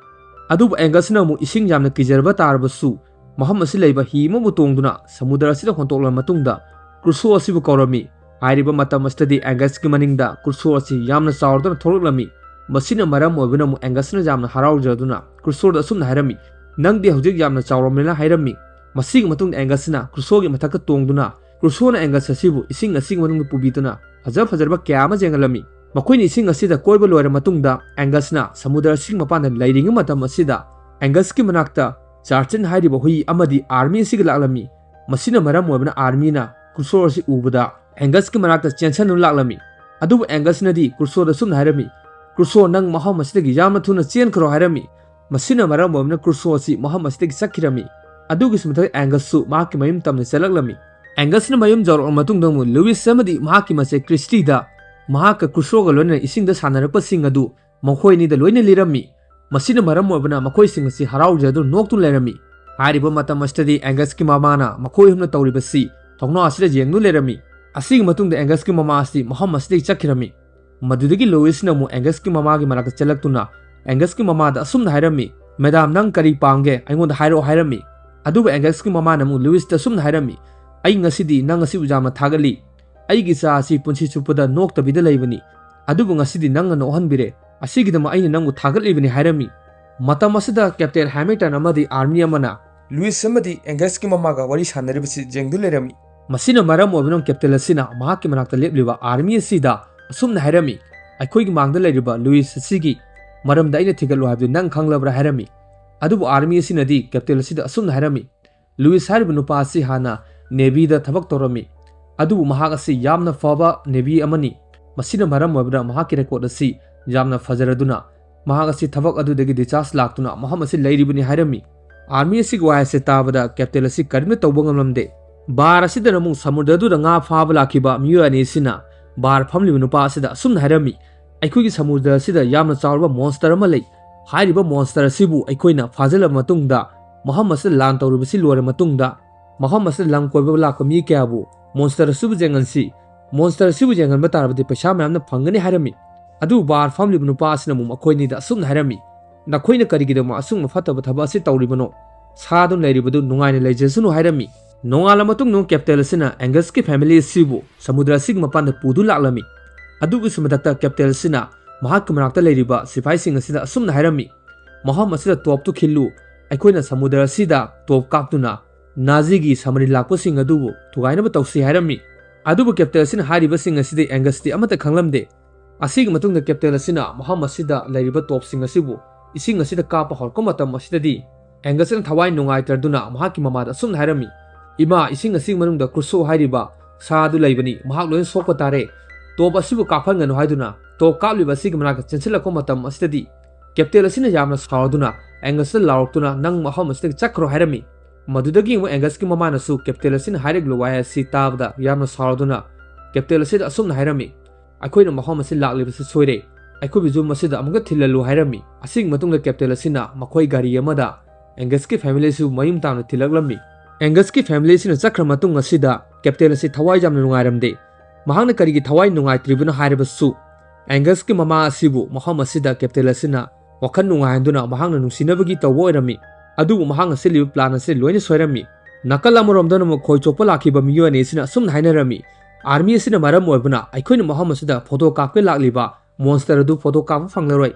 ꯑꯗꯨꯕꯨ ꯑꯦꯡꯒꯁꯅ ꯑꯃꯨꯛ ꯏꯁꯤꯡ ꯌꯥꯝꯅ ꯀꯤꯖꯔꯕ ꯇꯥꯔꯕꯁꯨ ꯃꯐꯝ ꯑꯁꯤ ꯂꯩꯕ ꯍꯤ ꯑꯃꯕꯨ ꯇꯣꯡꯗꯨꯅ ꯁꯃꯨꯗ꯭ꯔ ꯑꯁꯤꯗ ꯍꯣꯟꯗꯣꯛꯂꯕ ꯃꯇꯨꯡꯗ ꯀ꯭ꯔꯨꯁꯣ ꯑꯁꯤꯕꯨ ꯀꯧꯔꯝꯃꯤ꯫ ꯍꯥꯏꯔꯤꯕ ꯃꯇꯝ ꯑꯁꯤꯗꯗꯤ ꯑꯦꯡꯒꯁꯀꯤ ꯃꯅꯤꯡꯗ ꯀ꯭ꯔꯨꯁꯣ ꯑꯁꯤ ꯌꯥꯝꯅ ꯆꯥꯎꯔꯗꯨꯅ ꯊꯣꯛꯂꯛꯂꯝꯃꯤ꯫ ꯃꯁꯤꯅ ꯃꯔꯝ ꯑꯣꯏꯕꯅ ꯑꯃꯨꯛ ꯑꯦꯡꯒꯁꯅ ꯌꯥꯝꯅ ꯍꯔꯥꯎꯖꯗꯨꯅ ꯀ꯭ꯔꯨꯁꯣꯗ ꯑꯁꯨꯝꯅ ꯍꯥꯏꯔꯝꯃꯤ, "ꯅꯪꯗꯤ ꯍꯧꯖꯤꯛ ꯌꯥꯝꯅ ꯆꯥꯎꯔꯝꯂꯦꯅ" ꯍꯥꯏꯔꯝꯃꯤ꯫ ꯃꯁꯤꯒꯤ ꯃꯇꯨꯡꯗ ꯑꯦꯡꯒꯁꯅ ꯀ꯭ꯔꯨꯁꯣꯒꯤ ꯃꯊꯛꯇ ꯇꯣꯡꯗꯨꯅ ꯀ꯭ꯔꯨꯁꯣꯅ ꯑꯦꯡꯒꯁ ꯑꯁꯤꯕꯨ ꯏꯁꯤꯡ ꯑꯁꯤꯒꯤ ꯃꯅꯨꯡꯗ ꯄꯨꯕꯤꯗꯨꯅ ꯐꯖ ꯐꯖꯔꯕ ꯀꯌꯥ ꯑꯃ ꯌꯦꯡꯍꯜꯂꯝꯃꯤ꯫ ꯃꯈꯣꯏꯅ ꯏꯁꯤꯡ ꯑꯁꯤꯗ ꯀꯣꯏꯕ ꯂꯣꯏꯔ ꯃꯇꯨꯡꯗ ꯑꯦꯡꯒꯁꯅ ꯁꯃꯨꯗ꯭ꯔ ꯑꯁꯤꯒꯤ ꯃꯄꯥꯟꯗ ꯂꯩꯔꯤꯉꯩ ꯃꯇꯝ ꯑꯁꯤꯗ ꯑꯦꯡꯒꯁꯀꯤ ꯃꯅꯥꯛꯇ ꯆꯥꯔꯆꯟ ꯍꯥꯏꯔꯤꯕ ꯍꯨꯏ ꯑꯃꯗꯤ ꯑꯥꯔꯃꯤ ꯑꯁꯤꯒ ꯂꯥꯛꯂꯝꯃꯤ꯫ ꯃꯁꯤꯅ ꯃꯔꯝ ꯑꯣꯏꯕꯅ ꯑꯥꯔꯃꯤꯅ ꯀ꯭ꯔꯨꯁꯣ ꯑꯁꯤ ꯎꯕꯗ ꯑꯦꯡꯒꯁꯀꯤ ꯃꯅꯥꯛꯇ ꯆꯦꯟꯁꯟꯗꯨꯅ ꯂꯥꯛꯂꯝꯃꯤ꯫ ꯑꯗꯨꯕꯨ ꯑꯦꯡꯒꯁꯅꯗꯤ ꯀ꯭ꯔꯨꯁꯣꯗ ꯁꯨꯝꯅ ꯍꯥꯏꯔꯝꯃꯤ, "ꯀ꯭ꯔꯨꯁꯣ, ꯅꯪ ꯃꯐꯝ ꯑꯁꯤꯗꯒꯤ ꯌꯥꯝꯅ ꯊꯨꯅ ꯆꯦꯟꯈ꯭ꯔꯣ" ꯍꯥꯏꯔꯝꯃꯤ꯫ ꯃꯁꯤꯅ ꯃꯔꯝ ꯑꯣꯏꯕꯅ ꯀ꯭ꯔꯨꯁꯣ ꯑꯁꯤ ꯃꯐꯝ ꯑꯁꯤꯗꯒꯤ ꯆꯠꯈꯤꯔꯝꯃꯤ꯫ ꯑꯗꯨꯒꯤꯁꯨ ꯃꯊꯛ ꯑꯦꯡꯒꯁꯁꯨ ꯃꯍꯥꯛꯀꯤ ꯃꯌꯨꯝ ꯇꯝꯅ ꯆꯠꯂꯛꯂꯝꯃꯤ꯫ ꯑꯦꯡꯒꯁꯅ ꯃꯌꯨꯝ ꯌꯧꯔꯛꯂꯕ ꯃꯇꯨꯡꯗ ꯑꯃꯨꯛ ꯂꯨꯏꯁ ꯑꯃꯗꯤ ꯃꯍꯥꯛꯀꯤ ꯃꯆꯦ ꯀ꯭ꯔꯤꯁꯇꯤꯗ ꯃꯍꯥꯛꯀ ꯀ꯭ꯔꯨꯁꯣꯒ ꯂꯣꯏꯅꯅ ꯏꯁꯤꯡꯗ ꯁꯥꯟꯅꯔꯛꯄꯁꯤꯡ ꯑꯗꯨ ꯃꯈꯣꯏ ꯑꯅꯤꯗ ꯂꯣꯏꯅ ꯂꯤꯔꯝꯃꯤ꯫ ꯃꯁꯤꯅ ꯃꯔꯝ ꯑꯣꯏꯕꯅ ꯃꯈꯣꯏꯁꯤꯡ ꯑꯁꯤ ꯍꯔꯥꯎꯖꯗꯨꯅ ꯅꯣꯛꯇꯨꯅ ꯂꯩꯔꯝꯃꯤ꯫ ꯍꯥꯏꯔꯤꯕ ꯃꯇꯝ ꯑꯁꯤꯗꯗꯤ ꯑꯦꯡꯒꯁꯀꯤ ꯃꯃꯥꯅ ꯃꯈꯣꯏ ꯑꯍꯨꯝꯅ ꯇꯧꯔꯤꯕꯁꯤ ꯊꯧꯅꯥ ꯑꯁꯤꯗ ꯌꯦꯡꯗꯨꯅ ꯂꯩꯔꯝꯃꯤ꯫ ꯑꯁꯤꯒꯤ ꯃꯇꯨꯡꯗ ꯑꯦꯡꯒꯁꯀꯤ ꯃꯃꯥ ꯑꯁꯤ ꯃꯐꯝ ꯑꯁꯤꯗꯒꯤ ꯆꯠꯈꯤꯔꯝꯃꯤ꯫ ꯃꯗꯨꯗꯒꯤ ꯂꯨꯏꯁꯅ ꯑꯃꯨꯛ ꯑꯦꯡꯒꯁꯀꯤ ꯃꯃꯥꯒꯤ ꯃꯅꯥꯛꯇ ꯆꯦꯜꯂꯛꯇꯨꯅ ꯑꯦꯡꯒꯁꯀꯤ ꯃꯃꯥꯗ ꯑꯁꯨꯝꯅ ꯍꯥꯏꯔꯝꯃꯤ, "ꯃꯦꯗꯥꯝ, ꯅꯪ ꯀꯔꯤ ꯄꯥꯝꯒꯦ? ꯑꯩꯉꯣꯟꯗ ꯍꯥꯏꯔꯛꯑꯣ" ꯍꯥꯏꯔꯝꯃꯤ꯫ ꯑꯗꯨꯕꯨ ꯑꯦꯡꯒꯁꯀꯤ ꯃꯃꯥꯅ ꯑꯃꯨꯛ ꯂꯨꯏꯁꯇ ꯑꯁꯨꯝꯅ ꯍꯥꯏꯔꯝꯃꯤ, "ꯑꯩ ꯉꯁꯤꯗꯤ ꯅꯪ ꯑꯁꯤꯕꯨ ꯌꯥꯝꯅ ꯊꯥꯒꯠꯂꯤ꯫ ꯑꯩꯒꯤ ꯏꯆꯥ ꯑꯁꯤ ꯄꯨꯟꯁꯤ ꯆꯨꯞꯄꯗ ꯅꯣꯛꯇꯕꯤꯗ ꯂꯩꯕꯅꯤ, ꯑꯗꯨꯕꯨ ꯉꯁꯤꯗꯤ ꯅꯪꯅ ꯅꯣꯛꯍꯟꯕꯤꯔꯦ꯫ ꯑꯁꯤꯒꯤꯗꯃꯛ ꯑꯩꯅ ꯅꯪꯕꯨ ꯊꯥꯒꯠꯂꯤꯕꯅꯤ" ꯍꯥꯏꯔꯝꯃꯤ꯫ ꯃꯇꯝ ꯑꯁꯤꯗ ꯀꯦꯞꯇꯦꯟ ꯍꯦꯃꯤꯜꯇꯟ ꯑꯃꯗꯤ ꯑꯥꯔꯃꯤ ꯑꯃꯅ ꯂꯨꯏꯁ ꯑꯃꯗꯤ ꯑꯦꯡꯒꯁꯀꯤ ꯃꯃꯥꯒ ꯋꯥꯔꯤ ꯁꯥꯟꯅꯔꯤꯕꯁꯤ ꯌꯦꯡꯗꯨꯅ ꯂꯩꯔꯝꯃꯤ꯫ ꯃꯁꯤꯅ ꯃꯔꯝ ꯑꯣꯏꯗꯨꯅ ꯀꯦꯞꯇꯦꯟ ꯑꯁꯤꯅ ꯃꯍꯥꯛꯀꯤ ꯃꯅꯥꯛꯇ ꯂꯦꯞꯂꯤꯕ ꯑꯥꯔꯃꯤ ꯑꯁꯤꯗ ꯑꯁꯨꯝꯅ ꯍꯥꯏꯔꯝꯃꯤ, "ꯑꯩꯈꯣꯏꯒꯤ ꯃꯥꯡꯗ ꯂꯩꯔꯤꯕ ꯂꯨꯏꯁ ꯑꯁꯤꯒꯤ ꯃꯔꯝꯗ ꯑꯩꯅ ꯊꯤꯒꯠꯂꯨ ꯍꯥꯏꯕꯗꯨ ꯅꯪ ꯈꯪꯂꯕ꯭ꯔꯥ?" ꯍꯥꯏꯔꯝꯃꯤ꯫ ꯑꯗꯨꯕꯨ ꯑꯥꯔꯃꯤ ꯑꯁꯤꯅꯗꯤ ꯀꯦꯞꯇꯦꯟ ꯑꯁꯤꯗ ꯑꯁꯨꯝꯅ ꯍꯥꯏꯔꯝꯃꯤ, "ꯂꯨꯏꯁ ꯍꯥꯏꯔꯤꯕ ꯅꯨꯄꯥ ꯑꯁꯤ ꯍꯥꯟꯅ ꯅꯦꯚꯤꯗ ꯊꯕꯛ ꯇꯧꯔꯝꯃꯤ, ꯑꯗꯨꯕꯨ ꯃꯍꯥꯛ ꯑꯁꯤ ꯌꯥꯝꯅ ꯐꯕ ꯅꯦꯚꯤ ꯑꯃꯅꯤ꯫ ꯃꯁꯤꯅ ꯃꯔꯝ ꯑꯣꯏꯕꯅ ꯃꯍꯥꯛꯀꯤ ꯔꯦꯀꯣꯔꯗ ꯑꯁꯤ ꯌꯥꯝꯅ ꯐꯖꯔꯗꯨꯅ ꯃꯍꯥꯛ ꯑꯁꯤ ꯊꯕꯛ ꯑꯗꯨꯗꯒꯤ ꯗꯤꯆꯥꯔꯖ ꯂꯥꯛꯇꯨꯅ ꯃꯐꯝ ꯑꯁꯤ ꯂꯩꯔꯤꯕꯅꯤ" ꯍꯥꯏꯔꯝꯃꯤ꯫ ꯑꯥꯔꯃꯤ ꯑꯁꯤꯒꯤ ꯋꯥꯍꯩ ꯑꯁꯤ ꯇꯥꯕꯗ ꯀꯦꯞꯇꯦꯟ ꯑꯁꯤ ꯀꯔꯤꯝꯇ ꯇꯧꯕ ꯉꯝꯂꯝꯗꯦ꯫ ꯕꯥꯔ ꯑꯁꯤꯗꯅ ꯑꯃꯨꯛ ꯁꯃꯨꯗ꯭ꯔꯗꯨꯗ ꯉꯥ ꯐꯥꯕ ꯂꯥꯛꯈꯤꯕ ꯃꯤꯑꯣꯏ ꯑꯅꯤ ꯑꯁꯤꯅ ꯕꯥꯔ ꯐꯝꯂꯤꯕ ꯅꯨꯄꯥ ꯑꯁꯤꯗ ꯑꯁꯨꯝꯅ ꯍꯥꯏꯔꯝꯃꯤ, "ꯑꯩꯈꯣꯏꯒꯤ ꯁꯃꯨꯗ꯭ꯔ ꯑꯁꯤꯗ ꯌꯥꯝꯅ ꯆꯥꯎꯔꯕ ꯃꯣꯟꯁꯇꯔ ꯑꯃ ꯂꯩ꯫ ꯍꯥꯏꯔꯤꯕ ꯃꯣꯟꯁꯇꯔ ꯑꯁꯤꯕꯨ ꯑꯩꯈꯣꯏꯅ ꯐꯥꯖꯤꯜꯂꯕ ꯃꯇꯨꯡꯗ, ꯃꯐꯝ ꯑꯁꯤꯗ ꯂꯥꯟ ꯇꯧꯔꯤꯕꯁꯤ ꯂꯣꯏꯔ ꯃꯇꯨꯡꯗ, ꯃꯐꯝ ꯑꯁꯤꯗ ꯂꯝ ꯀꯣꯏꯕ ꯂꯥꯛꯄ ꯃꯤ ꯀꯌꯥꯕꯨ ꯃꯣꯟꯁꯇꯔ ꯑꯁꯤꯕꯨ ꯌꯦꯡꯍꯟꯁꯤ꯫ ꯃꯣꯟꯁꯇꯔ ꯑꯁꯤꯕꯨ ꯌꯦꯡꯍꯟꯕ ꯇꯥꯔꯕꯗꯤ ꯄꯩꯁꯥ ꯃꯌꯥꯝꯅ ꯐꯪꯒꯅꯤ" ꯍꯥꯏꯔꯝꯃꯤ꯫ ꯑꯗꯨꯕꯨ ꯕꯥꯔ ꯐꯝꯂꯤꯕ ꯅꯨꯄꯥ ꯑꯁꯤꯅ ꯑꯃꯨꯛ ꯃꯈꯣꯏ ꯑꯅꯤꯗ ꯑꯁꯨꯝꯅ ꯍꯥꯏꯔꯝꯃꯤ, "ꯅꯈꯣꯏꯅ ꯀꯔꯤꯒꯤꯗꯃꯛ ꯑꯁꯨꯝꯕ ꯐꯠꯇꯕ ꯊꯕꯛ ꯑꯁꯤ ꯇꯧꯔꯤꯕꯅꯣ? ꯁꯥꯗꯨꯅ ꯂꯩꯔꯤꯕꯗꯨ ꯅꯨꯡꯉꯥꯏꯅ ꯂꯩꯖꯁꯅꯨ" ꯍꯥꯏꯔꯝꯃꯤ꯫ ꯅꯣꯡꯉꯥꯜꯂ ꯃꯇꯨꯡꯗ ꯀꯦꯞꯇꯦꯟ ꯑꯁꯤꯅ ꯑꯦꯡꯒꯁꯀꯤ ꯐꯦꯃꯤꯂꯤ ꯑꯁꯤꯕꯨ ꯁꯃꯨꯗ꯭ꯔ ꯑꯁꯤꯒꯤ ꯃꯄꯥꯟꯗ ꯄꯨꯗꯨꯅ ꯂꯥꯛꯂꯝꯃꯤ꯫ ꯑꯗꯨꯒꯤꯁꯨ ꯃꯊꯛꯇ ꯀꯦꯞꯇꯦꯟ ꯑꯁꯤꯅ ꯃꯍꯥꯛꯀꯤ ꯃꯅꯥꯛꯇ ꯂꯩꯔꯤꯕ ꯁꯤꯐꯥꯏꯁꯤꯡ ꯑꯁꯤꯗ ꯑꯁꯨꯝꯅ ꯍꯥꯏꯔꯝꯃꯤ, "ꯃꯐꯝ ꯑꯁꯤꯗ ꯇꯣꯞꯇꯨ ꯈꯤꯜꯂꯨ꯫ ꯑꯩꯈꯣꯏꯅ ꯁꯃꯨꯗ꯭ꯔ ꯑꯁꯤꯗ ꯇꯣꯞ ꯀꯥꯞꯇꯨꯅ ꯅꯥꯖꯤꯒꯤ ꯁꯃꯔꯤ ꯂꯥꯛꯄꯁꯤꯡ ꯑꯗꯨꯕꯨ ꯊꯨꯒꯥꯏꯅꯕ ꯇꯧꯁꯤ" ꯍꯥꯏꯔꯝꯃꯤ꯫ ꯑꯗꯨꯕꯨ ꯀꯦꯞꯇꯦꯟ ꯑꯁꯤꯅ ꯍꯥꯏꯔꯤꯕꯁꯤꯡ ꯑꯁꯤꯗꯤ ꯑꯦꯡꯒꯁꯇꯤ ꯑꯃꯠꯇ ꯈꯪꯂꯝꯗꯦ꯫ ꯑꯁꯤꯒꯤ ꯃꯇꯨꯡꯗ ꯀꯦꯞꯇꯦꯟ ꯑꯁꯤꯅ ꯃꯐꯝ ꯑꯁꯤꯗ ꯂꯩꯔꯤꯕ ꯇꯣꯞꯁꯤꯡ ꯑꯁꯤꯕꯨ ꯏꯁꯤꯡ ꯑꯁꯤꯗ ꯀꯥꯞꯄ ꯍꯧꯔꯛꯄ ꯃꯇꯝ ꯑꯁꯤꯗꯗꯤ ꯑꯦꯡꯒꯁꯅ ꯊꯋꯥꯏ ꯅꯨꯡꯉꯥꯏꯇ꯭ꯔꯗꯨꯅ ꯃꯍꯥꯛꯀꯤ ꯃꯃꯥꯗ ꯑꯁꯨꯝꯅ ꯍꯥꯏꯔꯝꯃꯤ, "ꯏꯃꯥ, ꯏꯁꯤꯡ ꯑꯁꯤꯒꯤ ꯃꯅꯨꯡꯗ ꯀ꯭ꯔꯨꯁꯣ ꯍꯥꯏꯔꯤꯕ ꯁꯥ ꯑꯗꯨ ꯂꯩꯕꯅꯤ, ꯃꯍꯥꯛ ꯂꯣꯏꯅ ꯁꯣꯛꯄ ꯇꯥꯔꯦ꯫ ꯇꯣꯞ ꯑꯁꯤꯕꯨ ꯀꯥꯞꯍꯟꯒꯅꯨ" ꯍꯥꯏꯗꯨꯅ ꯇꯣꯞ ꯀꯥꯞꯂꯤꯕ ꯑꯁꯤꯒꯤ ꯃꯅꯥꯛꯇ ꯆꯦꯟꯁꯤꯜꯂꯛꯄ ꯃꯇꯝ ꯑꯁꯤꯗꯗꯤ ꯀꯦꯞꯇꯦꯟ ꯑꯁꯤꯅ ꯌꯥꯝꯅ ꯁꯥꯎꯔꯗꯨꯅ ꯑꯦꯡꯒꯁꯇ ꯂꯥꯎꯔꯛꯇꯨꯅ, "ꯅꯪ ꯃꯐꯝ ꯑꯁꯤꯗꯒꯤ ꯆꯠꯈ꯭ꯔꯣ" ꯍꯥꯏꯔꯝꯃꯤ꯫ ꯃꯗꯨꯗꯒꯤ ꯑꯃꯨꯛ ꯑꯦꯡꯒꯁꯀꯤ ꯃꯃꯥꯅꯁꯨ ꯀꯦꯞꯇꯦꯟ ꯑꯁꯤꯅ ꯍꯥꯏꯔꯛꯂꯤꯕ ꯋꯥꯍꯩ ꯑꯁꯤ ꯇꯥꯕꯗ ꯌꯥꯝꯅ ꯁꯥꯎꯔꯗꯨꯅ ꯀꯦꯞꯇꯦꯟ ꯑꯁꯤꯗ ꯑꯁꯨꯝꯅ ꯍꯥꯏꯔꯝꯃꯤ, "ꯑꯩꯈꯣꯏꯅ ꯃꯐꯝ ꯑꯁꯤ ꯂꯥꯛꯂꯤꯕꯁꯤ ꯁꯣꯏꯔꯦ꯫ ꯑꯩꯈꯣꯏꯕꯨ ꯌꯨꯝ ꯑꯁꯤꯗ ꯑꯃꯨꯛꯀ ꯊꯤꯜꯍꯜꯂꯨ" ꯍꯥꯏꯔꯝꯃꯤ꯫ ꯑꯁꯤꯒꯤ ꯃꯇꯨꯡꯗ ꯀꯦꯞꯇꯦꯟ ꯑꯁꯤꯅ ꯃꯈꯣꯏ ꯒꯥꯔꯤ ꯑꯃꯗ ꯑꯦꯡꯒꯁꯀꯤ ꯐꯦꯃꯤꯂꯤ ꯑꯁꯤꯕꯨ ꯃꯌꯨꯝ ꯇꯥꯅ ꯊꯤꯜꯂꯛꯂꯝꯃꯤ꯫ ꯑꯦꯡꯒꯁꯀꯤ ꯐꯦꯃꯤꯂꯤ ꯑꯁꯤꯅ ꯆꯠꯈ꯭ꯔ ꯃꯇꯨꯡ ꯑꯁꯤꯗ ꯀꯦꯞꯇꯦꯟ ꯑꯁꯤ ꯊꯋꯥꯏ ꯌꯥꯝꯅ ꯅꯨꯡꯉꯥꯏꯔꯝꯗꯦ꯫ ꯃꯍꯥꯛꯅ ꯀꯔꯤꯒꯤ ꯊꯋꯥꯏ ꯅꯨꯡꯉꯥꯏꯇ꯭ꯔꯤꯕꯅꯣ ꯍꯥꯏꯔꯕꯁꯨ, ꯑꯦꯡꯒꯁꯀꯤ ꯃꯃꯥ ꯑꯁꯤꯕꯨ ꯃꯐꯝ ꯑꯁꯤꯗ ꯀꯦꯞꯇꯦꯟ ꯑꯁꯤꯅ ꯋꯥꯈꯜ ꯅꯨꯡꯉꯥꯏꯍꯟꯗꯨꯅ ꯃꯍꯥꯛꯅ ꯅꯨꯡꯁꯤꯅꯕꯒꯤ ꯇꯧꯕ ꯑꯣꯏꯔꯝꯃꯤ꯫ ꯑꯗꯨꯕꯨ ꯃꯍꯥꯛꯅ ꯁꯤꯜꯂꯤꯕ ꯄ꯭ꯂꯥꯟ ꯑꯁꯤ ꯂꯣꯏꯅ ꯁꯣꯏꯔꯝꯃꯤ꯫ ꯅꯥꯀꯜ ꯑꯃꯔꯣꯝꯗꯅ ꯑꯃꯨꯛ ꯈꯣꯏ ꯆꯣꯞꯄ ꯂꯥꯛꯈꯤꯕ ꯃꯤꯑꯣꯏ ꯑꯅꯤ ꯑꯁꯤꯅ ꯑꯁꯨꯝꯅ ꯍꯥꯏꯅꯔꯝꯃꯤ, "ꯑꯥꯔꯃꯤ ꯑꯁꯤꯅ ꯃꯔꯝ ꯑꯣꯏꯕꯅ ꯑꯩꯈꯣꯏꯅ ꯃꯐꯝ ꯑꯁꯤꯗ ꯐꯣꯇꯣ ꯀꯥꯞꯀꯦ ꯂꯥꯛꯂꯤꯕ ꯃꯣꯟꯁꯇꯔ ꯑꯗꯨ ꯐꯣꯇꯣ ꯀꯥꯞꯄ ꯐꯪꯂꯔꯣꯏ꯫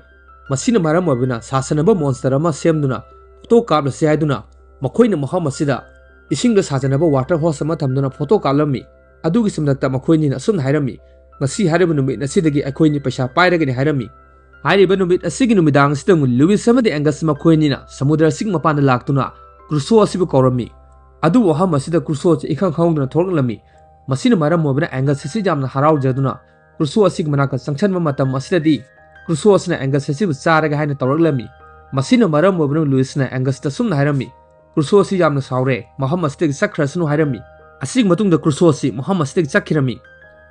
ꯃꯁꯤꯅ ꯃꯔꯝ ꯑꯣꯏꯕꯅ ꯁꯥꯁꯟꯅꯕ ꯃꯣꯟꯁꯇꯔ ꯑꯃ ꯁꯦꯝꯗꯨꯅ ꯐꯣꯇꯣ ꯀꯥꯞꯂꯁꯤ" ꯍꯥꯏꯗꯨꯅ ꯃꯈꯣꯏꯅ ꯃꯐꯝ ꯑꯁꯤꯗ ꯏꯁꯤꯡꯗ ꯁꯥꯖꯅꯕ ꯋꯥꯇꯔ ꯍꯣꯁ ꯑꯃ ꯊꯝꯗꯨꯅ ꯐꯣꯇꯣ ꯀꯥꯞꯂꯝꯃꯤ꯫ ꯑꯗꯨꯒꯤ ꯁꯝꯗꯛꯇ ꯃꯈꯣꯏ ꯑꯅꯤꯅ ꯑꯁꯨꯝꯅ ꯍꯥꯏꯔꯝꯃꯤ, "ꯉꯁꯤ ꯍꯥꯏꯔꯤꯕ ꯅꯨꯃꯤꯠ ꯑꯁꯤꯗꯒꯤ ꯑꯩꯈꯣꯏ ꯑꯅꯤ ꯄꯩꯁꯥ ꯄꯥꯏꯔꯒꯅꯤ" ꯍꯥꯏꯔꯝꯃꯤ꯫ ꯍꯥꯏꯔꯤꯕ ꯅꯨꯃꯤꯠ ꯑꯁꯤꯒꯤ ꯅꯨꯃꯤꯗꯥꯡ ꯑꯁꯤꯗ ꯑꯃꯨꯛ ꯂꯨꯏꯁ ꯑꯃꯗꯤ ꯑꯦꯡꯒꯁ ꯃꯈꯣꯏ ꯑꯅꯤꯅ ꯁꯃꯨꯗ꯭ꯔ ꯑꯁꯤꯒꯤ ꯃꯄꯥꯟꯗ ꯂꯥꯛꯇꯨꯅ ꯀ꯭ꯔꯨꯁꯣ ꯑꯁꯤꯕꯨ ꯀꯧꯔꯝꯃꯤ꯫ ꯑꯗꯨꯕꯨ ꯃꯐꯝ ꯑꯁꯤꯗ ꯀ꯭ꯔꯨꯁꯣ ꯑꯁꯤ ꯏꯈꯪ ꯈꯪꯍꯧꯗꯅ ꯊꯣꯛꯂꯛꯂꯝꯃꯤ꯫ ꯃꯁꯤꯅ ꯃꯔꯝ ꯑꯣꯏꯕꯅ ꯑꯦꯡꯒꯁ ꯑꯁꯤ ꯌꯥꯝꯅ ꯍꯔꯥꯎꯖꯗꯨꯅ ꯀ꯭ꯔꯨꯁꯣ ꯑꯁꯤꯒꯤ ꯃꯅꯥꯛꯇ ꯆꯪꯁꯤꯟꯕ ꯃꯇꯝ ꯑꯁꯤꯗꯗꯤ ꯀ꯭ꯔꯨꯁꯣ ꯑꯁꯤꯅ ꯑꯦꯡꯒꯁ ꯑꯁꯤꯕꯨ ꯆꯥꯔꯒꯦ ꯍꯥꯏꯅ ꯇꯧꯔꯛꯂꯝꯃꯤ꯫ ꯃꯁꯤꯅ ꯃꯔꯝ ꯑꯣꯏꯕꯅ ꯂꯨꯏꯁꯅ ꯑꯦꯡꯒꯁꯇ ꯑꯁꯨꯝꯅ ꯍꯥꯏꯔꯝꯃꯤ, "ꯀ꯭ꯔꯨꯁꯣ ꯑꯁꯤ ꯌꯥꯝꯅ ꯁꯥꯎꯔꯦ, ꯃꯐꯝ ꯑꯁꯤꯗꯒꯤ ꯆꯠꯈ꯭ꯔꯁꯅꯨ" ꯍꯥꯏꯔꯝꯃꯤ꯫ ꯑꯁꯤꯒꯤ ꯃꯇꯨꯡꯗ ꯀ꯭ꯔꯨꯁꯣ ꯑꯁꯤ ꯃꯐꯝ ꯑꯁꯤꯗꯒꯤ ꯆꯠꯈꯤꯔꯝꯃꯤ꯫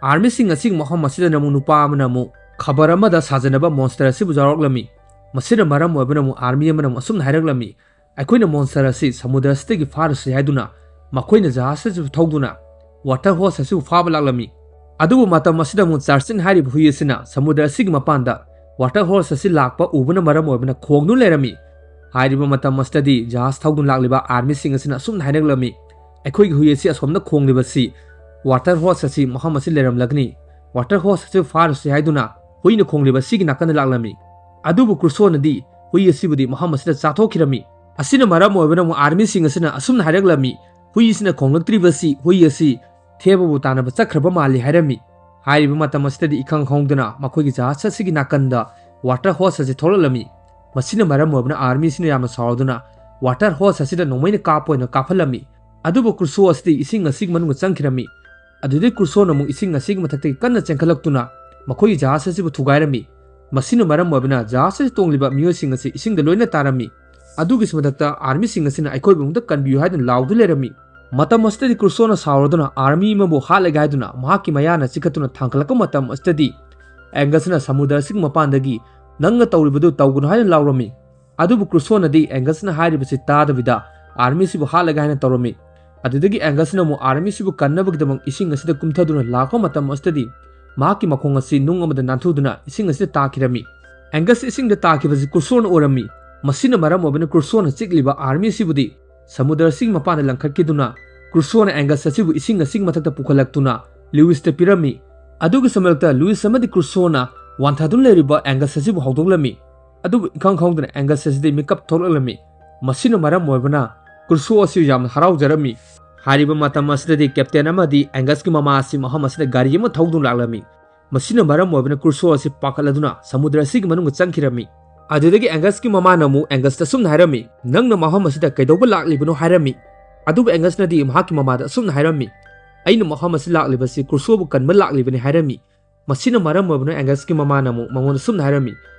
ꯑꯥꯔꯃꯤꯁꯤꯡ ꯑꯁꯤꯒꯤ ꯃꯐꯝ ꯑꯁꯤꯗꯅ ꯑꯃꯨꯛ ꯅꯨꯄꯥ ꯑꯃꯅ ꯑꯃꯨꯛ ꯈꯕꯔ ꯑꯃꯗ ꯁꯥꯖꯅꯕ ꯃꯣꯟꯁꯇꯔ ꯑꯁꯤꯕꯨ ꯌꯥꯎꯔꯛꯂꯝꯃꯤ꯫ ꯃꯁꯤꯅ ꯃꯔꯝ ꯑꯣꯏꯕꯅ ꯑꯃꯨꯛ ꯑꯥꯔꯃꯤ ꯑꯃꯅ ꯑꯃꯨꯛ ꯑꯁꯨꯝꯅ ꯍꯥꯏꯔꯛꯂꯝꯃꯤ, "ꯑꯩꯈꯣꯏꯅ ꯃꯣꯟꯁꯇꯔ ꯑꯁꯤ ꯁꯃꯨꯗ꯭ꯔ ꯑꯁꯤꯗꯒꯤ ꯐꯥꯔꯨꯁꯤ" ꯍꯥꯏꯗꯨꯅ ꯃꯈꯣꯏꯅ ꯖꯍꯥꯖ ꯑꯁꯤꯕꯨ ꯊꯧꯗꯨꯅ ꯋꯥꯇꯔ ꯍꯣꯁ ꯑꯁꯤꯕꯨ ꯐꯥꯕ ꯂꯥꯛꯂꯝꯃꯤ꯫ ꯑꯗꯨꯕꯨ ꯃꯇꯝ ꯑꯁꯤꯗ ꯑꯃꯨꯛ ꯆꯥꯔꯆꯤꯟ ꯍꯥꯏꯔꯤꯕ ꯍꯨꯏ ꯑꯁꯤꯅ ꯁꯃꯨꯗ꯭ꯔ ꯑꯁꯤꯒꯤ ꯃꯄꯥꯟꯗ ꯋꯥꯇꯔ ꯍꯣꯁ ꯑꯁꯤ ꯂꯥꯛꯄ ꯎꯕꯅ ꯃꯔꯝ ꯑꯣꯏꯕꯅ ꯈꯣꯡꯗꯨꯅ ꯂꯩꯔꯝꯃꯤ꯫ ꯍꯥꯏꯔꯤꯕ ꯃꯇꯝ ꯑꯁꯤꯗꯗꯤ ꯖꯍꯥꯖ ꯊꯧꯗꯨꯅ ꯂꯥꯛꯂꯤꯕ ꯑꯥꯔꯃꯤꯁꯤꯡ ꯑꯁꯤꯅ ꯑꯁꯨꯝꯅ ꯍꯥꯏꯔꯛꯂꯝꯃꯤ, "ꯑꯩꯈꯣꯏꯒꯤ ꯍꯨꯏ ꯑꯁꯤ ꯑꯁꯣꯝꯗ ꯈꯣꯡꯂꯤꯕꯁꯤ ꯋꯥꯇꯔ ꯍꯣꯁ ꯑꯁꯤ ꯃꯐꯝ ꯑꯁꯤ ꯂꯩꯔꯝꯂꯒꯅꯤ꯫ ꯋꯥꯇꯔ ꯍꯣꯁ ꯑꯁꯤ ꯐꯥꯔꯨꯁꯤ" ꯍꯥꯏꯗꯨꯅ ꯍꯨꯏꯅ ꯈꯣꯡꯂꯤꯕ ꯑꯁꯤꯒꯤ ꯅꯥꯀꯟꯗ ꯂꯥꯛꯂꯝꯃꯤ꯫ ꯑꯗꯨꯕꯨ ꯀ꯭ꯔꯨꯁꯣꯅꯗꯤ ꯍꯨꯏ ꯑꯁꯤꯕꯨꯗꯤ ꯃꯐꯝ ꯑꯁꯤꯗ ꯆꯥꯊꯣꯛꯈꯤꯔꯝꯃꯤ꯫ ꯑꯁꯤꯅ ꯃꯔꯝ ꯑꯣꯏꯕꯅ ꯑꯃꯨꯛ ꯑꯥꯔꯃꯤꯁꯤꯡ ꯑꯁꯤꯅ ꯑꯁꯨꯝꯅ ꯍꯥꯏꯔꯛꯂꯝꯃꯤ, "ꯍꯨꯏ ꯑꯁꯤꯅ ꯈꯣꯡꯂꯛꯇ꯭ꯔꯤꯕꯁꯤ ꯍꯨꯏ ꯑꯁꯤ ꯊꯦꯕꯕꯨ ꯇꯥꯟꯅꯕ ꯆꯠꯈ꯭ꯔꯕ ꯃꯥꯜꯂꯤ" ꯍꯥꯏꯔꯝꯃꯤ꯫ ꯍꯥꯏꯔꯤꯕ ꯃꯇꯝ ꯑꯁꯤꯗꯗꯤ ꯏꯈꯪ ꯈꯪꯍꯧꯗꯅ ꯃꯈꯣꯏꯒꯤ ꯖꯍꯥꯖ ꯑꯁꯤꯒꯤ ꯅꯥꯀꯟꯗ ꯋꯥꯇꯔ ꯍꯣꯁ ꯑꯁꯤ ꯊꯣꯛꯂꯛꯂꯝꯃꯤ꯫ ꯃꯁꯤꯅ ꯃꯔꯝ ꯑꯣꯏꯕꯅ ꯑꯥꯔꯃꯤꯁꯤꯅ ꯌꯥꯝꯅ ꯁꯥꯎꯔꯗꯨꯅ ꯋꯥꯇꯔ ꯍꯣꯁ ꯑꯁꯤꯗ ꯅꯣꯡꯃꯩꯅ ꯀꯥꯞꯄ ꯑꯣꯏꯅ ꯀꯥꯞꯍꯜꯂꯝꯃꯤ꯫ ꯑꯗꯨꯕꯨ ꯀ꯭ꯔꯨꯁꯣ ꯑꯁꯤꯗꯤ ꯏꯁꯤꯡ ꯑꯁꯤꯒꯤ ꯃꯅꯨꯡꯗ ꯆꯪꯈꯤꯔꯝꯃꯤ꯫ ꯑꯗꯨꯗꯩ ꯀ꯭ꯔꯨꯁꯣꯅ ꯑꯃꯨꯛ ꯏꯁꯤꯡ ꯑꯁꯤꯒꯤ ꯃꯊꯛꯇꯒꯤ ꯀꯟꯅ ꯆꯦꯟꯈꯠꯂꯛꯇꯨꯅ ꯃꯈꯣꯏꯒꯤ ꯖꯍꯥꯖ ꯑꯁꯤꯕꯨ ꯊꯨꯒꯥꯏꯔꯝꯃꯤ꯫ ꯃꯁꯤꯅ ꯃꯔꯝ ꯑꯣꯏꯕꯅ ꯖꯍꯥꯖ ꯑꯁꯤꯗ ꯇꯣꯡꯂꯤꯕ ꯃꯤꯑꯣꯏꯁꯤꯡ ꯑꯁꯤ ꯏꯁꯤꯡꯗ ꯂꯣꯏꯅ ꯇꯥꯔꯝꯃꯤ꯫ ꯑꯗꯨꯒꯤꯁꯨ ꯃꯊꯛꯇ ꯑꯥꯔꯃꯤꯁꯤꯡ ꯑꯁꯤꯅ "ꯑꯩꯈꯣꯏꯕꯨ ꯑꯃꯨꯛꯇ ꯀꯟꯕꯤꯌꯨ" ꯍꯥꯏꯗꯨꯅ ꯂꯥꯎꯗꯨꯅ ꯂꯩꯔꯝꯃꯤ꯫ ꯃꯇꯝ ꯑꯁꯤꯗꯗꯤ ꯀ꯭ꯔꯨꯁꯣꯅ ꯁꯥꯎꯔꯗꯨꯅ ꯑꯥꯔꯃꯤ ꯑꯃꯕꯨ ꯍꯥꯠꯂꯒꯦ ꯍꯥꯏꯗꯨꯅ ꯃꯍꯥꯛꯀꯤ ꯃꯌꯥꯅ ꯆꯤꯛꯈꯠꯇꯨꯅ ꯊꯥꯡꯒꯠꯂꯛꯄ ꯃꯇꯝ ꯑꯁꯤꯗꯗꯤ ꯑꯦꯡꯒꯁꯅ ꯁꯃꯨꯗ꯭ꯔ ꯑꯁꯤꯒꯤ ꯃꯄꯥꯟꯗꯒꯤ "ꯅꯪꯅ ꯇꯧꯔꯤꯕꯗꯨ ꯇꯧꯒꯅꯨ" ꯍꯥꯏꯅ ꯂꯥꯎꯔꯝꯃꯤ꯫ ꯑꯗꯨꯕꯨ ꯀ꯭ꯔꯨꯁꯣꯅꯗꯤ ꯑꯦꯡꯒꯁꯅ ꯍꯥꯏꯔꯤꯕꯁꯤ ꯇꯥꯗꯕꯤꯗ ꯑꯥꯔꯃꯤꯁꯤꯕꯨ ꯍꯥꯠꯂꯒꯦ ꯍꯥꯏꯅ ꯇꯧꯔꯝꯃꯤ꯫ ꯑꯗꯨꯗꯒꯤ ꯑꯦꯡꯒꯁꯅ ꯑꯃꯨꯛ ꯑꯥꯔꯃꯤꯁꯤꯕꯨ ꯀꯟꯅꯕꯒꯤꯗꯃꯛ ꯏꯁꯤꯡ ꯑꯁꯤꯗ ꯀꯨꯝꯊꯗꯨꯅ ꯂꯥꯛꯄ ꯃꯇꯝ ꯑꯁꯤꯗꯗꯤ ꯃꯍꯥꯛꯀꯤ ꯃꯈꯣꯡ ꯑꯁꯤ ꯅꯨꯡ ꯑꯃꯗ ꯅꯥꯟꯊꯨꯗꯨꯅ ꯏꯁꯤꯡ ꯑꯁꯤꯗ ꯇꯥꯈꯤꯔꯝꯃꯤ꯫ ꯑꯦꯡꯒꯁ ꯏꯁꯤꯡꯗ ꯇꯥꯈꯤꯕꯁꯤ ꯀ꯭ꯔꯨꯁꯣꯅ ꯎꯔꯝꯃꯤ꯫ ꯃꯁꯤꯅ ꯃꯔꯝ ꯑꯣꯏꯕꯅ ꯀ꯭ꯔꯨꯁꯣꯅ ꯆꯤꯛꯂꯤꯕ ꯑꯥꯔꯃꯤꯁꯤꯕꯨꯗꯤ ꯁꯃꯨꯗ꯭ꯔ ꯑꯁꯤꯒꯤ ꯃꯄꯥꯟꯗ ꯂꯪꯈꯠꯈꯤꯗꯨꯅ ꯀ꯭ꯔꯨꯁꯣꯅ ꯑꯦꯡꯒꯁ ꯑꯁꯤꯕꯨ ꯏꯁꯤꯡ ꯑꯁꯤꯒꯤ ꯃꯊꯛꯇ ꯄꯨꯈꯠꯂꯛꯇꯨꯅ ꯂꯨꯏꯁꯇ ꯄꯤꯔꯝꯃꯤ꯫ ꯑꯗꯨꯒꯤ ꯁꯝꯂꯛꯇ ꯂꯨꯏꯁ ꯑꯃꯗꯤ ꯀ꯭ꯔꯨꯁꯣꯅ ꯋꯥꯟꯊꯗꯨꯅ ꯂꯩꯔꯤꯕ ꯑꯦꯡꯒꯁ ꯑꯁꯤꯕꯨ ꯍꯧꯗꯣꯛꯂꯝꯃꯤ꯫ ꯑꯗꯨꯕꯨ ꯏꯈꯪ ꯈꯪꯍꯧꯗꯅ ꯑꯦꯡꯒꯁ ꯑꯁꯤꯗꯤ ꯃꯤꯀꯞ ꯊꯣꯛꯂꯛꯂꯝꯃꯤ꯫ ꯃꯁꯤꯅ ꯃꯔꯝ ꯑꯣꯏꯕꯅ ꯀ꯭ꯔꯨꯁꯣ ꯑꯁꯤ ꯌꯥꯝꯅ ꯍꯔꯥꯎꯖꯔꯝꯃꯤ꯫ ꯍꯥꯏꯔꯤꯕ ꯃꯇꯝ ꯑꯁꯤꯗꯗꯤ ꯀꯦꯞꯇꯦꯟ ꯑꯃꯗꯤ ꯑꯦꯡꯒꯁꯀꯤ ꯃꯃꯥ ꯑꯁꯤ ꯃꯐꯝ ꯑꯁꯤꯗ ꯒꯥꯔꯤ ꯑꯃ ꯊꯧꯗꯨꯅ ꯂꯥꯛꯂꯝꯃꯤ꯫ ꯃꯁꯤꯅ ꯃꯔꯝ ꯑꯣꯏꯕꯅ ꯀ꯭ꯔꯨꯁꯣ ꯑꯁꯤ ꯄꯥꯈꯠꯂꯗꯨꯅ ꯁꯃꯨꯗ꯭ꯔ ꯑꯁꯤꯒꯤ ꯃꯅꯨꯡꯗ ꯆꯪꯈꯤꯔꯝꯃꯤ꯫ ꯑꯗꯨꯗꯒꯤ ꯑꯦꯡꯒꯁꯀꯤ ꯃꯃꯥꯅ ꯑꯃꯨꯛ ꯑꯦꯡꯒꯁꯇ ꯑꯁꯨꯝꯅ ꯍꯥꯏꯔꯝꯃꯤ, "ꯅꯪꯅ ꯃꯐꯝ ꯑꯁꯤꯗ ꯀꯩꯗꯧꯕ ꯂꯥꯛꯂꯤꯕꯅꯣ?" ꯍꯥꯏꯔꯝꯃꯤ꯫ ꯑꯗꯨꯕꯨ ꯑꯦꯡꯒꯁꯅꯗꯤ ꯃꯍꯥꯛꯀꯤ ꯃꯃꯥꯗ ꯑꯁꯨꯝꯅ ꯍꯥꯏꯔꯝꯃꯤ, "ꯑꯩꯅ ꯃꯐꯝ ꯑꯁꯤ ꯂꯥꯛꯂꯤꯕꯁꯤ ꯀ꯭ꯔꯨꯁꯣꯕꯨ ꯀꯟꯕ ꯂꯥꯛꯂꯤꯕꯅꯤ" ꯍꯥꯏꯔꯝꯃꯤ꯫ ꯃꯁꯤꯅ ꯃꯔꯝ ꯑꯣꯏꯕꯅ ꯑꯦꯡꯒꯁꯀꯤ ꯃꯃꯥꯅ ꯑꯃꯨꯛ ꯃꯉꯣꯟꯗ ꯑꯁꯨꯝꯅ ꯍꯥꯏꯔꯝꯃꯤ,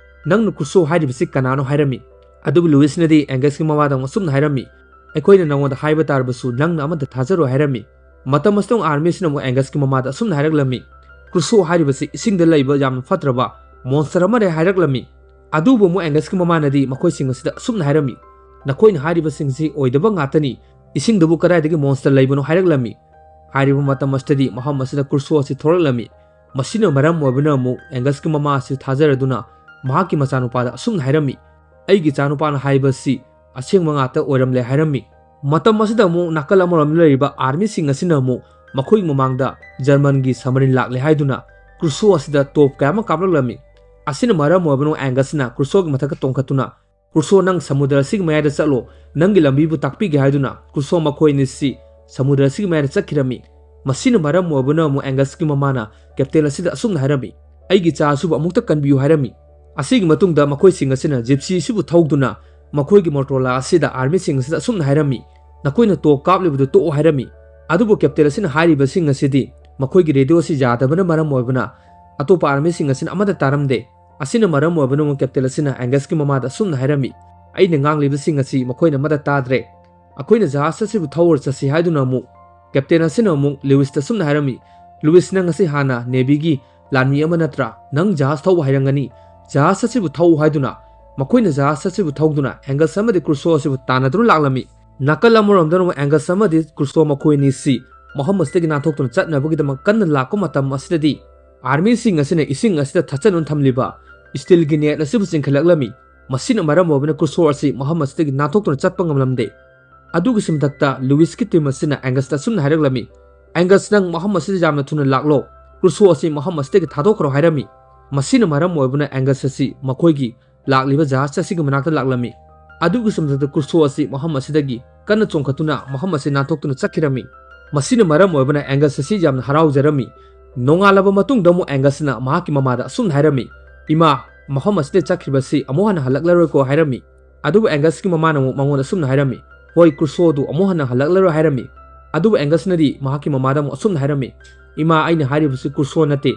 "ꯅꯪꯅ ꯀ꯭ꯔꯨꯁꯣ ꯍꯥꯏꯔꯤꯕꯁꯤ ꯀꯅꯥꯅꯣ?" ꯍꯥꯏꯔꯝꯃꯤ꯫ ꯑꯗꯨꯕꯨ ꯂꯨꯏꯁꯅꯗꯤ ꯑꯦꯡꯒꯁꯀꯤ ꯃꯃꯥꯗ ꯑꯃꯨꯛ ꯑꯁꯨꯝꯅ ꯍꯥꯏꯔꯝꯃꯤ, "ꯑꯩꯈꯣꯏꯅ ꯅꯉꯣꯟꯗ ꯍꯥꯏꯕ ꯇꯥꯔꯕꯁꯨ ꯅꯪꯅ ꯑꯃꯠꯇ ꯊꯥꯖꯔꯣꯏ" ꯍꯥꯏꯔꯝꯃꯤ꯫ ꯃꯇꯝ ꯑꯁꯤꯗ ꯑꯃꯨꯛ ꯑꯥꯔꯃꯤꯁꯤꯅ ꯑꯃꯨꯛ ꯑꯦꯡꯒꯁꯀꯤ ꯃꯃꯥꯗ ꯑꯁꯨꯝꯅ ꯍꯥꯏꯔꯛꯂꯝꯃꯤ, "ꯀ꯭ꯔꯨꯁꯣ ꯍꯥꯏꯔꯤꯕꯁꯤ ꯏꯁꯤꯡꯗ ꯂꯩꯕ ꯌꯥꯝꯅ ꯐꯠꯇ꯭ꯔꯕ ꯃꯣꯟꯁꯇꯔ ꯑꯃꯅꯦ" ꯍꯥꯏꯔꯛꯂꯝꯃꯤ꯫ ꯑꯗꯨꯕꯨ ꯑꯃꯨꯛ ꯑꯦꯡꯒꯁꯀꯤ ꯃꯃꯥꯅꯗꯤ ꯃꯈꯣꯏꯁꯤꯡ ꯑꯁꯤꯗ ꯑꯁꯨꯝꯅ ꯍꯥꯏꯔꯝꯃꯤ, "ꯅꯈꯣꯏꯅ ꯍꯥꯏꯔꯤꯕꯁꯤꯡꯁꯤ ꯑꯣꯏꯗꯕ ꯉꯥꯛꯇꯅꯤ, ꯏꯁꯤꯡꯗꯕꯨ ꯀꯗꯥꯏꯗꯒꯤ ꯃꯣꯟꯁꯇꯔ ꯂꯩꯕꯅꯣ?" ꯍꯥꯏꯔꯛꯂꯝꯃꯤ꯫ ꯍꯥꯏꯔꯤꯕ ꯃꯇꯝ ꯑꯁꯤꯗꯗꯤ ꯃꯐꯝ ꯑꯁꯤꯗ ꯀ꯭ꯔꯨꯁꯣ ꯑꯁꯤ ꯊꯣꯔꯛꯂꯝꯃꯤ꯫ ꯃꯁꯤꯅ ꯃꯔꯝ ꯑꯣꯏꯕꯅ ꯑꯃꯨꯛ ꯑꯦꯡꯒꯁꯀꯤ ꯃꯃꯥ ꯑꯁꯤ ꯊꯥꯖꯔꯗꯨꯅ ꯃꯍꯥꯛꯀꯤ ꯃꯆꯥꯅꯨꯄꯥꯗ ꯑꯁꯨꯝꯅ ꯍꯥꯏꯔꯝꯃꯤ, "ꯑꯩꯒꯤ ꯏꯆꯥꯅꯨꯄꯥꯅ ꯍꯥꯏꯕꯁꯤ ꯑꯁꯦꯡꯕ ꯉꯥꯛꯇ ꯑꯣꯏꯔꯝꯂꯦ" ꯍꯥꯏꯔꯝꯃꯤ꯫ ꯃꯇꯝ ꯑꯁꯤꯗ ꯑꯃꯨꯛ ꯅꯥꯀꯜ ꯑꯃꯔꯣꯝꯗ ꯂꯩꯔꯤꯕ ꯑꯥꯔꯃꯤꯁꯤꯡ ꯑꯁꯤꯅ ꯑꯃꯨꯛ ꯃꯈꯣꯏꯒꯤ ꯃꯃꯥꯡꯗ ꯖꯔꯃꯟꯒꯤ ꯁꯕꯃꯔꯤꯟ ꯂꯥꯛꯂꯦ ꯍꯥꯏꯗꯨꯅ ꯀ꯭ꯔꯨꯁꯣ ꯑꯁꯤꯗ ꯇꯣꯞ ꯀꯌꯥ ꯑꯃ ꯀꯥꯞꯂꯛꯂꯝꯃꯤ꯫ ꯑꯁꯤꯅ ꯃꯔꯝ ꯑꯣꯏꯕꯅ ꯑꯦꯡꯒꯁꯅ ꯀ꯭ꯔꯨꯁꯣꯒꯤ ꯃꯊꯛꯇ ꯇꯣꯡꯈꯠꯇꯨꯅ, "ꯀ꯭ꯔꯨꯁꯣ, ꯅꯪ ꯁꯃꯨꯗ꯭ꯔ ꯑꯁꯤꯒꯤ ꯃꯌꯥꯏꯗ ꯆꯠꯂꯣ, ꯅꯪꯒꯤ ꯂꯝꯕꯤꯕꯨ ꯇꯥꯛꯄꯤꯒꯦ" ꯍꯥꯏꯗꯨꯅ ꯀ꯭ꯔꯨꯁꯣ ꯃꯈꯣꯏ ꯑꯅꯤꯁꯤ ꯁꯃꯨꯗ꯭ꯔ ꯑꯁꯤꯒꯤ ꯃꯌꯥꯏꯗ ꯆꯠꯈꯤꯔꯝꯃꯤ꯫ ꯃꯁꯤꯅ ꯃꯔꯝ ꯑꯣꯏꯕꯅ ꯑꯃꯨꯛ ꯑꯦꯡꯒꯁꯀꯤ ꯃꯃꯥꯅ ꯀꯦꯞꯇꯦꯟ ꯑꯁꯤꯗ ꯑꯁꯨꯝꯅ ꯍꯥꯏꯔꯝꯃꯤ, "ꯑꯩꯒꯤ ꯏꯆꯥ ꯑꯁꯤꯕꯨ ꯑꯃꯨꯛꯇ ꯀꯟꯕꯤꯌꯨ" ꯍꯥꯏꯔꯝꯃꯤ꯫ ꯑꯁꯤꯒꯤ ꯃꯇꯨꯡꯗ ꯃꯈꯣꯏꯁꯤꯡ ꯑꯁꯤꯅ ꯖꯤꯞꯁꯤ ꯑꯁꯤꯕꯨ ꯊꯧꯗꯨꯅ ꯃꯈꯣꯏꯒꯤ ꯃꯣꯇꯣꯔꯣꯂꯥ ꯑꯁꯤꯗ ꯑꯥꯔꯃꯤꯁꯤꯡ ꯑꯁꯤꯗ ꯑꯁꯨꯝꯅ ꯍꯥꯏꯔꯝꯃꯤ, "ꯅꯈꯣꯏꯅ ꯇꯣꯞ ꯀꯥꯞꯂꯤꯕꯗꯨ ꯇꯣꯛꯑꯣ" ꯍꯥꯏꯔꯝꯃꯤ꯫ ꯑꯗꯨꯕꯨ ꯀꯦꯞꯇꯦꯟ ꯑꯁꯤꯅ ꯍꯥꯏꯔꯤꯕꯁꯤꯡ ꯑꯁꯤꯗꯤ ꯃꯈꯣꯏꯒꯤ ꯔꯦꯗꯤꯑꯣ ꯑꯁꯤ ꯌꯥꯗꯕꯅ ꯃꯔꯝ ꯑꯣꯏꯕꯅ ꯑꯇꯣꯞꯄ ꯑꯥꯔꯃꯤꯁꯤꯡ ꯑꯁꯤꯅ ꯑꯃꯠꯇ ꯇꯥꯔꯝꯗꯦ꯫ ꯑꯁꯤꯅ ꯃꯔꯝ ꯑꯣꯏꯕꯅ ꯑꯃꯨꯛ ꯀꯦꯞꯇꯦꯟ ꯑꯁꯤꯅ ꯑꯦꯡꯒꯁꯀꯤ ꯃꯃꯥꯗ ꯑꯁꯨꯝꯅ ꯍꯥꯏꯔꯝꯃꯤ, "ꯑꯩꯅ ꯉꯥꯡꯂꯤꯕꯁꯤꯡ ꯑꯁꯤ ꯃꯈꯣꯏꯅ ꯑꯃꯠꯇ ꯇꯥꯗ꯭ꯔꯦ꯫ ꯑꯩꯈꯣꯏꯅ ꯖꯍꯥꯖ ꯑꯁꯤꯕꯨ ꯊꯧꯔ ꯆꯠꯁꯤ" ꯍꯥꯏꯗꯨꯅ ꯑꯃꯨꯛ ꯀꯦꯞꯇꯦꯟ ꯑꯁꯤꯅ ꯑꯃꯨꯛ ꯂꯨꯏꯁꯇ ꯑꯁꯨꯝꯅ ꯍꯥꯏꯔꯝꯃꯤ, "ꯂꯨꯏꯁ, ꯅꯪ ꯑꯁꯤ ꯍꯥꯟꯅ ꯅꯦꯚꯤꯒꯤ ꯂꯥꯟꯃꯤ ꯑꯃ ꯅꯠꯇ꯭ꯔꯥ? ꯅꯪ ꯖꯍꯥꯖ ꯊꯧꯕ ꯍꯩꯔꯝꯒꯅꯤ꯫ ꯖꯍꯥꯖ ꯑꯁꯤꯕꯨ ꯊꯧ" ꯍꯥꯏꯗꯨꯅ ꯃꯈꯣꯏꯅ ꯖꯍꯥꯖ ꯑꯁꯤꯕꯨ ꯊꯧꯗꯨꯅ ꯑꯦꯡꯒꯁ ꯑꯃꯗꯤ ꯀ꯭ꯔꯨꯁꯣ ꯑꯁꯤꯕꯨ ꯇꯥꯟꯅꯗꯨꯅ ꯂꯥꯛꯂꯝꯃꯤ꯫ ꯅꯥꯀꯜ ꯑꯃꯔꯣꯝꯗꯅ ꯑꯃꯨꯛ ꯑꯦꯡꯒꯁ ꯑꯃꯗꯤ ꯀ꯭ꯔꯨꯁꯣ ꯃꯈꯣꯏ ꯑꯅꯤꯁꯤ ꯃꯐꯝ ꯑꯁꯤꯗꯒꯤ ꯅꯥꯟꯊꯣꯛꯇꯨꯅ ꯆꯠꯅꯕꯒꯤꯗꯃꯛ ꯀꯟꯅ ꯂꯥꯛꯄ ꯃꯇꯝ ꯑꯁꯤꯗꯗꯤ ꯑꯥꯔꯃꯤꯁꯤꯡ ꯑꯁꯤꯅ ꯏꯁꯤꯡ ꯑꯁꯤꯗ ꯊꯠꯆꯟꯗꯨꯅ ꯊꯝꯂꯤꯕ ꯁ꯭ꯇꯤꯜꯒꯤ ꯅꯦꯠ ꯑꯁꯤꯕꯨ ꯆꯤꯡꯈꯠꯂꯛꯂꯝꯃꯤ꯫ ꯃꯁꯤꯅ ꯃꯔꯝ ꯑꯣꯏꯕꯅ ꯀ꯭ꯔꯨꯁꯣ ꯑꯁꯤ ꯃꯐꯝ ꯑꯁꯤꯗꯒꯤ ꯅꯥꯟꯊꯣꯛꯇꯨꯅ ꯆꯠꯄ ꯉꯝꯂꯝꯗꯦ꯫ ꯑꯗꯨꯒꯤꯁꯨ ꯃꯊꯛꯇ ꯂꯨꯏꯁꯀꯤ ꯇꯤꯝ ꯑꯁꯤꯅ ꯑꯦꯡꯒꯁꯇ ꯑꯁꯨꯝꯅ ꯍꯥꯏꯔꯛꯂꯝꯃꯤ, "ꯑꯦꯡꯒꯁ, ꯅꯪ ꯃꯐꯝ ꯑꯁꯤꯗ ꯌꯥꯝꯅ ꯊꯨꯅ ꯂꯥꯛꯂꯣ, ꯀ꯭ꯔꯨꯁꯣ ꯑꯁꯤ ꯃꯐꯝ ꯑꯁꯤꯗꯒꯤ ꯊꯥꯗꯣꯛꯈ꯭ꯔꯣ" ꯍꯥꯏꯔꯝꯃꯤ꯫ ꯃꯁꯤꯅ ꯃꯔꯝ ꯑꯣꯏꯕꯅ ꯑꯦꯡꯒꯁ ꯑꯁꯤ ꯃꯈꯣꯏꯒꯤ ꯂꯥꯛꯂꯤꯕ ꯖꯍꯥꯖ ꯑꯁꯤꯒꯤ ꯃꯅꯥꯛꯇ ꯂꯥꯛꯂꯝꯃꯤ꯫ ꯑꯗꯨꯒꯤꯁꯨ ꯃꯊꯛꯇ ꯀ꯭ꯔꯨꯁꯣ ꯑꯁꯤ ꯃꯐꯝ ꯑꯁꯤꯗꯒꯤ ꯀꯟꯅ ꯆꯣꯡꯈꯠꯇꯨꯅ ꯃꯐꯝ ꯑꯁꯤ ꯅꯥꯟꯊꯣꯛꯇꯨꯅ ꯆꯠꯈꯤꯔꯝꯃꯤ꯫ ꯃꯁꯤꯅ ꯃꯔꯝ ꯑꯣꯏꯕꯅ ꯑꯦꯡꯒꯁ ꯑꯁꯤ ꯌꯥꯝꯅ ꯍꯔꯥꯎꯖꯔꯝꯃꯤ꯫ ꯅꯣꯡꯉꯥꯜꯂꯕ ꯃꯇꯨꯡꯗ ꯑꯃꯨꯛ ꯑꯦꯡꯒꯁꯅ ꯃꯍꯥꯛꯀꯤ ꯃꯃꯥꯗ ꯑꯁꯨꯝꯅ ꯍꯥꯏꯔꯝꯃꯤ, "ꯏꯃꯥ, ꯃꯐꯝ ꯑꯁꯤꯗ ꯆꯠꯈ꯭ꯔꯤꯕꯁꯤ ꯑꯃꯨꯛ ꯍꯟꯅ ꯍꯜꯂꯛꯂꯔꯣꯏꯀꯣ" ꯍꯥꯏꯔꯝꯃꯤ꯫ ꯑꯗꯨꯕꯨ ꯑꯦꯡꯒꯁꯀꯤ ꯃꯃꯥꯅ ꯑꯃꯨꯛ ꯃꯉꯣꯟꯗ ꯑꯁꯨꯝꯅ ꯍꯥꯏꯔꯝꯃꯤ, "ꯍꯣꯏ, ꯀ꯭ꯔꯨꯁꯣꯗꯨ ꯑꯃꯨꯛ ꯍꯟꯅ ꯍꯜꯂꯛꯂꯔꯣꯏ" ꯍꯥꯏꯔꯝꯃꯤ꯫ ꯑꯗꯨꯕꯨ ꯑꯦꯡꯒꯁꯅꯗꯤ ꯃꯍꯥꯛꯀꯤ ꯃꯃꯥꯗ ꯑꯃꯨꯛ ꯑꯁꯨꯝꯅ ꯍꯥꯏꯔꯝꯃꯤ, "ꯏꯃꯥ, ꯑꯩꯅ ꯍꯥꯏꯔꯤꯕꯁꯤ ꯀ꯭ꯔꯨꯁꯣ ꯅꯠꯇꯦ,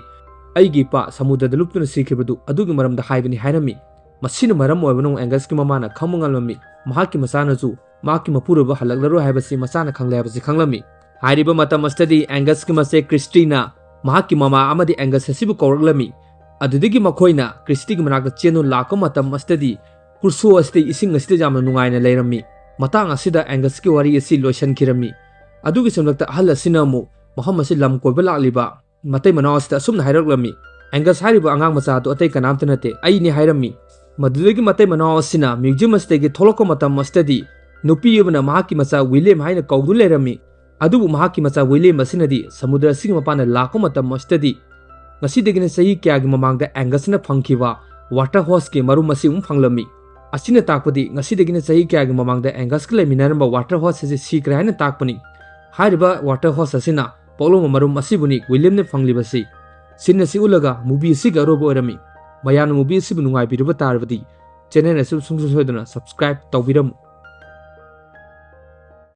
ꯑꯩꯒꯤ ꯏꯄꯥ ꯁꯃꯨꯗ꯭ꯔꯗ ꯂꯨꯞꯇꯨꯅ ꯁꯤꯈꯤꯕꯗꯨ ꯑꯗꯨꯒꯤ ꯃꯔꯝꯗ ꯍꯥꯏꯕꯅꯤ" ꯍꯥꯏꯔꯝꯃꯤ꯫ ꯃꯁꯤꯅ ꯃꯔꯝ ꯑꯣꯏꯕꯅ ꯑꯃꯨꯛ ꯑꯦꯡꯒꯁꯀꯤ ꯃꯃꯥꯅ ꯈꯪꯕ ꯉꯝꯂꯝꯃꯤ, ꯃꯍꯥꯛꯀꯤ ꯃꯆꯥꯅꯁꯨ ꯃꯍꯥꯛꯀꯤ ꯃꯄꯨꯔꯣꯏꯕ ꯍꯜꯂꯛꯂꯔꯣꯏ ꯍꯥꯏꯕꯁꯤ ꯃꯆꯥꯅ ꯈꯪꯂꯦ ꯍꯥꯏꯕꯁꯤ ꯈꯪꯂꯝꯃꯤ꯫ ꯍꯥꯏꯔꯤꯕ ꯃꯇꯝ ꯑꯁꯤꯗꯗꯤ ꯑꯦꯡꯒꯁꯀꯤ ꯃꯆꯦ ꯀ꯭ꯔꯤꯁꯇꯤꯅ ꯃꯍꯥꯛꯀꯤ ꯃꯃꯥ ꯑꯃꯗꯤ ꯑꯦꯡꯒꯁ ꯑꯁꯤꯕꯨ ꯀꯧꯔꯛꯂꯝꯃꯤ꯫ ꯑꯗꯨꯗꯒꯤ ꯃꯈꯣꯏꯅ ꯀ꯭ꯔꯤꯁꯇꯤꯒꯤ ꯃꯅꯥꯛꯇ ꯆꯦꯟꯗꯨꯅ ꯂꯥꯛꯄ ꯃꯇꯝ ꯑꯁꯤꯗꯗꯤ ꯀ꯭ꯔꯨꯁꯣ ꯑꯁꯤꯗꯤ ꯏꯁꯤꯡ ꯑꯁꯤꯗ ꯌꯥꯝꯅ ꯅꯨꯡꯉꯥꯏꯅ ꯂꯩꯔꯝꯃꯤ꯫ ꯃꯇꯥꯡ ꯑꯁꯤꯗ ꯑꯦꯡꯒꯁꯀꯤ ꯋꯥꯔꯤ ꯑꯁꯤ ꯂꯣꯏꯁꯤꯟꯈꯤꯔꯝꯃꯤ꯫ ꯑꯗꯨꯒꯤ ꯁꯝꯂꯛꯇ ꯑꯍꯜ ꯑꯁꯤꯅ ꯑꯃꯨꯛ ꯃꯐꯝ ꯑꯁꯤ ꯂꯝ ꯀꯣꯏꯕ ꯂꯥꯛꯂꯤꯕ ꯃꯇꯩ ꯃꯅꯥꯎ ꯑꯁꯤꯗ ꯑꯁꯨꯝꯅ ꯍꯥꯏꯔꯛꯂꯝꯃꯤ, "ꯑꯦꯡꯒꯁ ꯍꯥꯏꯔꯤꯕ ꯑꯉꯥꯡ ꯃꯆꯥ ꯑꯗꯨ ꯑꯇꯩ ꯀꯅꯥꯝꯇ ꯅꯠꯇꯦ, ꯑꯩꯅꯤ" ꯍꯥꯏꯔꯝꯃꯤ꯫ ꯃꯗꯨꯗꯒꯤ ꯃꯇꯩ ꯃꯅꯥꯎ ꯑꯁꯤꯅ ꯃ꯭ꯌꯨꯖꯤꯌꯝ ꯑꯁꯤꯗꯒꯤ ꯊꯣꯛꯂꯛꯄ ꯃꯇꯝ ꯑꯁꯤꯗꯗꯤ ꯅꯨꯄꯤ ꯑꯃꯅ ꯃꯍꯥꯛꯀꯤ ꯃꯆꯥ ꯋꯤꯂꯤꯌꯝ ꯍꯥꯏꯅ ꯀꯧꯗꯨꯅ ꯂꯩꯔꯝꯃꯤ꯫ ꯑꯗꯨꯕꯨ ꯃꯍꯥꯛꯀꯤ ꯃꯆꯥ ꯋꯤꯂꯤꯌꯝ ꯑꯁꯤꯅꯗꯤ ꯁꯃꯨꯗ꯭ꯔ ꯑꯁꯤꯒꯤ ꯃꯄꯥꯟꯗ ꯂꯥꯛꯄ ꯃꯇꯝ ꯑꯁꯤꯗꯗꯤ ꯉꯁꯤꯗꯒꯤꯅ ꯆꯍꯤ ꯀꯌꯥꯒꯤ ꯃꯃꯥꯡꯗ ꯑꯦꯡꯒꯁꯅ ꯐꯪꯈꯤꯕ ꯋꯥꯇꯔ ꯍꯣꯔꯁꯀꯤ ꯃꯔꯨꯝ ꯑꯁꯤ ꯑꯃꯨꯛ ꯐꯪꯂꯝꯃꯤ꯫ ꯑꯁꯤꯅ ꯇꯥꯛꯄꯗꯤ ꯉꯁꯤꯗꯒꯤꯅ ꯆꯍꯤ ꯀꯌꯥꯒꯤ ꯃꯃꯥꯡꯗ ꯑꯦꯡꯒꯁꯀ ꯂꯩꯃꯤꯟꯅꯔꯝꯕ ꯋꯥꯇꯔ ꯍꯣꯔꯁ ꯑꯁꯤ ꯁꯤꯈ꯭ꯔꯦ ꯍꯥꯏꯅ ꯇꯥꯛꯄꯅꯤ꯫ ꯍꯥꯏꯔꯤꯕ ꯋꯥꯇꯔ ꯍꯣꯔꯁ ꯑꯁꯤꯅ ꯄꯣꯛꯂꯝꯕ ꯃꯔꯨꯝ ꯑꯁꯤꯕꯨꯅꯤ ꯋꯤꯂꯤꯌꯝꯅ ꯐꯪꯂꯤꯕꯁꯤ꯫ ꯁꯤꯟ ꯑꯁꯤ ꯎꯠꯂꯒ movie ꯑꯁꯤꯒꯤ ꯑꯔꯣꯏꯕ ꯑꯣꯏꯔꯝꯃꯤ꯫ ꯃꯌꯥꯝꯅ movie ꯑꯁꯤꯕꯨ ꯅꯨꯡꯉꯥꯏꯕꯤꯔꯕ ꯇꯥꯔꯕꯗꯤ channel ꯑꯁꯤ ꯁꯨꯡꯁꯣꯏ ꯁꯣꯏꯗꯅ subscribe ꯇꯧꯕꯤꯔꯝꯃꯨ꯫